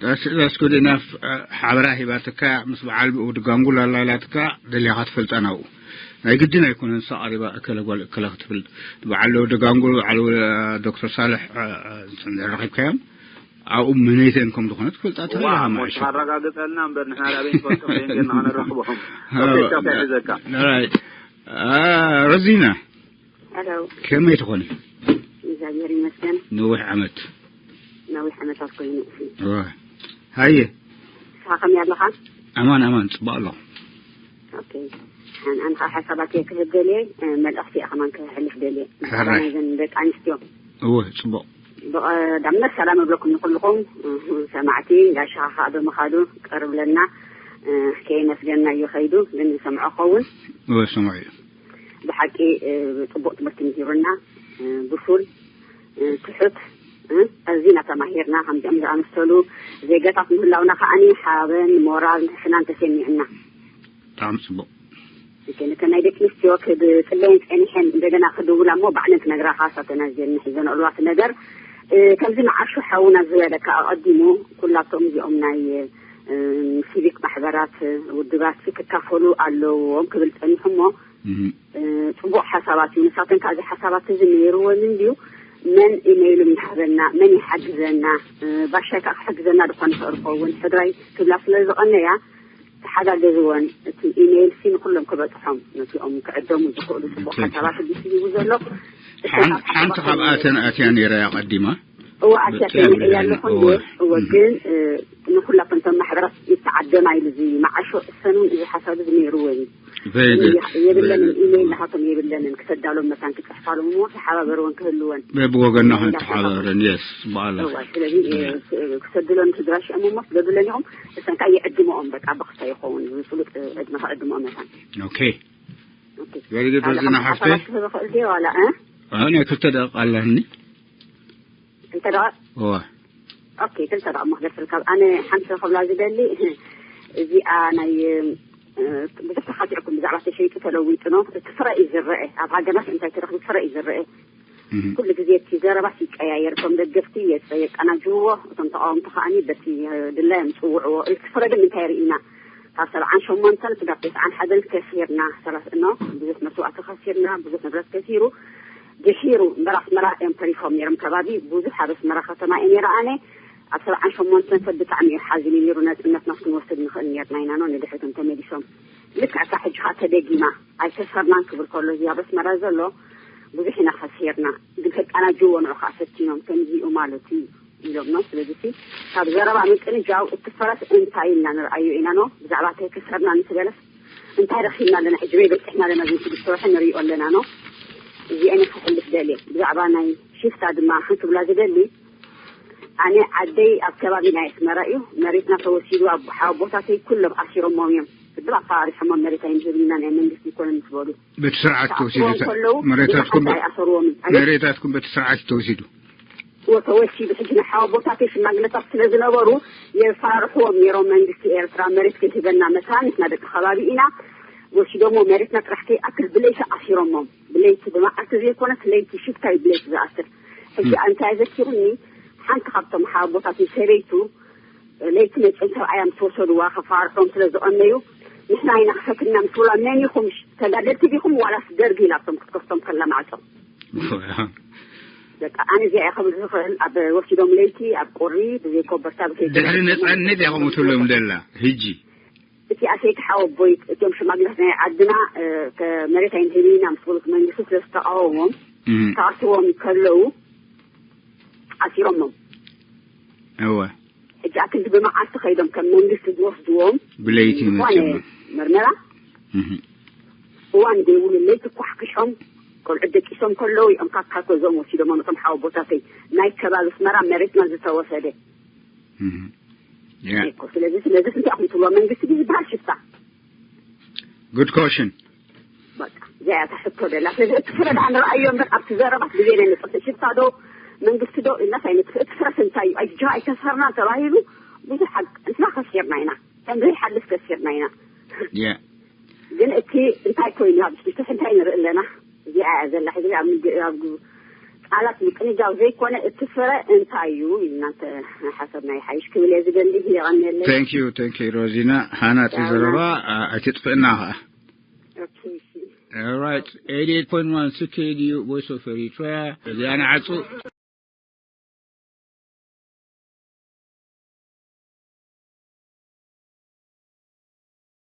That's, that's good enough። እ፣ ሓበራ ሂባትካ ምስ በዓል ብኡ ድጋንጉል ኣላላትካ ደሊኻ ትፈልጣ ናብኡ። ናይ ግድን ኣይኮነን ንሳ ቀሪባ እከለ ጓል እከለ ክትብል። በዓል ድጋንጉል፣ በዓል፣ እ፣ ዶክተር ሳልሕ፣ እ፣ እ፣ እንድሕር ረኺብካዮም ኣብኡ መነይተን ከም ዝኾነ ትፈልጣ ትኽእል ዋ፣ ኢኻ እሞ ማዕሾ። ተረጋግጸልና እምበር ንሕና ዳበይ ንፈልጦ ደንገና ክንረኽቦም። ኦኬ፣ ቻው፣ ቻው፣ ሒዘካ። ኦራይት። እ፣ ረዚና፣ ሄሎ። ከመይ ትኾኒ? እግዚኣብሔር ይመስገን። ነዊሕ ዓመት። ነዊሕ ዓመታት ኮይኑ። እወ። ሃየ። ንስኻ ከመይ ኣለኻ? ኣማን፣ ኣማን፣ ጽቡቕ ኣለኹ። ኦኬ። ኣን-፣ ኣነ ኸዓ ሓሳባት እየ ክህብ ደልየ፣ እ፣ መልእኽቲ እየ ከማን ክሕልፍ ደልየ። ብዛዕባ ሕራይ። ናይዘን ደቂ ኣንስትዮ። እወ፣ ጽቡቕ። ብቐዳምነት ሰላም እብለኩም ንኹልኹም፣ እ፣ ሰማዕቲ፣ ጋሻኻ ኸዓ ብምኻዱ ቅር ብለና፣ እ፣ ከየመስገና እዩ ኸይዱ፣ ግን ዝሰምዖ ኸውን። እወ፣ ሰምዖ እዩ። ብሓቂ፣ እ፣ ጽቡቕ ትምህርቲ ምሂሩና፣ እ፣ ብሱል፣ እ፣ ትሑት፣ እ፣ ኣዚና ተማሂርና። ከምዚኦም ዝኣመሰሉ ዜጋታት ምህላውና ከዓኒ ሓበን፣ ሞራል፣ ንሕስናን ተሰሚዑና። ብጣዕሚ ጽቡቕ። እተን፣ እተን ናይ ደቂ ኣንስትዮ ክድጽለየን ጸኒሐን እንደገና ክድውላ እሞ ባዕለን ክነግራኻ ሳተና ዜን ሒዘን ኣልዋት ነገር፣ እ፣ ከምዚ መዓሾ ሓውና ዝበለካ ኣቐዲሙ ኩላቶም እዚኦም ናይ፣ እ፣ ሲቪክ ማሕበራት፣ እ፣ ውድባት ክካፈሉ ኣለዎም ክብል ጸኒሑ እሞ፣ እህ። እ፣ ጽቡቕ ሓሳባት እዩ። ንሳተን ከኣ እዚ ሓሳባት እዚ ነይርወን እንድዩ፣ መን ኢመይሉ እንዳሃበና፣ መን ይሓግዘና፣ እ፣ ባሻይ ከኣ ክሕግዘና ድኾነ ይኽእል ክኸውን፣ ሕድራይ ክብላ ስለ ዝቐነያ፣ ተሓጋገዝወን፣ እቲ ኢሜይል ሲ ንኹሎም ክበጽሖም፣ ነቲኦም ክዕደሙ ዝኽእሉ ጽቡቕ ትክክል። ሓሳባት ድዩ ሂቡ ዘሎ። ሓን-፣ ሓንቲ ካብኣተን ኣትያ ነይራ እያ ቀዲማ። እወ፣ ኣትያ ብጥያብ ተይነ እያ ይብላኒ። ኣለኹ እወ። እንዴ? እወ፣ እህ። ግን፣ እ፣ ንኹላቶም እቶም ማሕበራት ይተዓደማ ኢሉ እዚ መዓሾ እሰኑን እዚ ሓሳብ እዚ ነይርወን እዩ። Very good። የ-፣ የብለንን፣ Very good። ኢሜይል ናሃቶም የብለንን፣ ክሰዳሎም መታን ክጽሕፋሎም እሞ ተሓባበርወን ክህልወን። በብወገንና ኢሜይል ናሃቶም። ክንተሓባበረን፣ የስ፣ በዓል። እወ፣ ስለዚ፣ እ፣ Yeah። ክ-፣ ክሰድሎም ስድራ ሽኦም እሞ ስደዱለን ኢኹም። እሰን ከኣ ይዕድመኦም፣ በቃ፣ ብኽስታ ይኸውን፣ ብፍሉጥ ዕድመ ክዕድመኦም መታን። ኦኬ። ኦኬ። Very good፣ ካልእ ረዚና ሓንቲ ሓፍተይ። ሓሳባት ክህብ እኽእል ድየ ዋላ፣ እ? ኣነ ክልተ ደቂቕ ኣለኒ። ክልተ ደቂቕ? እወ። ኦኬ፣ ክልተ ደቂቕ መኽደር ስልካ። ኣነ ሓንቲ ክብላ ዝደሊ፣ እዚኣ ናይ፣ እ፣ ብዙሕ ተኻቲዕኩም ብዛዕባ ተሸይጡ ተለዊጡ ነው። እቲ ፍረ እዩ ዝረአ። ኣብ ሃገርናስ እንታይ ተረኽቡ ፍረ እዩ ዝረአ። እህ። ኩሉ ግዜ እቲ ዘረባስ ይቀያየር። እቶም ደገፍቲ የጸ-፣ የቀናጅውዎ፣ እቶም ተቃወምቲ ከኣኒ በቲ፣ እ፣ ድላዮም ይጽውዕዎ። እቲ ፍረ ግን እንታይ ርኢና? ካብ ሰብዓን ሸሞንተን ስጋብ ተስዓን ሓደን ከሲርና፣ ሰላሳ፣ ኖ፣ ብዙሕ መስዋእቲ ከሲርና፣ ብዙሕ ንብረት ከሲሩ፣ ድሒሩ እምበር ኣስመራ እዮም ተሪፎም ነይሮም። ከባቢ ብዙሕ ኣብ ኣስመራ ከተማ እየ ነይረ ኣነ። ኣብ ሰብዓን ሸሞንተን ሰብ ብጣዕሚ እዩ ሓዚኑ ነይሩ። ነጽነትና ክንወስድ ንኽእል ነይርና ኢና፣ ኖ፣ ንድሕሪቶም ተመሊሶም። ልክዕ እታ ሕጂ ኸኣ ተደጊማ፣ ኣይከሰርናን ክብል ከሎ፣ እዚ ኣብ ኣስመራ ዘሎ ብዙሕ ኢና ከሲርና፣ ግን ከቀናጅዎ ንዑ ኸኣ ፈቲኖም፣ ከምዚ እዩ ማለት እዩ ኢሎም ነው። ስለዚ እቲ ካብ ዘረባ ምቅንጃው እቲ ፈረስ እንታይ ኢልና ንርኣዮ ኢና ነው። ብዛዕባ እንታይ ከሰርና ንትበለስ እንታይ ረኺብና ኣለና? ሕጂ በይ በጺሕና ኣለና፣ ግን ስድስተ ወርሒ ንሪኦ ኣለና ነው። እዚአን ክሕልፍ ደልየ። ብዛዕባ ናይ ሽፍታ ድማ ሓንቲ ክብላ ዝደሊ፣ ኣነ ዓደይ ኣብ ከባቢ ናይ ኣስመራ እዩ። መሬትና ተወሲዱ፣ ኣብ ሓወቦታተይ ኩሎም ኣሲሮሞም እዮም። ቅድም ኣፈራሪሖሞም፣ መሬት ኣይንህብን ኢና፣ ናይ መንግስቲ ይኮነን ምስ በሉ። በቲ ስርዓት ተወሲዱ። ተኣስሮም ከለዉ መሬታትኩም ብዙሓት ኣይኣሰርዎምን። ኣቤት? መሬታትኩም በቲ ስርዓት ተወሲዱ። እወ፣ ተወሲዱ። ሕጂ ናይ ሓወቦታተይ ሽማግለታት ስለ ዝነበሩ የፈራርሕዎም ነይሮም። መንግስቲ ኤርትራ መሬት ከይህበና መታን ንሕና ደቂ ከባቢ ኢና። ወሲዶሞ መሬትና ጥራሕ ከይኣክል ብለይቲ ኣሲሮሞም። ብለይቲ ብመዓልቲ ዘይኮነስ ለይቲ ሽፍታ እዩ ብለይቲ ዝኣስር። ሕጂ እም። እንታይ ዘኪሩኒ፣ ሓንቲ ካብቶም ሓወቦታተይ ሰበይቱ ለይቲ መጽኦም ሰብኣያ ምስ ወሰድዋ ከፈራርሖም ስለ ዝቐነዩ፣ ንሕና ኢና ክፈትና ምስ በልዋ፣ መን ኢኹም? ተጋደልቲ ዲኹም ዋላስ ደርጊ? ኢላቶም ክትከፍቶም ከላ ማዕጾ። በቃ፣ ኣነ እዚኣ እየ ክብል ዝኽእል። ኣብ ወሲዶም ለይቲ፣ ኣብ ቁሪ፣ ብዘይ ኮበርታ፣ ብዘይ ድሕሪ ገለ ነጻነት እያ ከምኡ ትብሎም ዘላ፣ ሕጂ። እቲ ኣሰይቲ ሓወቦይ፣ እቶም ሽማግለታት ናይ ዓድና፣ እ፣ ከ-፣ መሬት ኣይንህብን ኢና ምስ በሉት መንግስቲ ስለ ዝተቃወሞም፣ እም። ክኣስርዎም ከለዉ፣ ኣሲሮሞም። እወ። ሕጂ ኣክንዲ ብመዓልቲ ከይዶም ከም መንግስቲ ዝወስድዎም ብለይቲ ዝኾነ መቸም ምርመራ እዋን ዘይብሉ ለይቲ ኳሕኪሖም ቆልዑ ደቂሶም ከለዉ እዮም ካብ ካልኮ እዞም ወሲዶም ኣመቶም ሓወቦታተይ ናይ ከባቢ ኣስመራ መሬትና ዝተወሰደ ያ እኮ። ስለዚ ስለዚ እንታይ ኢኹም ትብልዎ? መንግስቲ ድዩ ዝበሃል ሽፍታ? ጉድ ኮሽን በቃ እዚኣ እያ እታ ሕቶ ደላ። ስለዚ እቲ ፍረ ደኣ ንረኣዮ እምበር ኣብቲ ዘረባ ግዜ ናይ ንጥፍእ ሽፍታ ዶ መንግስቲ ዶ ኢልናስ ኣይንጥፍእ። እቲ ፍረስ እንታይ እዩ? ኣይጆ ኣይከሰርናን ተባሂሉ ብዙሕ ሓቂ እንትና ከሲርና ኢና፣ ከም ዘይሓልፍ ከሲርና ኢና። ያ ግን እቲ እንታይ ኮይኑ ኣብ ስፒስሕ እንታይ ንርኢ ኣለና? እዚኣ እያ ዘላ ሕዚ ኣብ ምግ- ኣብ ቃላት ምቅንጃው ዘይኮነ እቲ ፍረ እንታይ እዩ ኢልና እንተ ሓሰብና ይሓይሽ ክብል እየ ዝደሊ። የቐንየለይ። Thank you thank you ሮዚና። ሃናጺ ዳውና። ዘረባ ኣ- ኣይትጥፍእና ኸዓ። ኦኬ፣ እሺ። All right, eighty-eight point one C K D U Voice of Eritrea. እዚኣ ንዓጹ።